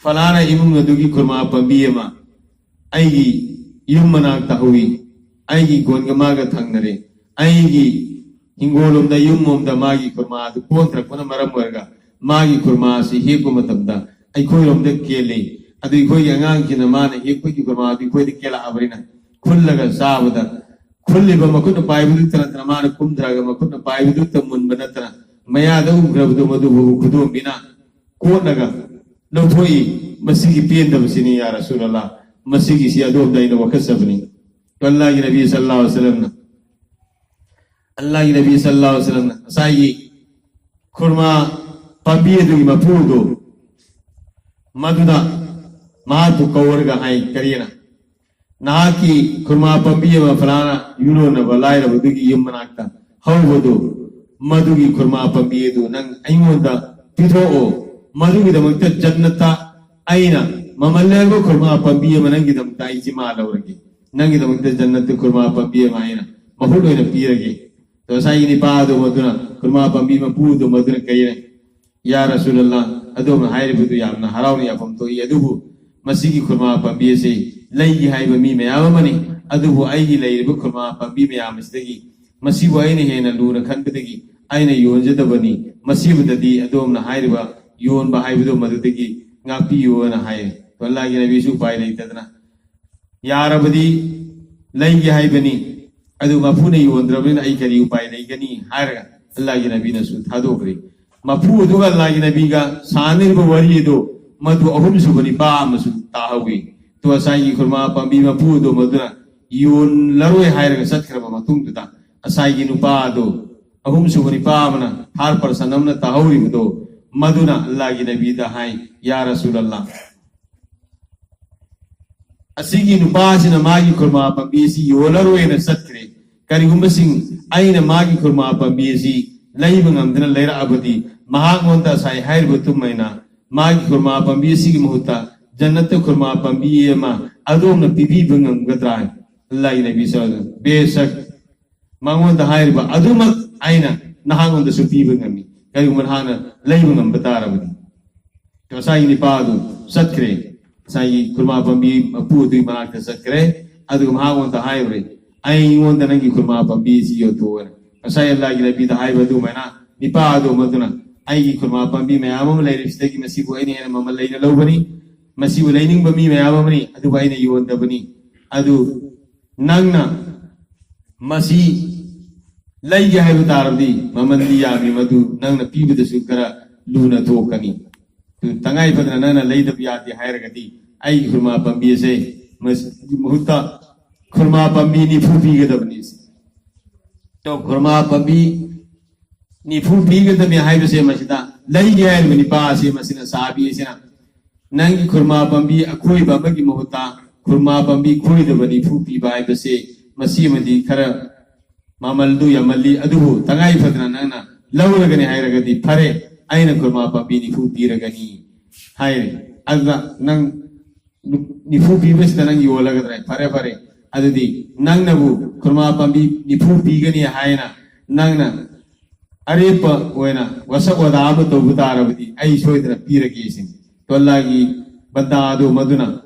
"ꯐꯂꯥꯅ ꯏꯃꯨꯡ ꯑꯗꯨꯒꯤ ꯈꯨꯔꯃꯥ ꯄꯥꯝꯕꯤ ꯑꯃ ꯑꯩꯒꯤ ꯌꯨꯝ ꯃꯅꯥꯛꯇ ꯍꯧꯏ, ꯑꯩꯒꯤ ꯒꯣꯟꯒ ꯃꯥꯒ ꯊꯪꯅꯔꯦ, ꯑꯩꯒꯤ ꯍꯤꯡꯒꯣꯜꯂꯣꯝꯗ, ꯌꯨꯝꯂꯣꯝꯗ ꯃꯥꯒꯤ ꯈꯨꯔꯃꯥ ꯑꯗꯨ ꯀꯣꯟꯊꯔꯛꯄꯅ ꯃꯔꯝ ꯑꯣꯏꯔꯒ ꯃꯥꯒꯤ ꯈꯨꯔꯃꯥ ꯑꯁꯤ ꯍꯦꯛꯄ ꯃꯇꯝꯗ ꯑꯩꯈꯣꯏꯔꯣꯝꯗ ꯀꯦꯜꯂꯤ꯫ ꯑꯗꯨ ꯑꯩꯈꯣꯏꯒꯤ ꯑꯉꯥꯡꯁꯤꯡꯅ ꯃꯥꯅ ꯍꯦꯛꯄꯒꯤ ꯈꯨꯔꯃꯥ ꯑꯗꯨ ꯑꯩꯈꯣꯏꯗ ꯀꯦꯜꯂꯛꯑꯕꯅꯤꯅ ꯈꯨꯜꯂꯒ ꯆꯥꯕꯗ ꯈꯨꯜꯂꯤꯕ ꯃꯈꯨꯠꯅ ꯄꯥꯏꯕꯗꯨꯇ ꯅꯠꯇꯅ ꯃꯥꯅ ꯀꯨꯝꯊꯔꯒ ꯃꯈꯨꯠꯅ ꯄꯥꯏꯕꯗꯨꯇ ꯃꯨꯟꯕ ꯅꯠꯇꯅ ꯃꯌꯥꯗ ꯎꯝꯈ꯭ꯔꯕꯗꯨ ꯃꯗꯨꯕꯨ ꯈꯨꯗꯣꯝꯕꯤꯅ ꯀꯣꯠꯂꯒ ꯂꯧꯊꯣꯛꯏ꯫ ꯃꯁꯤꯒꯤ ꯄꯦꯟꯗꯕꯁꯤꯅꯤ ꯌꯥ ꯔꯁꯨꯂꯜꯂꯥꯍ, ꯃꯁꯤꯒꯤꯁꯤ ꯑꯗꯣꯝꯗ ꯑꯩꯅ ꯋꯥꯀꯠꯆꯕꯅꯤ꯫" ꯑꯜꯂꯥꯍꯒꯤ ꯅꯕꯤ ꯁꯜꯂꯜꯂꯥꯍꯨ ꯑꯂꯩꯍꯤ ꯋꯁꯜꯂꯝꯅ, ꯑꯜꯂꯥꯍꯒꯤ ꯅꯕꯤ ꯁꯜꯂꯜꯂꯥꯍꯨ ꯑꯂꯩꯍꯤ ꯋꯁꯜꯂꯝꯅ ꯉꯁꯥꯏꯒꯤ ꯈꯨꯔꯃꯥ ꯄꯥꯝꯕꯤ ꯑꯗꯨꯒꯤ ꯃꯄꯨꯗꯨ ꯃꯗꯨꯗ ꯃꯍꯥꯛꯄꯨ ꯀꯧꯔꯒ ꯍꯥꯏ, "ꯀꯔꯤꯅ? ꯅꯍꯥꯛꯀꯤ ꯈꯨꯔꯃꯥ ꯄꯥꯝꯕꯤ ꯑꯃ ꯐꯂꯥꯅ ꯌꯨꯂꯣꯟꯅꯕ ꯂꯥꯏꯔꯕꯗꯨꯒꯤ ꯌꯨꯝ ꯃꯅꯥꯛꯇ ꯍꯧꯕꯗꯨ, ꯃꯗꯨꯒꯤ ꯈꯨꯔꯃꯥ ꯄꯥꯝꯕꯤ ꯑꯗꯨ ꯅꯪ ꯑꯩꯉꯣꯟꯗ ꯄꯤꯊꯣꯛꯑꯣ꯫ ꯃꯗꯨꯒꯤꯗꯃꯛꯇ ꯖꯟꯅꯠꯇ ꯑꯩꯅ ꯃꯃꯜ ꯂꯩꯔꯕ ꯈꯨꯔꯃꯥ ꯄꯥꯝꯕꯤ ꯑꯃ ꯅꯪꯒꯤꯗꯃꯛꯇ ꯑꯩ ꯖꯤꯃꯥ ꯂꯧꯔꯒꯦ꯫ ꯅꯪꯒꯤꯗꯃꯛꯇ ꯖꯟꯅꯠꯇ ꯈꯨꯔꯃꯥ ꯄꯥꯝꯕꯤ ꯑꯃ ꯑꯩꯅ ꯃꯍꯨꯠ ꯑꯣꯏꯅ ꯄꯤꯔꯒꯦ꯫" ꯑꯗꯣ ꯉꯁꯥꯏꯒꯤ ꯅꯤꯄꯥ ꯑꯗꯨ ꯃꯗꯨꯅ, ꯈꯨꯔꯃꯥ ꯄꯥꯝꯕꯤ ꯃꯄꯨ ꯑꯗꯨ ꯃꯗꯨꯅ ꯀꯔꯤꯅ, "ꯌꯥ ꯔꯁꯨꯂꯜꯂꯥꯍ, ꯑꯗꯣꯝꯅ ꯍꯥꯏꯔꯤꯕꯗꯨ ꯌꯥꯝꯅ ꯍꯔꯥꯎꯅ ꯌꯥꯐꯝ ꯊꯣꯛꯏ, ꯑꯗꯨꯕꯨ ꯃꯁꯤꯒꯤ ꯈꯨꯔꯃꯥ ꯄꯥꯝꯕꯤ ꯑꯁꯤ ꯂꯩꯒꯦ ꯍꯥꯏꯕ ꯃꯤ ꯃꯌꯥꯝ ꯑꯃꯅꯤ꯫ ꯑꯗꯨꯕꯨ ꯑꯩꯒꯤ ꯂꯩꯔꯤꯕ ꯈꯨꯔꯃꯥ ꯄꯥꯝꯕꯤ ꯃꯌꯥꯝ ꯑꯁꯤꯗꯒꯤ ꯃꯁꯤꯕꯨ ꯑꯩꯅ ꯍꯦꯟꯅ ꯂꯨꯅ ꯈꯟꯕꯗꯒꯤ ꯑꯩꯅ ꯌꯣꯟꯖꯗꯕꯅꯤ꯫ ꯃꯁꯤꯃꯗꯗꯤ ꯑꯗꯣꯝꯅ ꯍꯥꯏꯔꯤꯕ ꯌꯣꯟꯕ ꯍꯥꯏꯕꯗꯨ ꯃꯗꯨꯗꯒꯤ ꯉꯥꯛꯄꯤꯌꯨꯅ ꯍꯥꯏ꯫ ꯑꯜꯂꯥꯍꯒꯤ ꯅꯕꯤꯁꯨ ꯎꯄꯥꯏ ꯂꯩꯇꯗꯅ, "ꯌꯥꯔꯕꯗꯤ ꯂꯩꯒꯦ ꯍꯥꯏꯕꯅꯤ, ꯑꯗꯨ ꯃꯄꯨꯅ ꯌꯣꯟꯗ꯭ꯔꯕꯅꯤꯅ ꯑꯩ ꯀꯔꯤ ꯎꯄꯥꯏ ꯂꯩꯒꯅꯤ?" ꯍꯥꯏꯔꯒ ꯑꯜꯂꯥꯍꯒꯤ ꯅꯕꯤꯅꯁꯨ ꯊꯥꯗꯣꯛꯈ꯭ꯔꯦ꯫ ꯃꯄꯨ ꯑꯗꯨꯒ ꯑꯜꯂꯥꯍꯒꯤ ꯅꯕꯤꯒ ꯁꯥꯟꯅꯔꯤꯕ ꯋꯥꯔꯤ ꯑꯗꯨ ꯃꯗꯨ ꯑꯍꯨꯝꯁꯨꯕ ꯅꯤꯄꯥ ꯑꯃꯁꯨ ꯇꯥꯍꯧꯏ꯫ ꯇꯣ ꯉꯁꯥꯏꯒꯤ ꯈꯨꯔꯃꯥ ꯄꯥꯝꯕꯤ ꯃꯄꯨ ꯑꯗꯨ ꯃꯗꯨꯅ ꯌꯣꯜꯂꯔꯣꯏ ꯍꯥꯏꯔꯒ ꯆꯠꯈ꯭ꯔꯕ ꯃꯇꯨꯡꯗꯨꯗ, ꯉꯁꯥꯏꯒꯤ ꯅꯨꯄꯥ ꯑꯗꯨ, ꯑꯍꯨꯝꯁꯨꯕ ꯅꯤꯄꯥ ꯑꯃꯅ, ꯊꯥꯔ ꯄꯔꯁꯟ ꯑꯃꯅ ꯇꯥꯍꯧꯔꯤꯕꯗꯣ, ꯃꯗꯨꯅ ꯑꯜꯂꯥꯍꯒꯤ ꯅꯕꯤꯗ ꯍꯥꯏ, "ꯌꯥ ꯔꯁꯨꯂꯜꯂꯥ, ꯑꯁꯤꯒꯤ ꯅꯨꯄꯥꯁꯤꯅ ꯃꯥꯒꯤ ꯈꯨꯔꯃꯥ ꯄꯥꯝꯕꯤ ꯑꯁꯤ ꯌꯣꯜꯂꯔꯣꯏꯅ ꯆꯠꯈ꯭ꯔꯦ꯫ ꯀꯔꯤꯒꯨꯝꯕꯁꯤꯡ ꯑꯩꯅ ꯃꯥꯒꯤ ꯈꯨꯔꯃꯥ ꯄꯥꯝꯕꯤ ꯑꯁꯤ ꯂꯩꯕ ꯉꯝꯗꯅ ꯂꯩꯔꯛꯑꯕꯗꯤ, ꯃꯍꯥꯛꯉꯣꯟꯗ ꯉꯁꯥꯏ ꯍꯥꯏꯔꯤꯕ ꯑꯗꯨꯃꯥꯏꯅ ꯃꯥꯒꯤ ꯈꯨꯔꯃꯥ ꯄꯥꯝꯕꯤ ꯑꯁꯤꯒꯤ ꯃꯍꯨꯠꯇ ꯖꯟꯅꯠꯇ ꯈꯨꯔꯃꯥ ꯄꯥꯝꯕꯤ ꯑꯃ ꯑꯗꯣꯝꯅ ꯄꯤꯕꯤꯕ ꯉꯝꯒꯗ꯭ꯔꯥ?" ꯑꯜꯂꯥꯍꯒꯤ ꯅꯕꯤ ꯁꯜꯂꯜꯂꯥꯍꯨ ꯑꯂꯩꯍꯤ ꯋꯁꯜꯂꯝ, "ꯕꯦꯁꯛ, ꯃꯉꯣꯟꯗ ꯍꯥꯏꯔꯤꯕ ꯑꯗꯨꯃꯛ ꯑꯩꯅ ꯅꯍꯥꯛꯉꯣꯟꯗꯁꯨ ꯄꯤꯕ ꯉꯝꯃꯤ, ꯀꯔꯤꯒꯨꯝꯕ ꯅꯍꯥꯛꯅ ꯂꯩꯕ ꯉꯝꯕ ꯇꯥꯔꯕꯗꯤ꯫" ꯉꯁꯥꯏꯒꯤ ꯅꯤꯄꯥ ꯑꯗꯨ ꯆꯠꯈ꯭ꯔꯦ꯫ ꯉꯁꯥꯏꯒꯤ ꯈꯨꯔꯃꯥ ꯄꯥꯝꯕꯤ ꯃꯄꯨ ꯑꯗꯨꯒꯤ ꯃꯅꯥꯛꯇ ꯆꯠꯈ꯭ꯔꯦ꯫ ꯑꯗꯨꯒ ꯃꯍꯥꯛꯉꯣꯟꯗ ꯍꯥꯏꯔꯨꯔꯦ, "ꯑꯩꯉꯣꯟꯗ ꯅꯪꯒꯤ ꯈꯨꯔꯃꯥ ꯄꯥꯝꯕꯤ ꯑꯁꯤ ꯌꯣꯟꯊꯣꯛꯑꯣꯅ꯫" ꯉꯁꯥꯏ ꯑꯜꯂꯥꯍꯒꯤ ꯅꯕꯤꯗ ꯍꯥꯏꯕ ꯑꯗꯨꯃꯥꯏꯅ ꯅꯤꯄꯥ ꯑꯗꯨ ꯃꯗꯨꯅ, "ꯑꯩꯒꯤ ꯈꯨꯔꯃꯥ ꯄꯥꯝꯕꯤ ꯃꯌꯥꯝ ꯑꯃ ꯂꯩꯔꯤꯕꯁꯤꯗꯒꯤ ꯃꯁꯤꯕꯨ ꯑꯩꯅ ꯍꯦꯟꯅ ꯃꯃꯜ ꯂꯩꯅ ꯂꯧꯕꯅꯤ, ꯃꯁꯤꯕꯨ ꯂꯩꯅꯤꯡꯕ ꯃꯤ ꯃꯌꯥꯝ ꯑꯃꯅꯤ, ꯑꯗꯨꯕꯨ ꯑꯩꯅ ꯌꯣꯟꯗꯕꯅꯤ꯫ ꯑꯗꯨ ꯅꯪꯅ ꯃꯁꯤ ꯂꯩꯒꯦ ꯍꯥꯏꯕ ꯇꯥꯔꯕꯗꯤ ꯃꯃꯜꯗꯤ ꯌꯥꯝꯃꯤ, ꯃꯗꯨ ꯅꯪꯅ ꯄꯤꯕꯗꯁꯨ ꯈꯔ ꯂꯨꯅ ꯊꯣꯛꯀꯅꯤ꯫ ꯑꯗꯨ ꯇꯉꯥꯏ ꯐꯗꯅ ꯅꯪꯅ ꯂꯩꯗꯕ ꯌꯥꯗꯦ ꯍꯥꯏꯔꯒꯗꯤ ꯑꯩꯒꯤ ꯈꯨꯔꯃꯥ ꯄꯥꯝꯕꯤ ꯑꯁꯦ ꯃꯁꯤꯒꯤ ꯃꯍꯨꯠꯇ ꯈꯨꯔꯃꯥ ꯄꯥꯝꯕꯤ ꯅꯤꯐꯨ ꯄꯤꯒꯗꯕꯅꯤ꯫" ꯇꯣ, ꯈꯨꯔꯃꯥ ꯄꯥꯝꯕꯤ ꯅꯤꯐꯨ ꯄꯤꯒꯗꯕꯅꯤ ꯍꯥꯏꯕꯁꯦ ꯃꯁꯤꯗ ꯂꯩꯒꯦ ꯍꯥꯏꯔꯤꯕ ꯅꯤꯄꯥ ꯑꯁꯤ ꯃꯁꯤꯅ ꯁꯥꯕꯤ ꯑꯁꯤꯅ ꯅꯪꯒꯤ ꯈꯨꯔꯃꯥ ꯄꯥꯝꯕꯤ ꯑꯈꯣꯏꯕ ꯑꯃꯒꯤ ꯃꯍꯨꯠꯇ ꯈꯨꯔꯃꯥ ꯄꯥꯝꯕꯤ ꯈꯣꯏꯗꯕ ꯅꯤꯐꯨ ꯄꯤꯕ ꯍꯥꯏꯕꯁꯦ ꯃꯁꯤꯃꯗꯤ ꯈꯔ ꯃꯃꯜꯗꯨ ꯌꯥꯝꯃꯜꯂꯤ, ꯑꯗꯨꯕꯨ ꯇꯉꯥꯏ ꯐꯗꯅ ꯅꯪꯅ ꯂꯧꯔꯒꯅꯤ ꯍꯥꯏꯔꯒꯗꯤ ꯐꯔꯦ, ꯑꯩꯅ ꯈꯨꯔꯃꯥ ꯄꯥꯝꯕꯤ ꯅꯤꯐꯨ ꯄꯤꯔꯒꯅꯤ ꯍꯥꯏꯔꯦ꯫ ꯑꯗꯨꯗ ꯅꯪ ꯅꯤꯐꯨ ꯄꯤꯕꯁꯤꯗ ꯅꯪ ꯌꯣꯜꯂꯒꯗ꯭ꯔꯦ? ꯐꯔꯦ, ꯐꯔꯦ, ꯑꯗꯨꯗꯤ ꯅꯪꯅꯕꯨ ꯈꯨꯔꯃꯥ ꯄꯥꯝꯕꯤ ꯅꯤꯐꯨ ꯄꯤꯒꯅꯤ ꯍꯥꯏꯅ ꯅꯪꯅ ꯑꯔꯦꯞꯄ ꯑꯣꯏꯅ ꯋꯥꯁꯛ ꯋꯥꯗꯥ ꯑꯃ ꯇꯧꯕ ꯇꯥꯔꯕꯗꯤ ꯑꯩ ꯁꯣꯏꯗꯅ ꯄꯤꯔꯒꯦ ꯁꯤꯅꯤ꯫ ꯇꯣꯜꯂꯥꯒꯤ ꯕꯟꯗꯥ ꯑꯗꯨ ꯃꯗꯨꯅ,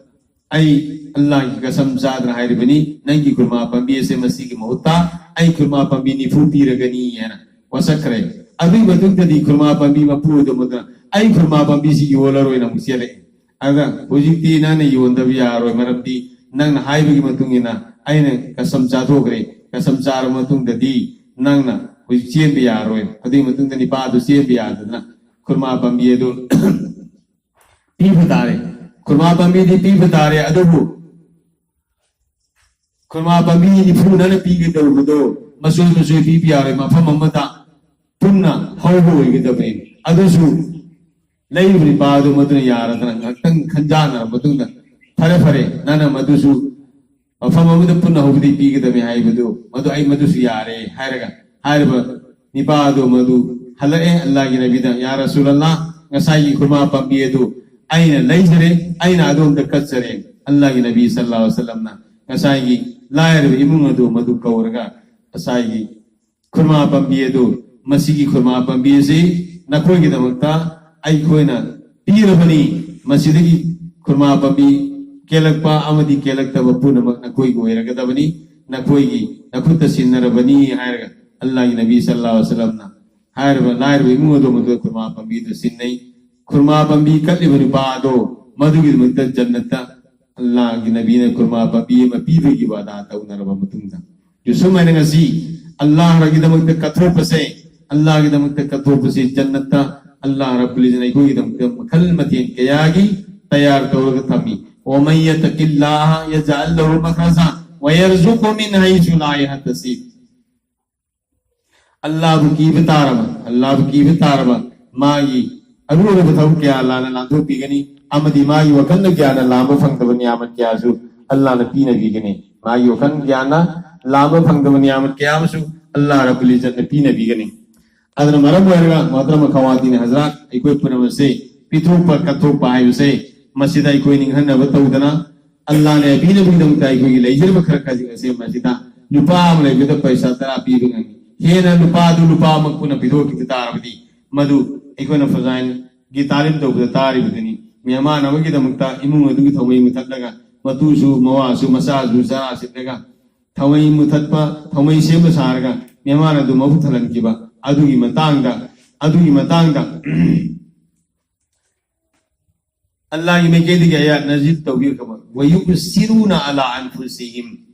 "ꯑꯩ ꯑꯜꯂꯥꯍꯒꯤ ꯀꯁꯝ ꯆꯥꯗꯅ ꯍꯥꯏꯔꯤꯕꯅꯤ, ꯅꯪꯒꯤ ꯈꯨꯔꯃꯥ ꯄꯥꯝꯕꯤ ꯑꯁꯦ ꯃꯁꯤꯒꯤ ꯃꯍꯨꯠꯇ ꯑꯩ ꯈꯨꯔꯃꯥ ꯄꯥꯝꯕꯤ ꯅꯤꯐꯨ ꯄꯤꯔꯒꯅꯤ" ꯍꯥꯏꯅ ꯋꯥꯁꯛꯈ꯭ꯔꯦ꯫ ꯑꯗꯨꯒꯤ ꯃꯇꯨꯡꯗꯗꯤ ꯈꯨꯔꯃꯥ ꯄꯥꯝꯕꯤ ꯃꯄꯨ ꯑꯗꯨ ꯃꯗꯨꯅ, "ꯑꯩ ꯈꯨꯔꯃꯥ ꯄꯥꯝꯕꯤꯁꯤ ꯌꯣꯜꯂꯔꯣꯏꯅ" ꯑꯃꯨꯛ ꯆꯦꯜꯂꯛꯑꯦ꯫ ꯑꯗ ꯍꯧꯖꯤꯛꯇꯤ ꯅꯪꯅ ꯌꯣꯟꯗꯕ ꯌꯥꯔꯣꯏ, ꯃꯔꯝꯗꯤ ꯅꯪꯅ ꯍꯥꯏꯕꯒꯤ ꯃꯇꯨꯡ ꯏꯟꯅ ꯑꯩꯅ ꯀꯁꯝ ꯆꯥꯊꯣꯛꯈ꯭ꯔꯦ꯫ ꯀꯁꯝ ꯆꯥꯔꯕ ꯃꯇꯨꯡꯗꯗꯤ ꯅꯪꯅ ꯍꯧꯖꯤꯛ ꯆꯦꯟꯕ ꯌꯥꯔꯣꯏ꯫ ꯑꯗꯨꯒꯤ ꯃꯇꯨꯡꯗ ꯅꯤꯄꯥꯗꯨ ꯆꯦꯟꯕ ꯌꯥꯗꯗꯅ ꯈꯨꯔꯃꯥ ꯄꯥꯝꯕꯤ ꯑꯗꯨ ꯄꯤꯕ ꯇꯥꯔꯦ꯫ ꯈꯨꯔꯃꯥ ꯄꯥꯝꯕꯤꯗꯤ ꯄꯤꯕ ꯇꯥꯔꯦ, ꯑꯗꯨꯕꯨ ꯈꯨꯔꯃꯥ ꯄꯥꯝꯕꯤ ꯅꯤꯐꯨ ꯅꯪꯅ ꯄꯤꯒꯗꯧꯕꯗꯣ ꯃꯆꯣꯏ ꯃꯆꯣꯏ ꯄꯤꯕ ꯌꯥꯔꯣꯏ, ꯃꯐꯝ ꯑꯃꯗ ꯄꯨꯟꯅ ꯍꯧꯕ ꯑꯣꯏꯒꯗꯕꯅꯤ꯫ ꯑꯗꯨꯁꯨ ꯂꯩꯔꯤꯕ ꯅꯤꯄꯥ ꯑꯗꯨ ꯃꯗꯨꯅ ꯌꯥꯔꯗꯅ ꯉꯥꯏꯍꯥꯛꯇꯪ ꯈꯟꯖꯥꯟꯅꯔꯕ ꯃꯇꯨꯡꯗ, "ꯐꯔꯦ, ꯐꯔꯦ, ꯅꯪꯅ ꯃꯗꯨꯁꯨ ꯃꯐꯝ ꯑꯃꯗ ꯄꯨꯟꯅ ꯍꯧꯕꯗꯤ ꯄꯤꯒꯗꯕꯅꯤ ꯍꯥꯏꯕꯗꯨ, ꯃꯗꯨ ꯑꯩ ꯃꯗꯨꯁꯨ ꯌꯥꯔꯦ" ꯍꯥꯏꯔꯒ, ꯍꯥꯏꯔꯤꯕ ꯅꯤꯄꯥ ꯑꯗꯨ ꯃꯗꯨ ꯍꯜꯂꯛꯑꯦ ꯑꯜꯂꯥꯍꯒꯤ ꯅꯕꯤꯗ, "ꯌꯥ ꯔꯁꯨꯂꯜꯂꯥꯍ, ꯉꯁꯥꯏꯒꯤ ꯈꯨꯔꯃꯥ ꯄꯥꯝꯕꯤ ꯑꯗꯨ ꯑꯩꯅ ꯂꯩꯖꯔꯦ, ꯑꯩꯅ ꯑꯗꯣꯝꯗ ꯀꯠꯆꯔꯦ"꯫ ꯑꯜꯂꯥꯍꯒꯤ ꯅꯕꯤ ꯁꯜꯂꯜꯂꯥꯍꯨ ꯑꯂꯩꯍꯤ ꯋꯁꯜꯂꯝꯅ ꯉꯁꯥꯏꯒꯤ ꯂꯥꯏꯔꯕ ꯏꯃꯨꯡ ꯑꯗꯨ ꯃꯗꯨ ꯀꯧꯔꯒ, ꯉꯁꯥꯏꯒꯤ ꯈꯨꯔꯃꯥ ꯄꯥꯝꯕꯤ ꯑꯗꯨ, "ꯃꯁꯤꯒꯤ ꯈꯨꯔꯃꯥ ꯄꯥꯝꯕꯤ ꯑꯁꯤ ꯅꯈꯣꯏꯒꯤꯗꯃꯛꯇ ꯑꯩꯈꯣꯏꯅ ꯄꯤꯔꯕꯅꯤ꯫ ꯃꯁꯤꯗꯒꯤ ꯈꯨꯔꯃꯥ ꯄꯥꯝꯕꯤ ꯀꯦꯜꯂꯛꯄ ꯑꯃꯗꯤ ꯀꯦꯜꯂꯛꯇꯕ ꯄꯨꯝꯅꯃꯛ ꯅꯈꯣꯏꯒꯤ ꯑꯣꯏꯔꯒꯗꯕꯅꯤ, ꯅꯈꯣꯏꯒꯤ ꯅꯈꯨꯠꯇ ꯁꯤꯟꯅꯔꯕꯅꯤ" ꯍꯥꯏꯔꯒ ꯑꯜꯂꯥꯍꯒꯤ ꯅꯕꯤ ꯁꯜꯂꯜꯂꯥꯍꯨ ꯑꯂꯩꯍꯤ ꯋꯁꯜꯂꯝꯅ ꯍꯥꯏꯔꯤꯕ ꯂꯥꯏꯔꯕ ꯏꯃꯨꯡ ꯑꯗꯨ ꯃꯗꯨꯗ ꯈꯨꯔꯃꯥ ꯄꯥꯝꯕꯤꯗꯨ ꯁꯤꯟꯅꯩ꯫ ꯈꯨꯔꯃꯥ ꯄꯥꯝꯕꯤ ꯀꯠꯂꯤꯕ ꯅꯨꯄꯥ ꯑꯗꯣ ꯃꯗꯨꯒꯤꯗꯃꯛꯇ ꯖꯟꯅꯠꯇ ꯑꯜꯂꯥꯍꯒꯤ ꯅꯕꯤꯅ ꯈꯨꯔꯃꯥ ꯄꯥꯝꯕꯤ ꯑꯃ ꯄꯤꯕꯒꯤ ꯋꯥꯗꯥ ꯇꯧꯅꯔꯕ ꯃꯇꯨꯡꯗ, ꯁꯨꯃꯥꯏꯅ ꯉꯁꯤ ꯑꯜꯂꯥꯍꯒꯤꯗꯃꯛꯇ ꯀꯠꯊꯣꯛꯄꯁꯦ, ꯑꯜꯂꯥꯍꯒꯤꯗꯃꯛꯇ ꯀꯠꯊꯣꯛꯄꯁꯦ ꯖꯟꯅꯠꯇ ꯑꯜꯂꯥꯍ ꯔꯕꯨꯜ ꯏꯖ꯭ꯖꯠꯅ ꯑꯩꯈꯣꯏꯒꯤꯗꯃꯛꯇ ꯃꯈꯜ ꯃꯊꯦꯜ ꯀꯌꯥꯒꯤ ꯇꯌꯥꯔ ꯇꯧꯔꯒ ꯊꯝꯃꯤ꯫ "ومن يتق الله يجعل له مخرجا ويرزقه من حيث لا يحتسب"꯫ ꯑꯜꯂꯥꯍꯕꯨ ꯀꯤꯕ ꯇꯥꯔꯕ, ꯑꯜꯂꯥꯍꯕꯨ ꯀꯤꯕ ꯇꯥꯔꯕ, ꯃꯥꯒꯤ ꯑꯔꯨ ꯑꯔꯨꯕ ꯊꯕꯛ ꯀꯌꯥ ꯑꯜꯂꯥꯍꯅ ꯂꯥꯟꯊꯣꯛꯄꯤꯒꯅꯤ, ꯑꯃꯗꯤ ꯃꯥꯒꯤ ꯋꯥꯈꯜꯅ ꯒ꯭ꯌꯥꯟꯅ ꯂꯥꯝꯕ ꯐꯪꯗꯕ ꯅꯤꯌꯥꯃꯠ ꯀꯌꯥꯁꯨ ꯑꯜꯂꯥꯍꯅ ꯄꯤꯅꯕꯤꯒꯅꯤ꯫ ꯃꯥꯒꯤ ꯋꯥꯈꯜ ꯒ꯭ꯌꯥꯟꯅ ꯂꯥꯝꯕ ꯐꯪꯗꯕ ꯅꯤꯌꯥꯃꯠ ꯀꯌꯥ ꯑꯃꯁꯨ ꯑꯜꯂꯥꯍ ꯔꯕꯨꯜ ꯏꯖ꯭ꯖꯠꯅ ꯄꯤꯅꯕꯤꯒꯅꯤ꯫ ꯑꯗꯨꯅ ꯃꯔꯝ ꯑꯣꯏꯔꯒ ꯃꯣꯍꯇꯔꯝ ꯈꯋꯥꯇꯤꯟ ꯍꯖꯔꯥꯠ, ꯑꯩꯈꯣꯏ ꯄꯨꯝꯅꯃꯛꯁꯦ ꯄꯤꯊꯣꯛꯄ ꯀꯠꯊꯣꯛꯄ ꯍꯥꯏꯕꯁꯦ ꯃꯁꯤꯗ ꯑꯩꯈꯣꯏ ꯅꯤꯡꯍꯟꯅꯕ ꯇꯧꯗꯅ, ꯑꯜꯂꯥꯍꯅ ꯄꯤꯅꯕꯒꯤꯗꯃꯛꯇ ꯑꯩꯈꯣꯏꯒꯤ ꯂꯩꯖꯔꯤꯕ ꯈꯔ ꯈꯖꯤꯛ ꯑꯁꯦ ꯃꯁꯤꯗ ꯂꯨꯄꯥ ꯑꯃ ꯂꯩꯕꯗ ꯄꯩꯁꯥ ꯇꯔꯥ ꯄꯤꯕ ꯉꯝꯃꯤ꯫ ꯍꯦꯟꯅ ꯂꯨꯄꯥ ꯑꯗꯨ ꯂꯨꯄꯥ ꯑꯃ ꯄꯨꯟꯅ ꯄꯤꯊꯣꯛꯈꯤꯕ ꯇꯥꯔꯕꯗꯤ ꯃꯗꯨ ꯑꯩꯈꯣꯏꯅ ꯐꯖꯥꯏꯟꯒꯤ ꯇꯥꯂꯤꯝ ꯇꯧꯕꯗ ꯇꯥꯔꯤꯕꯗꯨꯅꯤ꯫ ꯃꯦꯍꯃꯥꯟ ꯑꯃꯒꯤꯗꯃꯛꯇ ꯏꯃꯨꯡ ꯑꯗꯨꯒꯤ ꯊꯧꯃꯩ ꯃꯨꯊꯠꯂꯒ, ꯃꯇꯨꯁꯨ ꯃꯋꯥꯁꯨ ꯃꯆꯥꯁꯨ ꯆꯔꯥ ꯁꯤꯠꯂꯒ, ꯊꯧꯃꯩ ꯃꯨꯊꯠꯄ, ꯊꯧꯃꯩ ꯁꯦꯝꯕ ꯁꯥꯔꯒ ꯃꯦꯍꯃꯥꯟ ꯑꯗꯨ ꯃꯕꯨꯛ ꯊꯜꯍꯟꯈꯤꯕ, ꯑꯗꯨꯒꯤ ꯃꯇꯥꯡꯗ, ꯑꯗꯨꯒꯤ ꯃꯇꯥꯡꯗ ꯑꯜꯂꯥꯍꯒꯤ ꯃꯥꯏꯀꯩꯗꯒꯤ ꯑꯌꯥꯠ ꯅꯥꯖꯤꯜ ꯇꯧꯕꯤꯔꯛꯈ꯭ꯔꯕ, "ꯋꯌꯨꯁꯤꯔꯨꯅ ꯑꯂꯥ ꯑꯟꯐꯨꯁꯤꯍꯤꯝ",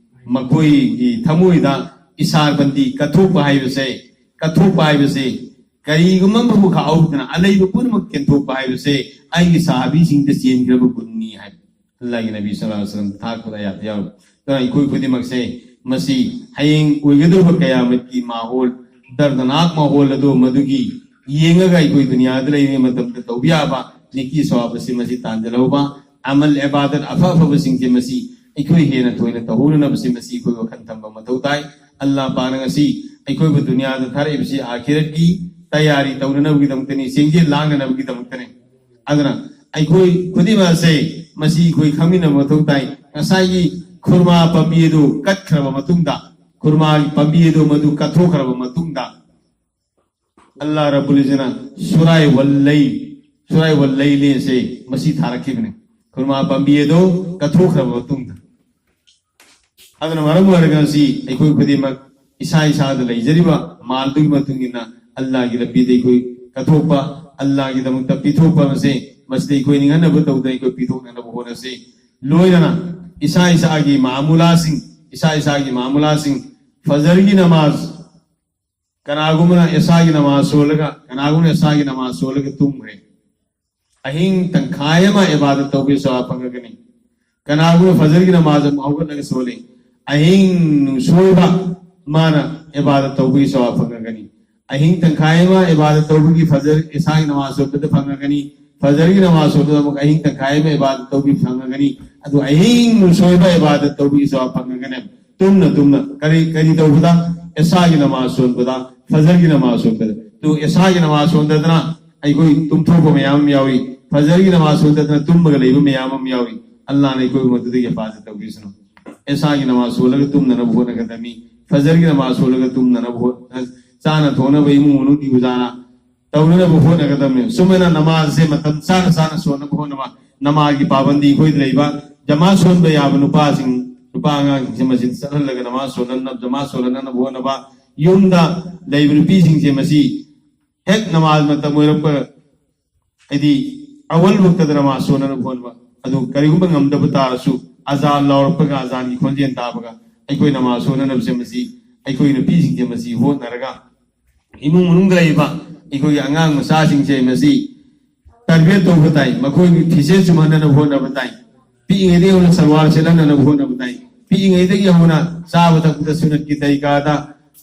ꯃꯈꯣꯏꯒꯤ ꯊꯃꯣꯏꯗ ꯏꯁꯥꯔꯕꯟꯗꯤ ꯀꯠꯊꯣꯛꯄ ꯍꯥꯏꯕꯁꯦ, ꯀꯠꯊꯣꯛꯄ ꯍꯥꯏꯕꯁꯦ, ꯀꯔꯤꯒꯨꯝꯕ ꯑꯃꯕꯨ ꯈꯥꯛꯍꯧꯗꯅ ꯑꯂꯩꯕ ꯄꯨꯝꯅꯃꯛ ꯀꯦꯟꯊꯣꯛꯄ ꯍꯥꯏꯕꯁꯦ ꯑꯩꯒꯤ ꯁꯍꯥꯕꯤꯁꯤꯡꯗ ꯆꯦꯟꯈ꯭ꯔꯕ ꯒꯨꯟꯅꯤ ꯍꯥꯏ꯫ ꯑꯜꯂꯥꯍꯒꯤ ꯅꯕꯤ ꯁꯜꯂꯜꯂꯥꯍꯨ ꯑꯂꯥꯏꯍꯤ ꯋꯥꯁꯜꯂꯝ ꯊꯥꯔꯛꯄꯗ ꯑꯌꯥꯠ ꯌꯥꯎꯔꯤ꯫ ꯑꯗꯨꯅ ꯑꯩꯈꯣꯏ ꯈꯨꯗꯤꯡꯃꯛꯁꯦ ꯃꯁꯤ ꯍꯌꯦꯡ ꯑꯣꯏꯒꯗꯧꯕ ꯀꯌꯥꯃꯠꯀꯤ ꯃꯥꯍꯣꯜ, ꯗꯔꯗꯅꯥꯛ ꯃꯥꯍꯣꯜ ꯑꯗꯨ ꯃꯗꯨꯒꯤ ꯌꯦꯡꯉꯒ ꯑꯩꯈꯣꯏ ꯗꯨꯅꯤꯌꯥꯗ ꯂꯩꯔꯤꯉꯩ ꯃꯇꯝꯗ ꯇꯧꯕ ꯌꯥꯕ ꯅꯦꯀꯤ ꯁꯋꯥꯕ ꯑꯁꯤ ꯃꯁꯤ ꯇꯥꯟꯖꯜꯍꯧꯕ, ꯑꯃꯜ ꯏꯕꯥꯗꯠ ꯑꯐ ꯑꯐꯕꯁꯤꯡꯁꯦ ꯃꯁꯤ ꯑꯩꯈꯣꯏ ꯍꯦꯟꯅ ꯊꯣꯏꯅ ꯇꯧꯍꯧꯅꯅꯕꯁꯤ ꯃꯁꯤ ꯑꯩꯈꯣꯏ ꯋꯥꯈꯜ ꯊꯝꯕ ꯃꯊꯧ ꯇꯥꯏ꯫ ꯑꯜꯂꯥꯍ ꯄꯥꯛꯅ ꯉꯁꯤ ꯑꯩꯈꯣꯏꯕꯨ ꯗꯨꯅꯤꯌꯥꯗ ꯊꯥꯔꯛꯏꯕꯁꯤ ꯑꯥꯈꯤꯔꯠꯀꯤ ꯇꯌꯥꯔꯤ ꯇꯧꯅꯅꯕꯒꯤꯗꯃꯛꯇꯅꯤ, ꯆꯦꯡꯖꯦꯜ ꯂꯥꯡꯅꯅꯕꯒꯤꯗꯃꯛꯇꯅꯤ꯫ ꯑꯗꯨꯅ ꯑꯩꯈꯣꯏ ꯈꯨꯗꯤꯡꯃꯛ ꯑꯁꯦ ꯃꯁꯤ ꯑꯩꯈꯣꯏ ꯈꯪꯃꯤꯟꯅꯕ ꯃꯊꯧ ꯇꯥꯏ꯫ ꯉꯁꯥꯏꯒꯤ ꯈꯨꯔꯃꯥ ꯄꯥꯝꯕꯤ ꯑꯗꯨ ꯀꯠꯈ꯭ꯔꯕ ꯃꯇꯨꯡꯗ, ꯈꯨꯔꯃꯥꯒꯤ ꯄꯥꯝꯕꯤ ꯑꯗꯨ ꯃꯗꯨ ꯀꯠꯊꯣꯛꯈ꯭ꯔꯕ ꯃꯇꯨꯡꯗ, ꯑꯜꯂꯥꯍ ꯔꯕꯨꯜ ꯏꯖꯅ ꯁꯨꯔꯥꯏ ꯋꯜ ꯂꯩ, ꯁꯨꯔꯥꯏ ꯋꯜ ꯂꯩꯂꯦꯁꯦ ꯃꯁꯤ ꯊꯥꯔꯛꯈꯤꯕꯅꯤ, ꯈꯨꯔꯃꯥ ꯄꯥꯝꯕꯤ ꯑꯗꯨ ꯀꯠꯊꯣꯛꯈ꯭ꯔꯕ ꯃꯇꯨꯡꯗ꯫ ꯑꯗꯨꯅ ꯃꯔꯝ ꯑꯣꯏꯔꯒ ꯉꯁꯤ ꯑꯩꯈꯣꯏ ꯈꯨꯗꯤꯡꯃꯛ ꯏꯁꯥ ꯏꯁꯥꯗ ꯂꯩꯖꯔꯤꯕ ꯃꯥꯜꯗꯨꯒꯤ ꯃꯇꯨꯡ ꯏꯟꯅ ꯑꯜꯂꯥꯍꯒꯤ ꯂꯝꯕꯤꯗ ꯑꯩꯈꯣꯏ ꯀꯠꯊꯣꯛꯄ, ꯑꯜꯂꯥꯍꯒꯤꯗꯃꯛꯇ ꯄꯤꯊꯣꯛꯄ ꯑꯃꯁꯦ ꯃꯁꯤꯗ ꯑꯩꯈꯣꯏ ꯅꯤꯡꯍꯟꯅꯕ ꯇꯧꯗꯅ ꯑꯩꯈꯣꯏ ꯄꯤꯊꯣꯛꯅꯅꯕ ꯍꯣꯠꯅꯁꯤ꯫ ꯂꯣꯏꯅꯅ ꯏꯁꯥ ꯏꯁꯥꯒꯤ ꯃꯥꯃꯨꯂꯥꯁꯤꯡ, ꯏꯁꯥ ꯏꯁꯥꯒꯤ ꯃꯥꯃꯨꯂꯥꯁꯤꯡ, ꯐꯖꯔꯒꯤ ꯅꯃꯥꯖ, ꯀꯅꯥꯒꯨꯝꯕꯅ ꯏꯁꯥꯒꯤ ꯅꯃꯥꯖ ꯁꯣꯜꯂꯒ, ꯀꯅꯥꯒꯨꯝꯕꯅ ꯏꯁꯥꯒꯤ ꯅꯃꯥꯖ ꯁꯣꯜꯂꯒ ꯇꯨꯝꯈ꯭ꯔꯦ꯫ ꯑꯍꯤꯡ ꯇꯪꯈꯥꯏ ꯑꯃ ꯏꯕꯥꯗꯠ ꯇꯧꯕꯒꯤ ꯁꯋꯥꯕ ꯐꯪꯉꯒꯅꯤ꯫ ꯀꯅꯥꯒꯨꯝꯕ ꯐꯖꯔꯒꯤ ꯅꯃꯥꯖ ꯑꯃꯨꯛ ꯍꯧꯒꯠꯂꯒ ꯁꯣꯜꯂꯤ, ꯑꯍꯤꯡ ꯅꯨꯡꯁꯣꯏꯕ ꯃꯥꯅ ꯏꯕꯥꯗꯠ ꯇꯧꯕꯒꯤ ꯁꯋꯥꯕ ꯐꯪꯉꯒꯅꯤ꯫ ꯑꯍꯤꯡ ꯇꯪꯈꯥꯏ ꯑꯃ ꯏꯕꯥꯗꯠ ꯇꯧꯕꯒꯤ ꯐꯖꯔ ꯏꯁꯥꯒꯤ ꯅꯃꯥꯖ ꯁꯣꯟꯕꯗ ꯐꯪꯉꯒꯅꯤ꯫ ꯐꯖꯔꯒꯤ ꯅꯃꯥꯖ ꯁꯣꯟꯕꯗ ꯑꯃꯨꯛ ꯑꯍꯤꯡ ꯇꯪꯈꯥꯏ ꯑꯃ ꯏꯕꯥꯗꯠ ꯇꯧꯕꯒꯤ ꯐꯪꯉꯒꯅꯤ꯫ ꯑꯗꯨ ꯑꯍꯤꯡ ꯅꯨꯡꯁꯣꯏꯕ ꯏꯕꯥꯗꯠ ꯇꯧꯕꯒꯤ ꯁꯋꯥꯕ ꯐꯪꯉꯒꯅꯤ꯫ ꯇꯨꯝꯅ ꯇꯨꯝꯅ ꯀꯔꯤ ꯀꯔꯤ ꯇꯧꯕꯗ? ꯏꯁꯥꯒꯤ ꯅꯃꯥꯖ ꯁꯣꯟꯕꯗ, ꯐꯖꯔꯒꯤ ꯅꯃꯥꯖ ꯁꯣꯟꯕꯗ꯫ ꯑꯗꯨ ꯏꯁꯥꯒꯤ ꯅꯃꯥꯖ ꯁꯣꯟꯗꯗꯅ ꯑꯩꯈꯣꯏ ꯇꯨꯝꯊꯣꯛꯄ ꯃꯌꯥꯝ ꯑꯃ ꯌꯥꯎꯏ, ꯐꯖꯔꯒꯤ ꯅꯃꯥꯖ ꯁꯣꯟꯗꯗꯅ ꯇꯨꯝꯃꯒ ꯂꯩꯕ ꯃꯌꯥꯝ ꯑꯃ ꯌꯥꯎꯏ꯫ ꯑꯜꯂꯥꯍꯅ ꯑꯩꯈꯣꯏꯕꯨ ꯃꯗꯨꯗꯒꯤ ꯍꯤꯐꯥꯖꯠ ꯇꯧꯕꯤꯁꯅꯨ꯫ ꯏꯁꯥꯒꯤ ꯅꯃꯥꯖ ꯁꯣꯜꯂꯒ ꯇꯨꯝꯅꯅꯕ ꯍꯣꯠꯅꯒꯗꯕꯅꯤ꯫ ꯐꯖꯔꯒꯤ ꯅꯃꯥꯖ ꯁꯣꯜꯂꯒ ꯇꯨꯝꯅꯅꯕ ꯍꯣꯠ-, ꯆꯥꯅ ꯊꯣꯡꯅꯕ ꯏꯃꯨꯡ ꯃꯅꯨꯡꯒꯤ ꯎꯖꯥꯅ ꯇꯧꯅꯅꯕ ꯍꯣꯠꯅꯒꯗꯕꯅꯤ꯫ ꯁꯨꯃꯥꯏꯅ ꯅꯃꯥꯖꯁꯦ ꯃꯇꯝ ꯆꯥꯅ ꯆꯥꯅ ꯁꯣꯟꯅꯕ ꯍꯣꯠꯅꯕ, ꯅꯃꯥꯖꯒꯤ ꯄꯥꯕꯟꯗꯤ ꯑꯩꯈꯣꯏꯗ ꯂꯩꯕ, ꯖꯃꯥ ꯁꯣꯟꯕ ꯌꯥꯕ ꯅꯨꯄꯥꯁꯤꯡ, ꯅꯨꯄꯥ ꯑꯉꯥꯡꯁꯤꯡꯁꯦ ꯃꯁꯤꯗ ꯆꯠꯍꯜꯂꯒ ꯅꯃꯥꯖ ꯁꯣꯟꯍꯟꯅꯕ, ꯖꯃꯥ ꯁꯣꯟꯍꯟꯅꯕ ꯍꯣꯠꯅꯕ, ꯌꯨꯝꯗ ꯂꯩꯕ ꯅꯨꯄꯤꯁꯤꯡꯁꯦ ꯃꯁꯤ ꯍꯦꯛ ꯅꯃꯥꯖ ꯃꯇꯝ ꯑꯣꯏꯔꯛꯄ, ꯍꯥꯏꯗꯤ ꯑꯋꯜ ꯋꯛꯇꯗ ꯅꯃꯥꯖ ꯁꯣꯟꯅꯅꯕ ꯍꯣꯠꯅꯕ꯫ ꯑꯗꯨ ꯀꯔꯤꯒꯨꯝꯕ ꯉꯝꯗꯕ ꯇꯥꯔꯁꯨ, ꯑꯖꯥꯟ ꯂꯥꯎꯔꯛꯄꯒ, ꯑꯖꯥꯟꯒꯤ ꯈꯣꯟꯖꯦꯜ ꯇꯥꯕꯒ ꯑꯩꯈꯣꯏ ꯅꯃꯥꯖ ꯁꯣꯟꯅꯅꯕꯁꯦ ꯃꯁꯤ ꯑꯩꯈꯣꯏ ꯅꯨꯄꯤꯁꯤꯡꯁꯦ ꯃꯁꯤ ꯍꯣꯠꯅꯔꯒ, ꯏꯃꯨꯡ ꯃꯅꯨꯡꯗ ꯂꯩꯔꯤꯕ ꯑꯩꯈꯣꯏꯒꯤ ꯑꯉꯥꯡ ꯃꯆꯥꯁꯤꯡꯁꯦ ꯃꯁꯤ ꯇꯔꯕꯤꯌꯠ ꯇꯧꯕ ꯇꯥꯏ, ꯃꯈꯣꯏꯒꯤ ꯐꯤꯖꯦꯠ ꯆꯨꯝꯍꯟꯅꯅꯕ ꯍꯣꯠꯅꯕ ꯇꯥꯏ, ꯄꯤꯛꯏꯉꯩꯗꯒꯤ ꯍꯧꯅ ꯁꯜꯋꯥꯔ ꯁꯦꯠꯍꯟꯅꯅꯕ ꯍꯣꯠꯅꯕ ꯇꯥꯏ, ꯄꯤꯛꯏꯉꯩꯗꯒꯤ ꯍꯧꯅ ꯆꯥꯕ ꯊꯛꯄꯗ ꯁꯨꯅꯠꯀꯤ ꯇꯔꯤꯀꯥꯗ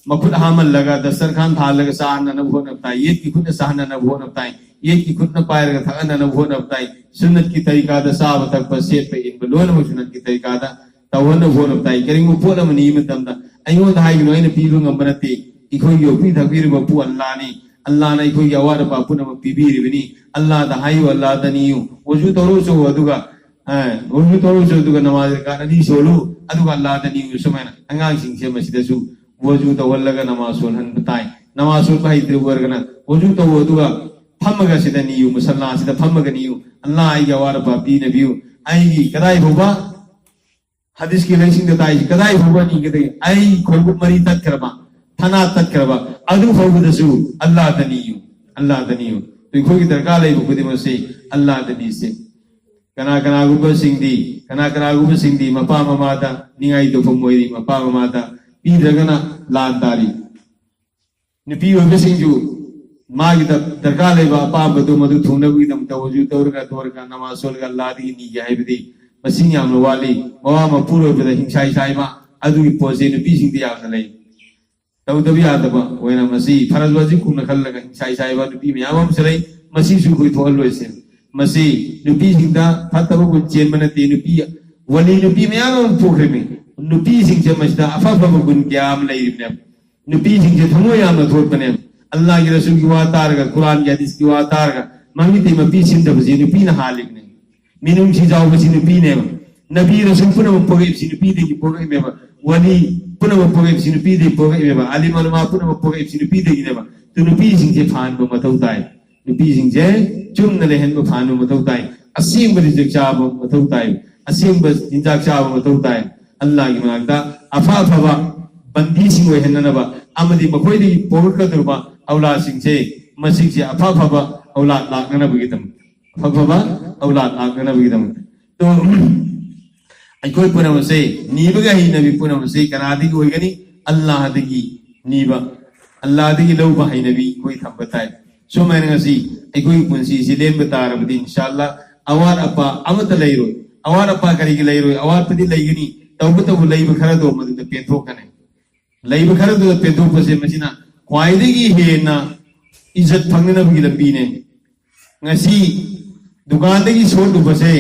ꯃꯈꯨꯠ ꯍꯥꯝꯍꯜꯂꯒ ꯗꯁꯇꯔꯈꯥꯟ ꯊꯥꯍꯜꯂꯒ ꯆꯥꯍꯟꯅꯅꯕ ꯍꯣꯠꯅꯕ ꯇꯥꯏ, ꯌꯦꯠꯀꯤ ꯈꯨꯠꯅ ꯆꯥꯍꯟꯅꯅꯕ ꯍꯣꯠꯅꯕ ꯇꯥꯏ, ꯌꯦꯠꯀꯤ ꯈꯨꯠꯅ ꯄꯥꯏꯔꯒ ꯊꯛꯍꯟꯅꯅꯕ ꯍꯣꯠꯅꯕ ꯇꯥꯏ, ꯁꯨꯅꯠꯀꯤ ꯇꯔꯤꯀꯥꯗ ꯆꯥꯕ ꯊꯛꯄ ꯁꯦꯠꯄ ꯏꯟꯕ ꯂꯣꯏꯅꯃꯛ ꯁꯨꯅꯠꯀꯤ ꯇꯔꯤꯀꯥꯗ ꯇꯧꯍꯟꯅꯕ ꯍꯣꯠꯅꯕ ꯇꯥꯏ꯫ ꯀꯔꯤꯒꯨꯝꯕ ꯄꯣꯠ ꯑꯃ ꯅꯤꯕ ꯃꯇꯝꯗ ꯑꯩꯉꯣꯟꯗ ꯍꯥꯏꯒꯅꯨ, ꯑꯩꯅ ꯄꯤꯕ ꯉꯝꯕ ꯅꯠꯇꯦ, ꯑꯩꯈꯣꯏꯒꯤ ꯌꯣꯛꯄꯤ ꯊꯛꯄꯤꯔꯤꯕ ꯄꯨ ꯑꯜꯂꯥꯅꯤ, ꯑꯜꯂꯥꯅ ꯑꯩꯈꯣꯏꯒꯤ ꯑꯋꯥꯠ ꯑꯄꯥ ꯄꯨꯝꯅꯃꯛ ꯄꯤꯕꯤꯔꯤꯕꯅꯤ, ꯑꯜꯂꯥꯗ ꯍꯥꯏꯌꯨ, ꯑꯜꯂꯥꯗ ꯅꯤꯌꯨ, ꯋꯖꯨ ꯇꯧꯔꯨꯆꯣ, ꯑꯗꯨꯒ ꯑꯦ, ꯋꯖꯨ ꯇꯧꯔꯨꯆꯣ, ꯑꯗꯨꯒ ꯅꯃꯥꯖ ꯔꯀꯥꯠ ꯑꯅꯤ ꯁꯣꯜꯂꯨ, ꯑꯗꯨꯒ ꯑꯜꯂꯥꯗ ꯅꯤꯌꯨ꯫ ꯁꯨꯃꯥꯏꯅ ꯑꯉꯥꯡꯁꯤꯡꯁꯦ ꯃꯁꯤꯗꯁꯨ ꯋꯖꯨ ꯇꯧꯍꯜꯂꯒ ꯅꯃꯥꯖ ꯁꯣꯜꯍꯟꯕ ꯇꯥꯏ꯫ ꯅꯃꯥꯖ ꯁꯣꯟꯕ ꯍꯩꯇ꯭ꯔꯤꯕ ꯑꯣꯏꯔꯒꯅ ꯋꯖꯨ ꯇꯧ, ꯑꯗꯨꯒ ꯐꯝꯃꯒ ꯁꯤꯗ ꯅꯤꯌꯨ, ꯃꯨꯁꯜꯂꯥ ꯑꯁꯤꯗ ꯐꯝꯃꯒ ꯅꯤꯌꯨ, "ꯑꯜꯂꯥ, ꯑꯩꯒꯤ ꯑꯋꯥꯠ ꯑꯄꯥ ꯄꯤꯅꯕꯤꯌꯨ, ꯑꯩꯒꯤ ꯀꯗꯥꯏ ꯐꯥꯎꯕ ꯍꯗꯤꯁꯀꯤ ꯂꯥꯏꯁꯤꯡꯗ ꯇꯥꯏꯁꯤ ꯀꯗꯥꯏ ꯐꯥꯎꯕ ꯅꯤꯒꯗꯒꯦ? ꯑꯩ ꯈꯣꯡꯎꯞ ꯃꯔꯤ ꯇꯠꯈ꯭ꯔꯕ, ꯊꯅꯥ ꯇꯠꯈ꯭ꯔꯕ, ꯑꯗꯨ ꯐꯥꯎꯕꯗꯁꯨ ꯑꯜꯂꯥꯗ ꯅꯤꯌꯨ, ꯑꯜꯂꯥꯗ ꯅꯤꯌꯨ꯫ ꯑꯩꯈꯣꯏꯒꯤ ꯗꯔꯀꯥꯔ ꯂꯩꯕ ꯈꯨꯗꯤꯡꯃꯛꯁꯤ ꯑꯜꯂꯥꯗ ꯅꯤꯁꯦ꯫ ꯀꯅꯥ ꯀꯅꯥꯒꯨꯝꯕꯁꯤꯡꯗꯤ, ꯀꯅꯥ ꯀꯅꯥꯒꯨꯝꯕꯁꯤꯡꯗꯤ ꯃꯄꯥ ꯃꯃꯥꯗ ꯅꯤꯡꯉꯥꯏ ꯇꯧꯐꯝ ꯑꯣꯏꯔꯤ, ꯃꯄꯥ ꯃꯃꯥꯗ ꯄꯤꯗ꯭ꯔꯒꯅ ꯂꯥꯟ ꯇꯥꯔꯤ꯫ ꯅꯨꯄꯤ ꯑꯣꯏꯕꯁꯤꯡꯁꯨ ꯃꯥꯒꯤ ꯗ-, ꯗꯔꯀꯥꯔ ꯂꯩꯕ ꯑꯄꯥꯝꯕꯗꯨ ꯃꯗꯨ ꯊꯨꯡꯅꯕꯒꯤꯗꯃꯛꯇ ꯋꯖꯨ ꯇꯧꯔꯒ, ꯇꯧꯔꯒ ꯅꯃꯥꯖ ꯁꯣꯜꯂꯒ ꯑꯜꯂꯥꯗꯒꯤ ꯅꯤꯒꯦ ꯍꯥꯏꯕꯗꯤ ꯃꯁꯤꯡ ꯌꯥꯝꯅ ꯋꯥꯠꯂꯤ꯫ ꯃꯋꯥ ꯃꯄꯨꯔꯣꯏꯕꯗ ꯍꯤꯡꯁꯥꯏ ꯁꯥꯏꯕ ꯑꯗꯨꯒꯤ ꯄꯣꯠꯁꯦ ꯅꯨꯄꯤꯁꯤꯡꯗ ꯌꯥꯝꯅ ꯂꯩ꯫ ꯇꯧꯗꯕ ꯌꯥꯗꯕ ꯑꯣꯏꯅ ꯃꯁꯤ ꯐꯔꯖ ꯋꯥꯖꯤꯕ ꯀꯨꯝꯅ ꯈꯜꯂꯒ ꯍꯤꯡꯁꯥꯏ ꯁꯥꯏꯕ ꯅꯨꯄꯤ ꯃꯌꯥꯝ ꯑꯃꯁꯨ ꯂꯩ꯫ ꯃꯁꯤꯁꯨ ꯑꯩꯈꯣꯏ ꯊꯣꯛꯍꯜꯂꯣꯏꯁꯦ꯫ ꯃꯁꯤ ꯅꯨꯄꯤꯁꯤꯡꯗ ꯐꯠꯇꯕ ꯒꯨꯟ ꯆꯦꯟꯕ ꯅꯠꯇꯦ꯫ ꯅꯨꯄꯤ ꯋꯥꯂꯤ ꯅꯨꯄꯤ ꯃꯌꯥꯝ ꯑꯃ ꯊꯣꯛꯈ꯭ꯔꯤꯕꯅꯤ꯫ ꯅꯨꯄꯤꯁꯤꯡꯁꯦ ꯃꯁꯤꯗ ꯑꯐ ꯑꯐꯕ ꯒꯨꯟ ꯀꯌꯥ ꯑꯃ ꯂꯩꯔꯤꯕꯅꯦꯕ꯫ ꯅꯨꯄꯤꯁꯤꯡꯁꯦ ꯊꯃꯣꯏ ꯌꯥꯝꯅ ꯊꯣꯠꯄꯅꯦꯕ꯫ ꯑꯜꯂꯥꯍꯒꯤ ꯔꯁꯨꯜꯒꯤ ꯋꯥ ꯇꯥꯔꯒ, ꯀꯨꯔꯥꯟꯒꯤ ꯍꯗꯤꯁꯀꯤ ꯋꯥ ꯇꯥꯔꯒ, ꯃꯃꯤꯇꯩ ꯃꯄꯤ ꯁꯤꯟꯗꯕꯁꯤ ꯅꯨꯄꯤꯅ ꯍꯥꯜꯂꯤꯕꯅꯦ꯫ ꯃꯤꯅꯨꯡꯁꯤ ꯆꯥꯎꯕꯁꯤ ꯅꯨꯄꯤꯅꯦꯕ꯫ ꯅꯕꯤ ꯔꯁꯨꯜ ꯄꯨꯝꯅꯃꯛ ꯄꯣꯛꯂꯛꯏꯕꯁꯤ ꯅꯨꯄꯤꯗꯒꯤ ꯄꯣꯛꯂꯛꯏꯅꯦꯕ꯫ ꯋꯥꯂꯤ ꯄꯨꯝꯅꯃꯛ ꯄꯣꯛꯂꯛꯏꯕꯁꯤ ꯅꯨꯄꯤꯗꯒꯤ ꯄꯣꯛꯂꯛꯏꯅꯦꯕ꯫ ꯑꯂꯤꯝ ꯑꯂꯃꯥ ꯄꯨꯝꯅꯃꯛ ꯄꯣꯛꯂꯛꯏꯕꯁꯤ ꯅꯨꯄꯤꯗꯒꯤꯅꯦꯕ꯫ ꯑꯗꯨ ꯅꯨꯄꯤꯁꯤꯡꯁꯦ ꯐꯍꯟꯕ ꯃꯊꯧ ꯇꯥꯏ꯫ ꯅꯨꯄꯤꯁꯤꯡꯁꯦ ꯆꯨꯝꯅ ꯂꯩꯍꯟꯕ ꯐꯍꯟꯕ ꯃꯊꯧ ꯇꯥꯏ꯫ ꯑꯁꯦꯡꯕ ꯔꯤꯖꯤꯛ ꯆꯥꯕ ꯃꯊꯧ ꯇꯥꯏ꯫ ꯑꯁꯦꯡꯕ ꯆꯤꯟꯖꯥꯛ ꯆꯥꯕ ꯃꯊꯧ ꯇꯥꯏ꯫ ꯑꯜꯂꯥꯍꯒꯤ ꯃꯅꯥꯛꯇ ꯑꯐ ꯑꯐꯕ ꯕꯟꯗꯤꯁꯤꯡ ꯑꯣꯏꯍꯟꯅꯅꯕ ꯑꯃꯗꯤ ꯃꯈꯣꯏꯗꯒꯤ ꯄꯣꯛꯂꯛꯀꯗꯧꯔꯤꯕ ꯑꯧꯂꯥꯗꯁꯤꯡꯁꯦ, ꯃꯁꯤꯡꯁꯦ ꯑꯐ ꯑꯐꯕ ꯑꯧꯂꯥꯗ ꯂꯥꯛꯅꯅꯕꯒꯤꯗꯃꯛ, ꯑꯐ ꯑꯐꯕ ꯑꯧꯂꯥꯗ ꯂꯥꯛꯅꯅꯕꯒꯤꯗꯃꯛꯇ꯫ ꯑꯗꯣ ꯑꯩꯈꯣꯏ ꯄꯨꯝꯅꯃꯛꯁꯦ, ꯅꯤꯕꯒꯤ ꯍꯩꯅꯕꯤ ꯄꯨꯝꯅꯃꯛꯁꯦ ꯀꯅꯥꯗꯒꯤ ꯑꯣꯏꯒꯅꯤ? ꯑꯜꯂꯥꯍꯗꯒꯤ ꯅꯤꯕ, ꯑꯜꯂꯥꯍꯗꯒꯤ ꯂꯧꯕ ꯍꯩꯅꯕꯤ ꯑꯩꯈꯣꯏ ꯊꯝꯕ ꯇꯥꯏ꯫ ꯁꯨꯃꯥꯏꯅ ꯉꯁꯤ ꯑꯩꯈꯣꯏꯒꯤ ꯄꯨꯟꯁꯤꯁꯤ ꯂꯦꯟꯕ ꯇꯥꯔꯕꯗꯤ, ꯏꯟꯁꯥ ꯑꯜꯂꯥ, ꯑꯋꯥꯠ ꯑꯄꯥ ꯑꯃꯠꯇ ꯂꯩꯔꯣꯏ꯫ ꯑꯋꯥꯠ ꯑꯄꯥ ꯀꯔꯤꯒꯤ ꯂꯩꯔꯣꯏ? ꯑꯋꯥꯠꯄꯗꯤ ꯂꯩꯒꯅꯤ, ꯇꯧꯕꯇꯕꯨ ꯂꯩꯕ ꯈꯔꯗꯣ ꯃꯗꯨꯗ ꯄꯦꯟꯊꯣꯛꯀꯅꯤ꯫ ꯂꯩꯕ ꯈꯔꯗꯨꯗ ꯄꯦꯟꯊꯣꯛꯄꯁꯦ ꯃꯁꯤꯅ ꯈ꯭ꯋꯥꯏꯗꯒꯤ ꯍꯦꯟꯅ ꯏꯖꯠ ꯐꯪꯅꯅꯕꯒꯤ ꯂꯝꯕꯤꯅꯦ꯫ ꯉꯁꯤ ꯗꯨꯀꯥꯟꯗꯒꯤ ꯁꯣꯠꯂꯨꯕꯁꯦ,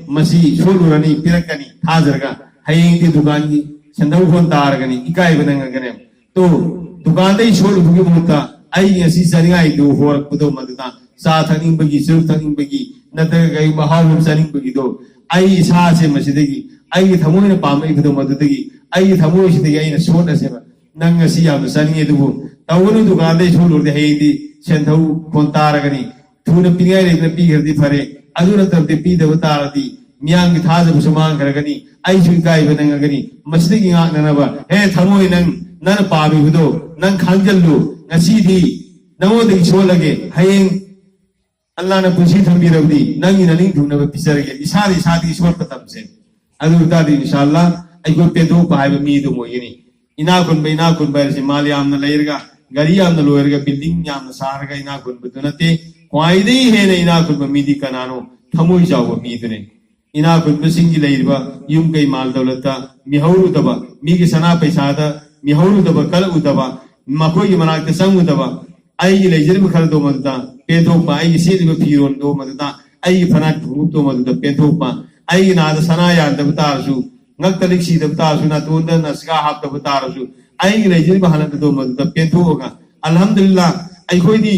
ꯃꯁꯤ ꯁꯣꯠꯂꯨꯔꯅꯤ, ꯄꯤꯔꯛꯀꯅꯤ ꯊꯥꯖꯔꯒ, ꯍꯌꯦꯡꯗꯤ ꯗꯨꯀꯥꯟꯒꯤ ꯁꯦꯟꯗꯧ ꯍꯣꯟ ꯇꯥꯔꯒꯅꯤ, ꯏꯀꯥꯏꯕ ꯅꯪꯉꯒꯅꯦ꯫ ꯇꯣ, ꯗꯨꯀꯥꯟꯗꯒꯤ ꯁꯣꯠꯂꯨꯕꯒꯤ ꯃꯍꯨꯠꯇ ꯑꯩ ꯉꯁꯤ ꯆꯥꯅꯤꯡꯉꯥꯏꯗꯨ ꯍꯣꯔꯛꯄꯗꯣ, ꯃꯗꯨꯅ ꯆꯥ ꯊꯛꯅꯤꯡꯕꯒꯤ, ꯆꯨꯔꯨꯞ ꯊꯛꯅꯤꯡꯕꯒꯤ, ꯅꯠꯇ꯭ꯔꯒ ꯀꯔꯤꯒꯨꯝꯕ ꯑꯍꯥꯎꯕ ꯑꯃ ꯆꯥꯅꯤꯡꯕꯒꯤꯗꯣ, ꯑꯩ ꯏꯁꯥꯁꯦ ꯃꯁꯤꯗꯒꯤ, ꯑꯩꯒꯤ ꯊꯃꯣꯏꯅ ꯄꯥꯝꯃꯛꯏꯕꯗꯣ ꯃꯗꯨꯗꯒꯤ, ꯑꯩꯒꯤ ꯊꯃꯣꯏꯁꯤꯗꯒꯤ ꯑꯩꯅ ꯁꯣꯠꯂꯁꯦꯕ꯫ ꯅꯪ ꯉꯁꯤ ꯌꯥꯝꯅ ꯆꯥꯅꯤꯡꯉꯦ, ꯑꯗꯨꯕꯨ ꯇꯧꯒꯅꯨ, ꯗꯨꯀꯥꯟꯗꯒꯤ ꯁꯣꯠꯂꯨꯔꯗꯤ ꯍꯌꯦꯡꯗꯤ ꯁꯦꯟꯊꯧ ꯈꯣꯟ ꯇꯥꯔꯒꯅꯤ꯫ ꯊꯨꯅ ꯄꯤꯅꯤꯡꯉꯥꯏ ꯂꯩꯇꯅ ꯄꯤꯈ꯭ꯔꯗꯤ ꯐꯔꯦ, ꯑꯗꯨ ꯅꯠꯇꯕꯗꯤ ꯄꯤꯗꯕ ꯇꯥꯔꯗꯤ ꯃꯤꯌꯥꯝꯒꯤ ꯊꯥꯖꯕꯁꯨ ꯃꯥꯡꯈ꯭ꯔꯒꯅꯤ, ꯑꯩꯁꯨ ꯏꯀꯥꯏꯕ ꯅꯪꯉꯒꯅꯤ꯫ ꯃꯁꯤꯗꯒꯤ ꯉꯥꯛꯅꯅꯕ, ꯍꯦ ꯊꯃꯣꯏ, ꯅꯪ, ꯅꯪꯅ ꯄꯥꯝꯃꯤꯕꯗꯣ ꯅꯪ ꯈꯪꯖꯜꯂꯨ꯫ ꯉꯁꯤꯗꯤ ꯅꯉꯣꯟꯗꯒꯤ ꯁꯣꯠꯂꯒꯦ, ꯍꯌꯦꯡ ꯑꯜꯂꯥꯅ ꯄꯨꯟꯁꯤ ꯊꯝꯕꯤꯔꯕꯗꯤ ꯅꯪꯒꯤ ꯅꯅꯤꯡ ꯊꯨꯡꯅꯕ ꯄꯤꯖꯔꯒꯦ꯫ ꯏꯁꯥꯗꯤ ꯏꯁꯥꯗꯒꯤ ꯁꯣꯠꯄ ꯇꯝꯁꯦ꯫ ꯑꯗꯨ ꯑꯣꯏꯇꯥꯔꯗꯤ ꯏꯟꯁꯥ ꯑꯜꯂꯥ ꯑꯩꯈꯣꯏ ꯄꯦꯟꯊꯣꯛꯄ ꯍꯥꯏꯕ ꯃꯤꯗꯨ ꯑꯣꯏꯒꯅꯤ꯫ ꯏꯅꯥꯛ ꯈꯨꯟꯕ, ꯏꯅꯥꯛ ꯈꯨꯟꯕ ꯍꯥꯏꯔꯤꯁꯤ ꯃꯥꯜ ꯌꯥꯝꯅ ꯂꯩꯔꯒ, ꯒꯥꯔꯤ ꯌꯥꯝꯅ ꯂꯣꯏꯔꯒ, ꯕꯤꯜꯗꯤꯡ ꯌꯥꯝꯅ ꯁꯥꯔꯒ ꯏꯅꯥꯛ ꯈꯨꯟꯕꯗꯨ ꯅꯠꯇꯦ꯫ ꯈ꯭ꯋꯥꯏꯗꯒꯤ ꯍꯦꯟꯅ ꯏꯅꯥꯛ ꯈꯨꯟꯕ ꯃꯤꯗꯤ ꯀꯅꯥꯅꯣ? ꯊꯃꯣꯏ ꯆꯥꯎꯕ ꯃꯤꯗꯨꯅꯤ꯫ ꯏꯅꯥꯛ ꯈꯨꯟꯕꯁꯤꯡꯒꯤ ꯂꯩꯔꯤꯕ ꯌꯨꯝ ꯀꯩ ꯃꯥꯜ ꯗꯧꯂꯠꯇ ꯃꯤꯍꯧꯔꯨꯗꯕ, ꯃꯤꯒꯤ ꯁꯅꯥ ꯄꯩꯁꯥꯗ ꯃꯤꯍꯧꯔꯨꯗꯕ, ꯀꯜꯂꯛꯎꯗꯕ, ꯃꯈꯣꯏꯒꯤ ꯃꯅꯥꯛꯇ ꯆꯪꯉꯨꯗꯕ, ꯑꯩꯒꯤ ꯂꯩꯖꯔꯤꯕ ꯈꯔꯗꯣ ꯃꯗꯨꯗ ꯄꯦꯟꯊꯣꯛꯄ, ꯑꯩꯒꯤ ꯁꯦꯠꯂꯤꯕ ꯐꯤꯔꯣꯜꯗꯣ ꯃꯗꯨꯗ, ꯑꯩꯒꯤ ꯐꯅꯦꯛ ꯈꯣꯡꯎꯞꯇꯣ ꯃꯗꯨꯗ ꯄꯦꯟꯊꯣꯛꯄ, ꯑꯩꯒꯤ ꯅꯥꯗ ꯁꯅꯥ ꯌꯥꯟꯗꯕ ꯇꯥꯔꯁꯨ, ꯉꯛꯇ ꯂꯤꯛ ꯁꯤꯗꯕ ꯇꯥꯔꯁꯨ, ꯅꯥꯇꯣꯟꯗ ꯅꯁꯒꯥ ꯍꯥꯞꯇꯕ ꯇꯥꯔꯁꯨ, ꯑꯩꯒꯤ ꯂꯩꯖꯔꯤꯕ ꯍꯥꯂꯠ ꯑꯗꯣ ꯃꯗꯨꯗ ꯄꯦꯟꯊꯣꯛꯑꯒ, ꯑꯜꯍꯝꯗꯨꯂꯤꯜꯂꯥ, ꯑꯩꯈꯣꯏꯗꯤ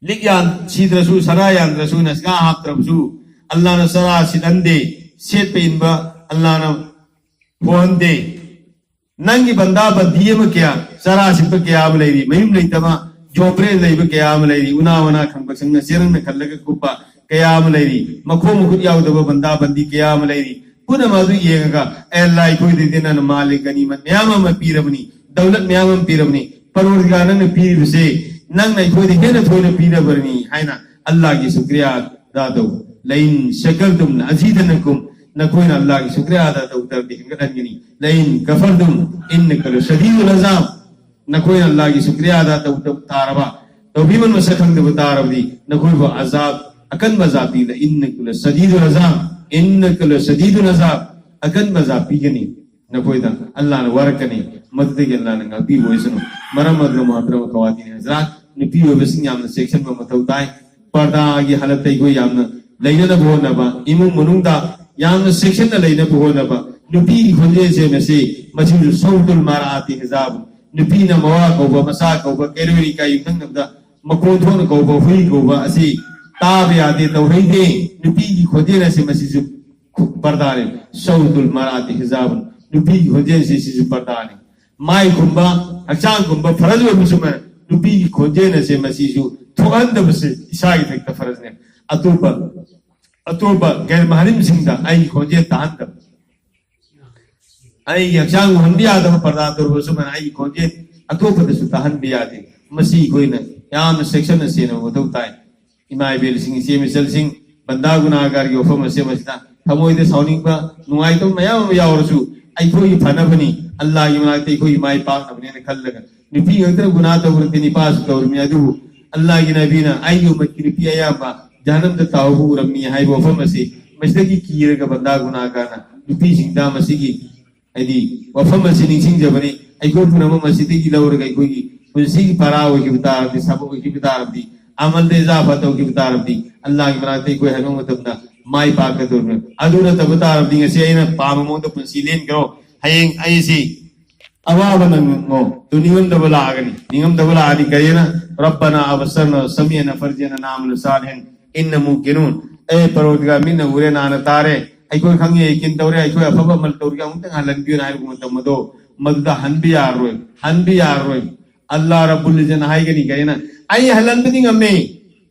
ꯂꯤꯛ ꯌꯥꯟ ꯁꯤꯗ꯭ꯔꯁꯨ, ꯁꯅꯥ ꯌꯥꯟꯗ꯭ꯔꯁꯨ, ꯅꯁꯒꯥ ꯍꯥꯞꯇ꯭ꯔꯕꯁꯨ, ꯑꯜꯂꯥꯅ ꯆꯔꯥ ꯁꯤꯠꯍꯟꯗꯦ, ꯁꯦꯠꯄ ꯏꯟꯕ ꯑꯜꯂꯥꯅ ꯍꯣꯍꯟꯗꯦ꯫ ꯅꯪꯒꯤ ꯕꯟꯗꯥ ꯕꯟꯗꯤ ꯑꯃ ꯀꯌꯥ, ꯆꯔꯥ ꯁꯤꯠꯄ ꯀꯌꯥ ꯑꯃ ꯂꯩꯔꯤ, ꯃꯌꯨꯝ ꯂꯩꯇꯕ, ꯖꯣꯕ꯭ꯔꯦ ꯂꯩꯕ ꯀꯌꯥ ꯑꯃ ꯂꯩꯔꯤ, ꯎꯅꯥ ꯋꯥꯅꯥ ꯈꯪꯕ ꯁꯪꯅ ꯆꯦꯔꯪꯅ ꯈꯜꯂꯒ ꯀꯨꯞꯄ ꯀꯌꯥ ꯑꯃ ꯂꯩꯔꯤ, ꯃꯈꯣꯡ ꯃꯈꯨꯠ ꯌꯥꯎꯗꯕ ꯕꯟꯗꯥ ꯕꯟꯗꯤ ꯀꯌꯥ ꯑꯃ ꯂꯩꯔꯤ꯫ ꯄꯨꯝꯅꯃꯛ ꯑꯗꯨ ꯌꯦꯡꯉꯒ, "ꯑꯦ ꯑꯜꯂꯥ, ꯑꯩꯈꯣꯏꯗꯗꯤ ꯅꯪꯅ ꯃꯥꯜꯂꯤ ꯒꯅꯤꯃꯠ ꯃꯌꯥꯝ ꯑꯃ ꯄꯤꯔꯕꯅꯤ, ꯗꯧꯂꯠ ꯃꯌꯥꯝ ꯑꯃ ꯄꯤꯔꯕꯅꯤ, ꯄꯔꯣꯔꯗꯤꯒꯥꯔ ꯅꯪꯅ ꯄꯤꯔꯤꯕꯁꯦ, ꯅꯪꯅ ꯑꯩꯈꯣꯏꯗ ꯍꯦꯟꯅ ꯊꯣꯏꯅ ꯄꯤꯔꯕꯅꯤ" ꯍꯥꯏꯅ ꯑꯜꯂꯥꯒꯤ ꯁꯨꯀ꯭ꯔꯤꯌꯥ ꯑꯗꯥ ꯇꯧ꯫ "ꯂꯏꯟ ꯁꯀꯔꯇꯨꯝ ꯂꯑꯖꯤꯗꯟꯅꯀꯨꯝ", ꯅꯈꯣꯏꯅ ꯑꯜꯂꯥꯒꯤ ꯁꯨꯀ꯭ꯔꯤꯌꯥ ꯑꯗꯥ ꯇꯧꯕ ꯇꯥꯔꯗꯤ ꯍꯦꯟꯒꯠꯍꯟꯒꯅꯤ꯫ "ꯂꯏꯟ ꯀꯐꯔꯇꯨꯝ ꯏꯟꯅꯀ ꯂꯁꯗꯤꯗꯨꯜ ꯑꯖꯥꯕ", ꯅꯈꯣꯏꯅ ꯑꯜꯂꯥꯒꯤ ꯁꯨꯀ꯭ꯔꯤꯌꯥ ꯑꯗꯥ ꯇꯧꯗꯕ ꯇꯥꯔꯕ, ꯇꯧꯕꯤꯃꯜ ꯃꯁꯛ ꯈꯪꯗꯕ ꯇꯥꯔꯕꯗꯤ ꯅꯈꯣꯏꯕꯨ ꯑꯖꯥꯕ, ꯑꯀꯟꯕ ꯑꯖꯥꯕ ꯄꯤ꯫ "ꯂꯏꯟꯅꯀ ꯂꯁꯗꯤꯗꯨꯜ ꯑꯖꯥꯕ, ꯏꯟꯅꯀ ꯂꯁꯗꯤꯗꯨꯜ ꯑꯖꯥꯕ", ꯑꯀꯟꯕ ꯑꯖꯥꯕ ꯄꯤꯒꯅꯤ ꯅꯈꯣꯏꯗ꯫ ꯑꯜꯂꯥꯅ ꯋꯥꯔꯛꯀꯅꯤ, ꯃꯗꯨꯗꯒꯤ ꯑꯜꯂꯥꯅ ꯉꯥꯛꯄꯤꯕ ꯑꯣꯏꯁꯅꯨ꯫ ꯃꯔꯝ ꯑꯗꯨꯅ ꯃꯨꯍꯇꯔꯝ ꯈꯋꯥꯇꯤꯟ ꯍꯖꯔꯥꯠ, ꯅꯨꯄꯤ ꯑꯣꯏꯕꯁꯤꯡ ꯌꯥꯝꯅ ꯆꯦꯛꯁꯤꯟꯕ ꯃꯊꯧ ꯇꯥꯏ꯫ ꯄꯔꯗꯥꯒꯤ ꯍꯥꯂꯠꯇ ꯑꯩꯈꯣꯏ ꯌꯥꯝꯅ ꯂꯩꯅꯅꯕ ꯍꯣꯠꯅꯕ, ꯏꯃꯨꯡ ꯃꯅꯨꯡꯗ ꯌꯥꯝꯅ ꯆꯦꯛꯁꯤꯟꯅ ꯂꯩꯅꯕ ꯍꯣꯠꯅꯕ, ꯅꯨꯄꯤꯒꯤ ꯈꯣꯟꯖꯦꯜꯁꯦ ꯃꯁꯤ, ꯃꯁꯤꯁꯨ ꯁꯧꯇꯨꯜ ꯃꯔꯥꯇꯤ ꯍꯤꯖꯥꯕ, ꯅꯨꯄꯤꯅ ꯃꯋꯥ ꯀꯧꯕ, ꯃꯆꯥ ꯀꯧꯕ, ꯀꯩꯔꯣꯏ ꯂꯩꯀꯥꯏ ꯌꯨꯝꯊꯪꯅꯕꯗ ꯃꯈꯣꯟ ꯊꯣꯛꯅ ꯀꯧꯕ, ꯍꯨꯏ ꯀꯧꯕ ꯑꯁꯤ ꯇꯥꯕ ꯌꯥꯗꯦ, ꯇꯧꯍꯩꯗꯦ꯫ ꯅꯨꯄꯤꯒꯤ ꯈꯣꯟꯖꯦꯜ ꯑꯁꯤ ꯃꯁꯤꯁꯨ ꯄꯔꯗꯥꯅꯤ꯫ ꯁꯧꯇꯨꯜ ꯃꯔꯥꯇꯤ ꯍꯤꯖꯥꯕ, ꯅꯨꯄꯤꯒꯤ ꯈꯣꯟꯖꯦꯜꯁꯤ ꯁꯤꯁꯨ ꯄꯔꯗꯥꯅꯤ꯫ ꯃꯥꯏꯒꯨꯝꯕ, ꯍꯛꯆꯥꯡꯒꯨꯝꯕ ꯐꯔꯁꯨ ꯑꯣꯏꯕꯁꯨ ꯃ-, ꯅꯨꯄꯤꯒꯤ ꯈꯣꯟꯖꯦꯜ ꯑꯁꯦ ꯃꯁꯤꯁꯨ ꯊꯣꯛꯍꯟꯗꯕꯁꯦ ꯏꯁꯥꯒꯤ ꯊꯛꯇ ꯐꯔꯁꯅꯦ꯫ ꯑꯇꯣꯞꯄ, ꯑꯇꯣꯞꯄ ꯒꯩꯔ ꯃꯍꯔꯤꯝꯁꯤꯡꯗ ꯑꯩꯒꯤ ꯈꯣꯟꯖꯦꯜ ꯇꯥꯍꯟꯗꯕ, ꯑꯩꯒꯤ ꯍꯛꯆꯥꯡ ꯎꯍꯟꯕ ꯌꯥꯗꯕ ꯄꯔꯗꯥ ꯇꯧꯔꯕꯁꯨ ꯃ-, ꯑꯩꯒꯤ ꯈꯣꯟꯖꯦꯜ ꯑꯇꯣꯞꯄꯗꯁꯨ ꯇꯥꯍꯟꯕ ꯌꯥꯗꯦ꯫ ꯃꯁꯤ ꯑꯩꯈꯣꯏꯅ ꯌꯥꯝꯅ ꯆꯦꯛꯁꯤꯟꯅ ꯁꯦꯟꯅꯕ ꯃꯊꯧ ꯇꯥꯏ꯫ ꯏꯃꯥ ꯏꯕꯦꯜꯁꯤꯡ, ꯏꯆꯦ ꯃꯆꯜꯁꯤꯡ, ꯕꯟꯗꯥ ꯒꯨꯅꯥꯒꯥꯔꯒꯤ ꯋꯥꯐꯝ ꯑꯁꯤ ꯃꯁꯤꯗ ꯊꯃꯣꯏꯗ ꯁꯥꯎꯅꯤꯡꯕ, ꯅꯨꯡꯉꯥꯏꯇꯕ ꯃꯌꯥꯝ ꯑꯃ ꯌꯥꯎꯔꯁꯨ ꯑꯩꯈꯣꯏꯒꯤ ꯐꯅꯕꯅꯤ, ꯑꯜꯂꯥꯒꯤ ꯃꯅꯥꯛꯇ ꯑꯩꯈꯣꯏꯒꯤ ꯃꯥꯏ ꯄꯥꯛꯅꯕꯅꯦꯅ ꯈꯜꯂꯒ, ꯅꯨꯄꯤ ꯉꯥꯛꯇꯅ ꯒꯨꯅꯥ ꯇꯧꯕ ꯅꯠꯇꯦ, ꯅꯨꯄꯥꯁꯨ ꯇꯧꯔꯤꯕꯅꯤ꯫ ꯑꯗꯨꯕꯨ ꯑꯜꯂꯥꯒꯤ ꯅꯕꯤꯅ "ꯑꯩꯒꯤ ꯎꯝꯃꯠꯀꯤ ꯅꯨꯄꯤ ꯑꯌꯥꯝꯕ ꯖꯍꯟꯅꯝꯗ ꯇꯥꯍꯧꯕ ꯎꯔꯝꯃꯤ" ꯍꯥꯏꯕ ꯋꯥꯐꯝ ꯑꯁꯤ ꯃꯁꯤꯗꯒꯤ ꯀꯤꯔꯒ ꯕꯟꯗꯥ ꯒꯨꯅꯥꯒꯥꯔꯅ ꯅꯨꯄꯤꯁꯤꯡꯗ ꯃꯁꯤꯒꯤ, ꯍꯥꯏꯗꯤ, ꯋꯥꯐꯝ ꯑꯁꯤ ꯅꯤꯡꯁꯤꯡꯖꯕꯅꯤ꯫ ꯑꯩꯈꯣꯏ ꯄꯨꯝꯅꯃꯛ ꯃꯁꯤꯗꯒꯤ ꯂꯧꯔꯒ ꯑꯩꯈꯣꯏꯒꯤ ꯄꯨꯟꯁꯤꯒꯤ ꯄꯔꯥ ꯑꯣꯏꯈꯤꯕ ꯇꯥꯔꯕꯗꯤ, ꯁꯕꯛ ꯑꯣꯏꯈꯤꯕ ꯇꯥꯔꯕꯗꯤ, ꯑꯃꯜꯗ ꯏꯖꯥꯐꯥ ꯇꯧꯈꯤꯕ ꯇꯥꯔꯕꯗꯤ, ꯑꯜꯂꯥꯒꯤ ꯃꯅꯥꯛꯇ ꯑꯩꯈꯣꯏ ꯍꯟꯕ ꯃꯇꯝꯗ ꯃꯥꯏ ꯄꯥꯛꯀꯗꯧꯔꯤꯕꯅꯤ꯫ ꯑꯗꯨ ꯅꯠꯇꯕ ꯇꯥꯔꯕꯗꯤ ꯉꯁꯤ ꯑꯩꯅ ꯄꯥꯝꯕ ꯃꯑꯣꯡꯗ ꯄꯨꯟꯁꯤ ꯂꯦꯟꯈ꯭ꯔꯣ, ꯍꯌꯦꯡ ꯑꯩꯁꯤ ꯑꯋꯥꯕ ꯅꯪꯉꯣ꯫ ꯑꯗꯨ ꯅꯤꯡꯉꯝꯗꯕ ꯂꯥꯛꯑꯒꯅꯤ, ꯅꯤꯡꯉꯝꯗꯕ ꯂꯥꯛꯑꯗꯤ ꯀꯔꯤꯅ, "ꯔꯕꯅꯥ ꯑꯕꯁꯔꯅ ꯁꯃꯤꯑꯅ ꯐꯔꯖꯤꯑꯅ ꯅꯥꯃꯜ ꯁꯥꯂꯤꯍꯟ ꯏꯟꯅ ꯃꯨꯀꯤꯅꯨꯟ", "ꯑꯦ ꯄꯔꯣꯗꯤꯒꯥ, ꯃꯤꯠꯅ ꯎꯔꯦ, ꯅꯥꯅ ꯇꯥꯔꯦ, ꯑꯩꯈꯣꯏ ꯈꯪꯉꯦ, ꯌꯦꯀꯤꯟ ꯇꯧꯔꯦ, ꯑꯩꯈꯣꯏ ꯑꯐꯕ ꯑꯃꯜ ꯇꯧꯔꯒ ꯑꯃꯨꯛꯇꯪ ꯍꯜꯍꯟꯕꯤꯌꯨꯅ" ꯍꯥꯏꯕ ꯃꯇꯝ ꯑꯗꯣ ꯃꯗꯨꯗ ꯍꯟꯕ ꯌꯥꯔꯔꯣꯏ, ꯍꯟꯕ ꯌꯥꯔꯔꯣꯏ꯫ ꯑꯜꯂꯥ ꯔꯕꯨꯜ ꯏꯖꯠꯅ ꯍꯥꯏꯒꯅꯤ ꯀꯥꯏꯅ꯫ ꯑꯩ ꯍꯜꯍꯟꯕꯗꯤ ꯉꯝꯃꯦ,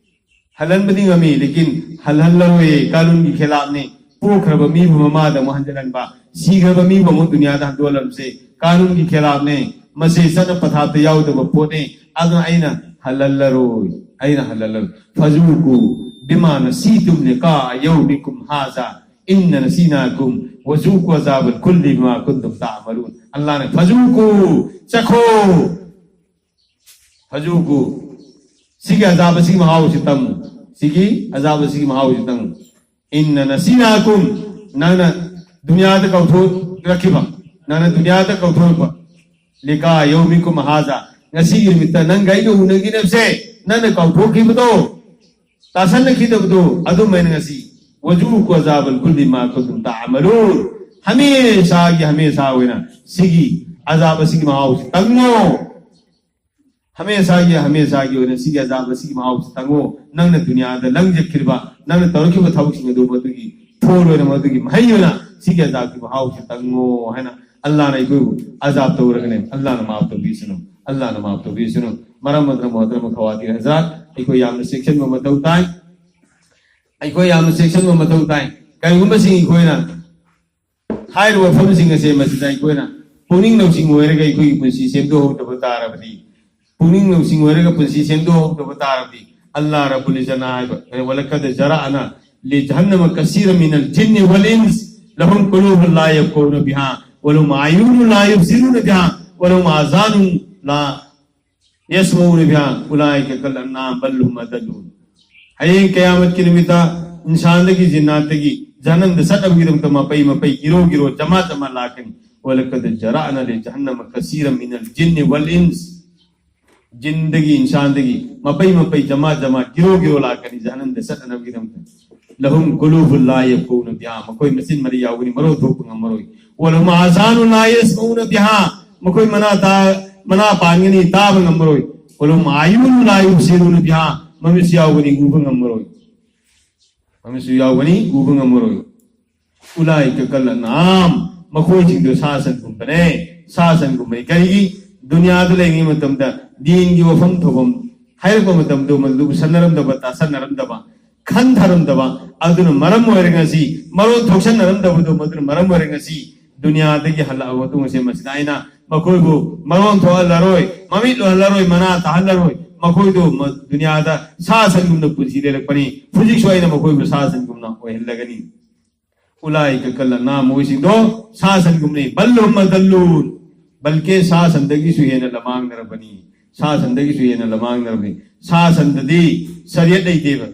ꯍꯜꯍꯟꯕꯗꯤ ꯉꯝꯃꯤ, ꯂꯦꯀꯤꯟ ꯍꯜꯍꯜꯂꯔꯣꯏ, ꯀꯥꯅꯨꯟꯒꯤ ꯈꯦꯂꯥꯞꯅꯤ꯫ ꯄꯣꯛꯈ꯭ꯔꯕ ꯃꯤꯕꯨ ꯃꯃꯥꯗ ꯑꯃꯨꯛ ꯍꯟꯖꯤꯜꯍꯟꯕ, ꯁꯤꯈ꯭ꯔꯕ ꯃꯤꯕꯨ ꯑꯃꯨꯛ ꯗꯨꯅꯤꯌꯥꯗ ꯍꯟꯗꯣꯛꯍꯜꯂꯝꯕꯁꯦ ꯀꯥꯅꯨꯟꯒꯤ ꯈꯦꯂꯥꯞꯅꯤ꯫ ꯃꯁꯤ ꯆꯠꯅ ꯄꯊꯥꯞꯇ ꯌꯥꯎꯗꯕ ꯄꯣꯠꯅꯤ꯫ ꯑꯗꯨꯅ ꯑꯩꯅ ꯍꯜꯍꯜꯂꯔꯣꯏ, ꯑꯩꯅ ꯍꯜꯍꯜꯂꯔꯣꯏ꯫ ꯐꯖꯨꯀꯨ ꯕꯤꯃꯥ ꯅꯁꯤꯇꯨꯝ ꯂꯤꯀꯥ ꯌꯧꯃꯤꯀꯨꯝ ꯍꯥꯖꯥ ꯏꯟꯅ ꯅꯁꯤꯅꯥꯀꯨꯝ ꯋꯖꯨꯀꯨ ꯑꯖꯥꯕꯜ ꯈꯨꯜꯗꯤ ꯕꯤꯃꯥ ꯀꯨꯟꯇꯨꯝ ꯇꯥꯃꯂꯨꯟ꯫ ꯑꯜꯂꯥꯍꯅ ꯐꯖꯨꯀꯨ, ꯆꯈꯣ, ꯐꯖꯨꯀꯨ, ꯁꯤꯒꯤ ꯑꯖꯥꯕ ꯁꯤꯒꯤ ꯃꯍꯥꯎꯁꯤ ꯇꯝꯃꯨ, ꯁꯤꯒꯤ ꯑꯖꯥꯕ ꯁꯤꯒꯤ ꯃꯍꯥꯎꯁꯤ ꯇꯝꯃꯨ꯫ ꯏꯟꯅ ꯅꯁꯤꯅꯥꯀꯨꯝ, ꯅꯪꯅ ꯗꯨꯅꯤꯌꯥꯗ ꯀꯧꯊꯣꯛꯂꯛꯈꯤꯕ, ꯅꯪꯅ ꯗꯨꯅꯤꯌꯥꯗ ꯀꯧꯊꯣꯛꯂꯛꯄ, ꯂꯤꯀꯥ ꯌꯧꯃꯤꯀꯨꯝ ꯍꯥꯖꯥ, ꯉꯁꯤꯒꯤ ꯅꯨꯃꯤꯠꯇ ꯅꯪꯒ ꯑꯩꯒ ꯎꯅꯈꯤꯗꯕꯁꯦ, ꯅꯪꯅ ꯀꯥꯎꯊꯣꯛꯈꯤꯕꯗꯣ, ꯇꯥꯁꯟꯅꯈꯤꯗꯕꯗꯣ, ꯑꯗꯨꯃꯥꯏꯅ ꯉꯁꯤ ꯋꯖꯨꯀꯨ ꯑꯖꯥꯕꯜ ꯈꯨꯜꯗꯤ ꯕꯤꯃꯥ ꯀꯨꯟꯇꯨꯝ ꯇꯥꯃꯂꯨꯟ, ꯍꯃꯦꯁꯥꯒꯤ ꯍꯃꯦꯁꯥ ꯑꯣꯏꯅ ꯁꯤꯒꯤ ꯑꯖꯥꯕ ꯁꯤꯒꯤ ꯃꯍꯥꯎꯁꯤ ꯇꯪꯉꯣ꯫ ꯍꯃꯦꯁꯥꯒꯤ ꯍꯃꯦꯁꯥꯒꯤ ꯑꯣꯏꯅ ꯁꯤꯒꯤ ꯑꯖꯥꯕ ꯁꯤꯒꯤ ꯃꯍꯥꯎꯁꯤ ꯇꯪꯉꯣ꯫ ꯅꯪꯅ ꯗꯨꯅꯤꯌꯥꯗ ꯂꯪꯖꯈꯤꯕ, ꯅꯪꯅ ꯇꯧꯔꯛꯈꯤꯕ ꯊꯕꯛꯁꯤꯡ ꯑꯗꯨ ꯃꯗꯨꯒꯤ ꯐꯣꯜ ꯑꯣꯏꯅ, ꯃꯗꯨꯒꯤ ꯃꯍꯩ ꯑꯣꯏꯅ ꯁꯤꯒꯤ ꯑꯖꯥꯕꯒꯤ ꯃꯍꯥꯎꯁꯤ ꯇꯪꯉꯣ ꯍꯥꯏꯅ ꯑꯜꯂꯥꯍꯅ ꯑꯩꯈꯣꯏꯕꯨ ꯑꯖꯥꯕ ꯇꯧꯔꯒꯅꯦ꯫ ꯑꯜꯂꯥꯍꯅ ꯃꯥꯐ ꯇꯧꯕꯤꯁꯅꯨ, ꯑꯜꯂꯥꯍꯅ ꯃꯥꯐ ꯇꯧꯕꯤꯁꯅꯨ꯫ ꯃꯔꯝ ꯑꯗꯨꯅ ꯃꯣꯍꯇꯔꯝ ꯈꯋꯥꯇꯤꯟ ꯍꯖꯔꯥꯠ, ꯑꯩꯈꯣꯏ ꯌꯥꯝꯅ ꯆꯦꯛꯁꯤꯟꯕ ꯃꯊꯧ ꯇꯥꯏ, ꯑꯩꯈꯣꯏ ꯌꯥꯝꯅ ꯆꯦꯛꯁꯤꯟꯕ ꯃꯊꯧ ꯇꯥꯏ꯫ ꯀꯔꯤꯒꯨꯝꯕꯁꯤꯡ ꯑꯩꯈꯣꯏꯅ ꯍꯥꯏꯔꯤꯕ ꯋꯥꯐꯝꯁꯤꯡ ꯑꯁꯦ ꯃꯁꯤꯗ ꯑꯩꯈꯣꯏꯅ ꯄꯨꯛꯅꯤꯡ ꯂꯧꯁꯤꯡ ꯑꯣꯏꯔꯒ ꯑꯩꯈꯣꯏꯒꯤ ꯄꯨꯟꯁꯤ ꯁꯦꯝꯗꯣꯛꯍꯧꯗꯕ ꯇꯥꯔꯕꯗꯤ, ꯄꯨꯛꯅꯤꯡ ꯂꯧꯁꯤꯡ ꯑꯣꯏꯔꯒ ꯄꯨꯟꯁꯤ ꯁꯦꯝꯗꯣꯛꯍꯧꯗꯕ ꯇꯥꯔꯕꯗꯤ, ꯑꯜꯂꯥꯍ ꯔꯕꯨꯜ ꯏꯖꯠꯅ ꯍꯥꯏꯕ, "ꯋꯂꯀꯗ ꯖꯔꯥꯑꯅ ꯂꯤ ꯖꯍꯟꯅꯃ ꯀꯁꯤꯔ ꯃꯤꯅꯜ ꯖꯤꯟꯅꯤ ꯋꯜ ꯏꯟꯁ ꯂꯍꯨꯝ ꯀꯨꯂꯨꯕꯨꯟ ꯂꯥ ꯌꯐꯀꯍꯨꯅ ꯕꯤꯍꯥ ꯋꯂꯍꯨꯝ ꯑꯌꯨꯅꯨꯟ ꯂꯥ ꯌꯨꯕꯁꯤꯔꯨꯅ ꯕꯤꯍꯥ ꯋꯂꯍꯨꯝ ꯑꯖꯥꯅꯨꯟ ꯂꯥ ꯌꯁꯃꯎꯅ ꯕꯤꯍꯥ ꯎꯂꯥꯏꯀ ꯀꯜ ꯑꯟꯑꯥꯝ ꯕꯜ ꯍꯨꯝ ꯑꯗꯜꯂꯨ." ꯍꯌꯦꯡ ꯀꯌꯥꯃꯠꯀꯤ ꯅꯨꯃꯤꯠꯇ ꯏꯟꯁꯥꯟꯗꯒꯤ ꯖꯤꯟꯅꯥꯠꯇꯒꯤ ꯖꯍꯟꯅꯝꯗ ꯆꯠꯅꯕꯒꯤꯗꯃꯛꯇ ꯃꯄꯩ ꯃꯄꯩ, ꯒꯤꯔꯣ ꯒꯤꯔꯣ, ꯖꯃꯥꯠ ꯖꯃꯥꯠ ꯂꯥꯛꯀꯅꯤ꯫ "ꯋꯂꯀꯗ ꯖꯔꯥꯑꯅ ꯂꯤ ꯖꯍꯟꯅꯃ ꯀꯁꯤꯔ ꯃꯤꯅꯜ ꯖꯤꯟꯅꯤ ꯋꯜ ꯏꯟꯁ." ꯖꯤꯟꯗꯒꯤ ꯏꯟꯁꯥꯟꯗꯒꯤ ꯃꯄꯩ ꯃꯄꯩ, ꯖꯃꯥꯠ ꯖꯃꯥꯠ, ꯒꯤꯔꯣ ꯒꯤꯔꯣ ꯂꯥꯛꯀꯅꯤ ꯖꯍꯟꯅꯝꯗ ꯆꯠꯅꯅꯕꯒꯤꯗꯃꯛꯇ꯫ "ꯂꯍꯨꯝ ꯀꯨꯂꯨꯕꯨꯟ ꯂꯥ ꯌꯐꯀꯍꯨꯅ ꯕꯤꯍꯥ", ꯃꯈꯣꯏ ꯃꯆꯤꯟ ꯃꯔꯤ ꯌꯥꯎꯒꯅꯤ, ꯃꯔꯣꯟ ꯊꯣꯛꯄ ꯉꯝꯃꯔꯣꯏ꯫ "ꯋꯂꯍꯨꯝ ꯑꯖꯥꯅꯨꯟ ꯂꯥ ꯌꯁꯃꯎꯅ ꯕꯤꯍꯥ", ꯃꯈꯣꯏ ꯃꯅꯥ ꯇꯥ-, ꯃꯅꯥ ꯄꯥꯟꯒꯅꯤ, ꯇꯥꯕ ꯉꯝꯃꯔꯣꯏ꯫ "ꯋꯂꯍꯨꯝ ꯑꯌꯨꯅꯨꯟ ꯂꯥ ꯌꯨꯕꯁꯤꯔꯨꯅ ꯕꯤꯍꯥ", ꯃꯃꯤꯠꯁꯨ ꯌꯥꯎꯒꯅꯤ, ꯎꯕ ꯉꯝꯃꯔꯣꯏ꯫ ꯃꯃꯤꯠꯁꯨ ꯌꯥꯎꯒꯅꯤ, ꯎꯕ ꯉꯝꯃꯔꯣꯏ꯫ "ꯎꯂꯥꯏꯀ ꯀꯜ ꯑꯟꯑꯥꯝ", ꯃꯈꯣꯏꯁꯤꯡꯗꯨ ꯁꯥ ꯁꯟꯒꯨꯝꯕꯅꯦ꯫ ꯁꯥ ꯁꯟꯒꯨꯝꯕꯅꯤ꯫ ꯀꯔꯤꯒꯤ? ꯗꯨꯅꯤꯌꯥꯗ ꯂꯩꯔꯤꯉꯩ ꯃꯇꯝꯗ ꯗꯤꯟꯒꯤ ꯋꯥꯐꯝ ꯊꯣꯛꯐꯝ ꯍꯥꯏꯔꯛꯄ ꯃꯇꯝꯗ ꯃꯗꯨ ꯁꯟꯅꯔꯝꯗꯕ, ꯇꯥꯁꯟꯅꯔꯝꯗꯕ, ꯈꯟꯊꯔꯝꯗꯕ, ꯑꯗꯨꯅ ꯃꯔꯝ ꯑꯣꯏꯔꯒ ꯉꯁꯤ ꯃꯔꯣꯟ ꯊꯣꯛꯁꯟꯅꯔꯝꯗꯕꯗꯣ, ꯃꯗꯨꯅ ꯃꯔꯝ ꯑꯣꯏꯔꯒ ꯉꯁꯤ ꯗꯨꯅꯤꯌꯥꯗꯒꯤ ꯍꯜꯂꯛꯑꯕ ꯃꯇꯨꯡ ꯑꯁꯦ ꯃꯁꯤꯗ ꯑꯩꯅ ꯃꯈꯣꯏꯕꯨ ꯃꯔꯣꯟ ꯊꯣꯛꯍꯜꯂꯔꯣꯏ, ꯃꯃꯤꯠ ꯎꯍꯜꯂꯔꯣꯏ, ꯃꯅꯥ ꯇꯥꯍꯜꯂꯔꯣꯏ꯫ ꯃꯈꯣꯏꯗꯨ ꯃ-, ꯗꯨꯅꯤꯌꯥꯗ ꯁꯥ ꯁꯟꯒꯨꯝꯅ ꯄꯨꯟꯁꯤ ꯂꯦꯜꯂꯛꯄꯅꯤ꯫ ꯍꯧꯖꯤꯛꯁꯨ ꯑꯩꯅ ꯃꯈꯣꯏꯕꯨ ꯁꯥ ꯁꯟꯒꯨꯝꯅ ꯑꯣꯏꯍꯜꯂꯒꯅꯤ꯫ ꯎꯂꯥꯏꯀ ꯀꯜ ꯑꯅꯥꯝ, ꯃꯈꯣꯏꯁꯤꯡꯗꯣ ꯁꯥ ꯁꯟꯒꯨꯝꯅꯤ꯫ ꯕꯜ ꯍꯨꯝ ꯑꯗꯜꯂꯨꯟ, ꯕꯜꯀꯦ ꯁꯥ ꯁꯟꯗꯒꯤꯁꯨ ꯍꯦꯟꯅ ꯂꯃꯥꯡꯅꯔꯕꯅꯤ꯫ ꯁꯥ ꯁꯟꯗꯒꯤꯁꯨ ꯍꯦꯟꯅ ꯂꯃꯥꯡꯅꯔꯕꯅꯤ꯫ ꯁꯥ ꯁꯟꯗꯗꯤ ꯁꯔꯤꯌꯠ ꯂꯩꯇꯦꯕ꯫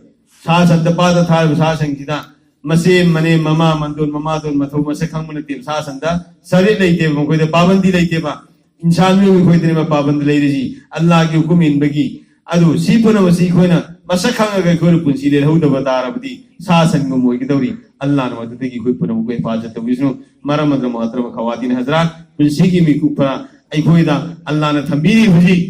ꯁꯥ ꯁꯟꯗ ꯄꯥꯠꯇ ꯊꯥꯔꯤꯕ ꯁꯥꯁꯤꯡꯁꯤꯗ ꯃꯆꯦ, ꯃꯅꯦ, ꯃꯃꯥ, ꯃꯟꯗꯣꯟ, ꯃꯃꯥꯗꯣꯟ, ꯃꯊꯧ ꯃꯁꯛ ꯈꯪꯕ ꯅꯠꯇꯦꯕ꯫ ꯁꯥ ꯁꯟꯗ ꯁꯔꯤꯌꯠ ꯂꯩꯇꯦꯕ, ꯃꯈꯣꯏꯗ ꯄꯥꯕꯟꯗꯤ ꯂꯩꯇꯦꯕ꯫ ꯏꯟꯁꯥꯟ ꯃꯤꯑꯣꯏꯕ ꯑꯩꯈꯣꯏꯗꯅꯦꯕ ꯄꯥꯕꯟꯗꯤ ꯂꯩꯔꯤꯁꯤ, ꯑꯜꯂꯥꯍꯒꯤ ꯍꯨꯀꯨꯝ ꯏꯟꯕꯒꯤ꯫ ꯑꯗꯨ ꯁꯤ ꯄꯨꯝꯅꯃꯛꯁꯤ ꯑꯩꯈꯣꯏꯅ ꯃꯁꯛ ꯈꯪꯉꯒ ꯑꯩꯈꯣꯏꯅ ꯄꯨꯟꯁꯤ ꯂꯦꯜꯍꯧꯗꯕ ꯇꯥꯔꯕꯗꯤ ꯁꯥ ꯁꯟꯒꯨꯝꯕ ꯑꯣꯏꯒꯗꯧꯔꯤ꯫ ꯑꯜꯂꯥꯍꯅ ꯃꯗꯨꯗꯒꯤ ꯑꯩꯈꯣꯏ ꯄꯨꯝꯅꯃꯛꯄꯨ ꯍꯤꯐꯥꯖꯠ ꯇꯧꯕꯤꯁꯅꯨ꯫ ꯃꯔꯝ ꯑꯗꯨꯅ ꯃꯍꯥꯇꯔꯃ ꯈꯋꯥꯇꯤꯟ ꯍꯖꯔꯥꯠ, ꯄꯨꯟꯁꯤꯒꯤ ꯃꯤꯀꯨꯞ ꯈꯔ ꯑꯩꯈꯣꯏꯗ ꯑꯜꯂꯥꯍꯅ ꯊꯝꯕꯤꯔꯤ꯫ ꯍꯧꯖꯤꯛ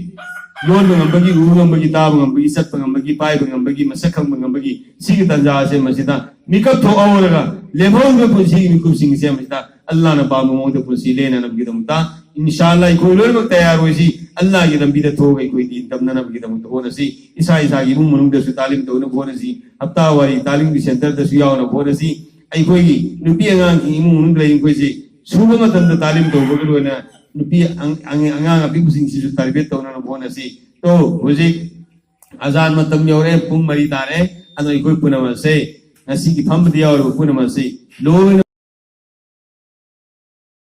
ꯌꯣꯟꯕ ꯉꯝꯕꯒꯤ, ꯎꯕ ꯉꯝꯕꯒꯤ, ꯇꯥꯕ ꯉꯝꯕꯒꯤ, ꯆꯠꯄ ꯉꯝꯕꯒꯤ, ꯄꯥꯏꯕ ꯉꯝꯕꯒꯤ, ꯃꯁꯛ ꯈꯪꯕ ꯉꯝꯕꯒꯤ ꯁꯤꯒꯤ ꯇꯥꯟꯖꯥ ꯑꯁꯦ ꯃꯁꯤꯗ ꯃꯤꯀꯞ ꯊꯣꯛꯍꯧꯔꯒ ꯂꯦꯝꯍꯧꯔꯤꯕ ꯄꯨꯟꯁꯤꯒꯤ ꯃꯤꯀꯨꯞꯁꯤꯡ ꯑꯁꯦ ꯃꯁꯤꯗ ꯑꯜꯂꯥꯍꯅ ꯄꯥꯝꯕ ꯃꯑꯣꯡꯗ ꯄꯨꯟꯁꯤ ꯂꯦꯟꯅꯅꯕꯒꯤꯗꯃꯛꯇ, ꯏꯟꯁꯥ ꯑꯜꯂꯥꯍ, ꯑꯩꯈꯣꯏ ꯂꯣꯏꯅꯃꯛ ꯇꯌꯥꯔ ꯑꯣꯏꯁꯤ꯫ ꯑꯜꯂꯥꯍꯒꯤ ꯂꯝꯕꯤꯗ ꯊꯣꯛꯑꯒ ꯑꯩꯈꯣꯏ ꯗꯤꯟ ꯇꯝꯅꯅꯕꯒꯤꯗꯃꯛꯇ ꯍꯣꯠꯅꯁꯤ꯫ ꯏꯁꯥ ꯏꯁꯥꯒꯤ ꯏꯃꯨꯡ ꯃꯅꯨꯡꯗꯁꯨ ꯇꯥꯂꯤꯝ ꯇꯧꯅꯕ ꯍꯣꯠꯅꯁꯤ꯫ ꯍꯞꯇꯥꯋꯥꯔꯤ ꯇꯥꯂꯤꯝꯒꯤ ꯁꯦꯟꯇꯔꯗꯁꯨ ꯌꯥꯎꯅꯕ ꯍꯣꯠꯅꯁꯤ꯫ ꯑꯩꯈꯣꯏꯒꯤ ꯅꯨꯄꯤ ꯑꯉꯥꯡꯁꯤꯡ ꯏꯃꯨꯡ ꯃꯅꯨꯡꯗ ꯂꯩꯔꯤꯕ ꯑꯩꯈꯣꯏꯁꯤ ꯁꯨꯕ ꯃꯇꯝꯗ ꯇꯥꯂꯤꯝ ꯇꯧꯕꯒ ꯂꯣꯏꯅ ꯅꯨꯄꯤ ꯑꯉ-, ꯑꯉ-, ꯑꯉꯥꯡ ꯑꯄꯤꯛꯄꯁꯤꯡꯁꯤꯁꯨ ꯇꯔꯕꯤꯌꯠ ꯇꯧꯅꯅꯕ ꯍꯣꯠꯅꯁꯤ꯫ ꯇꯣ, ꯍꯧꯖꯤꯛ ꯑꯖꯥꯟ ꯃꯇꯝ ꯌꯧꯔꯦ, ꯄꯨꯡ ꯃꯔꯤ ꯇꯥꯔꯦ꯫ ꯑꯗꯣ ꯑꯩꯈꯣꯏ ꯄꯨꯝꯅꯃꯛꯁꯦ, ꯉꯁꯤꯒꯤ ꯐꯝꯕꯗ ꯌꯥꯎꯔꯤꯕ ꯄꯨꯝꯅꯃꯛꯁꯤ ꯂꯣꯏꯅ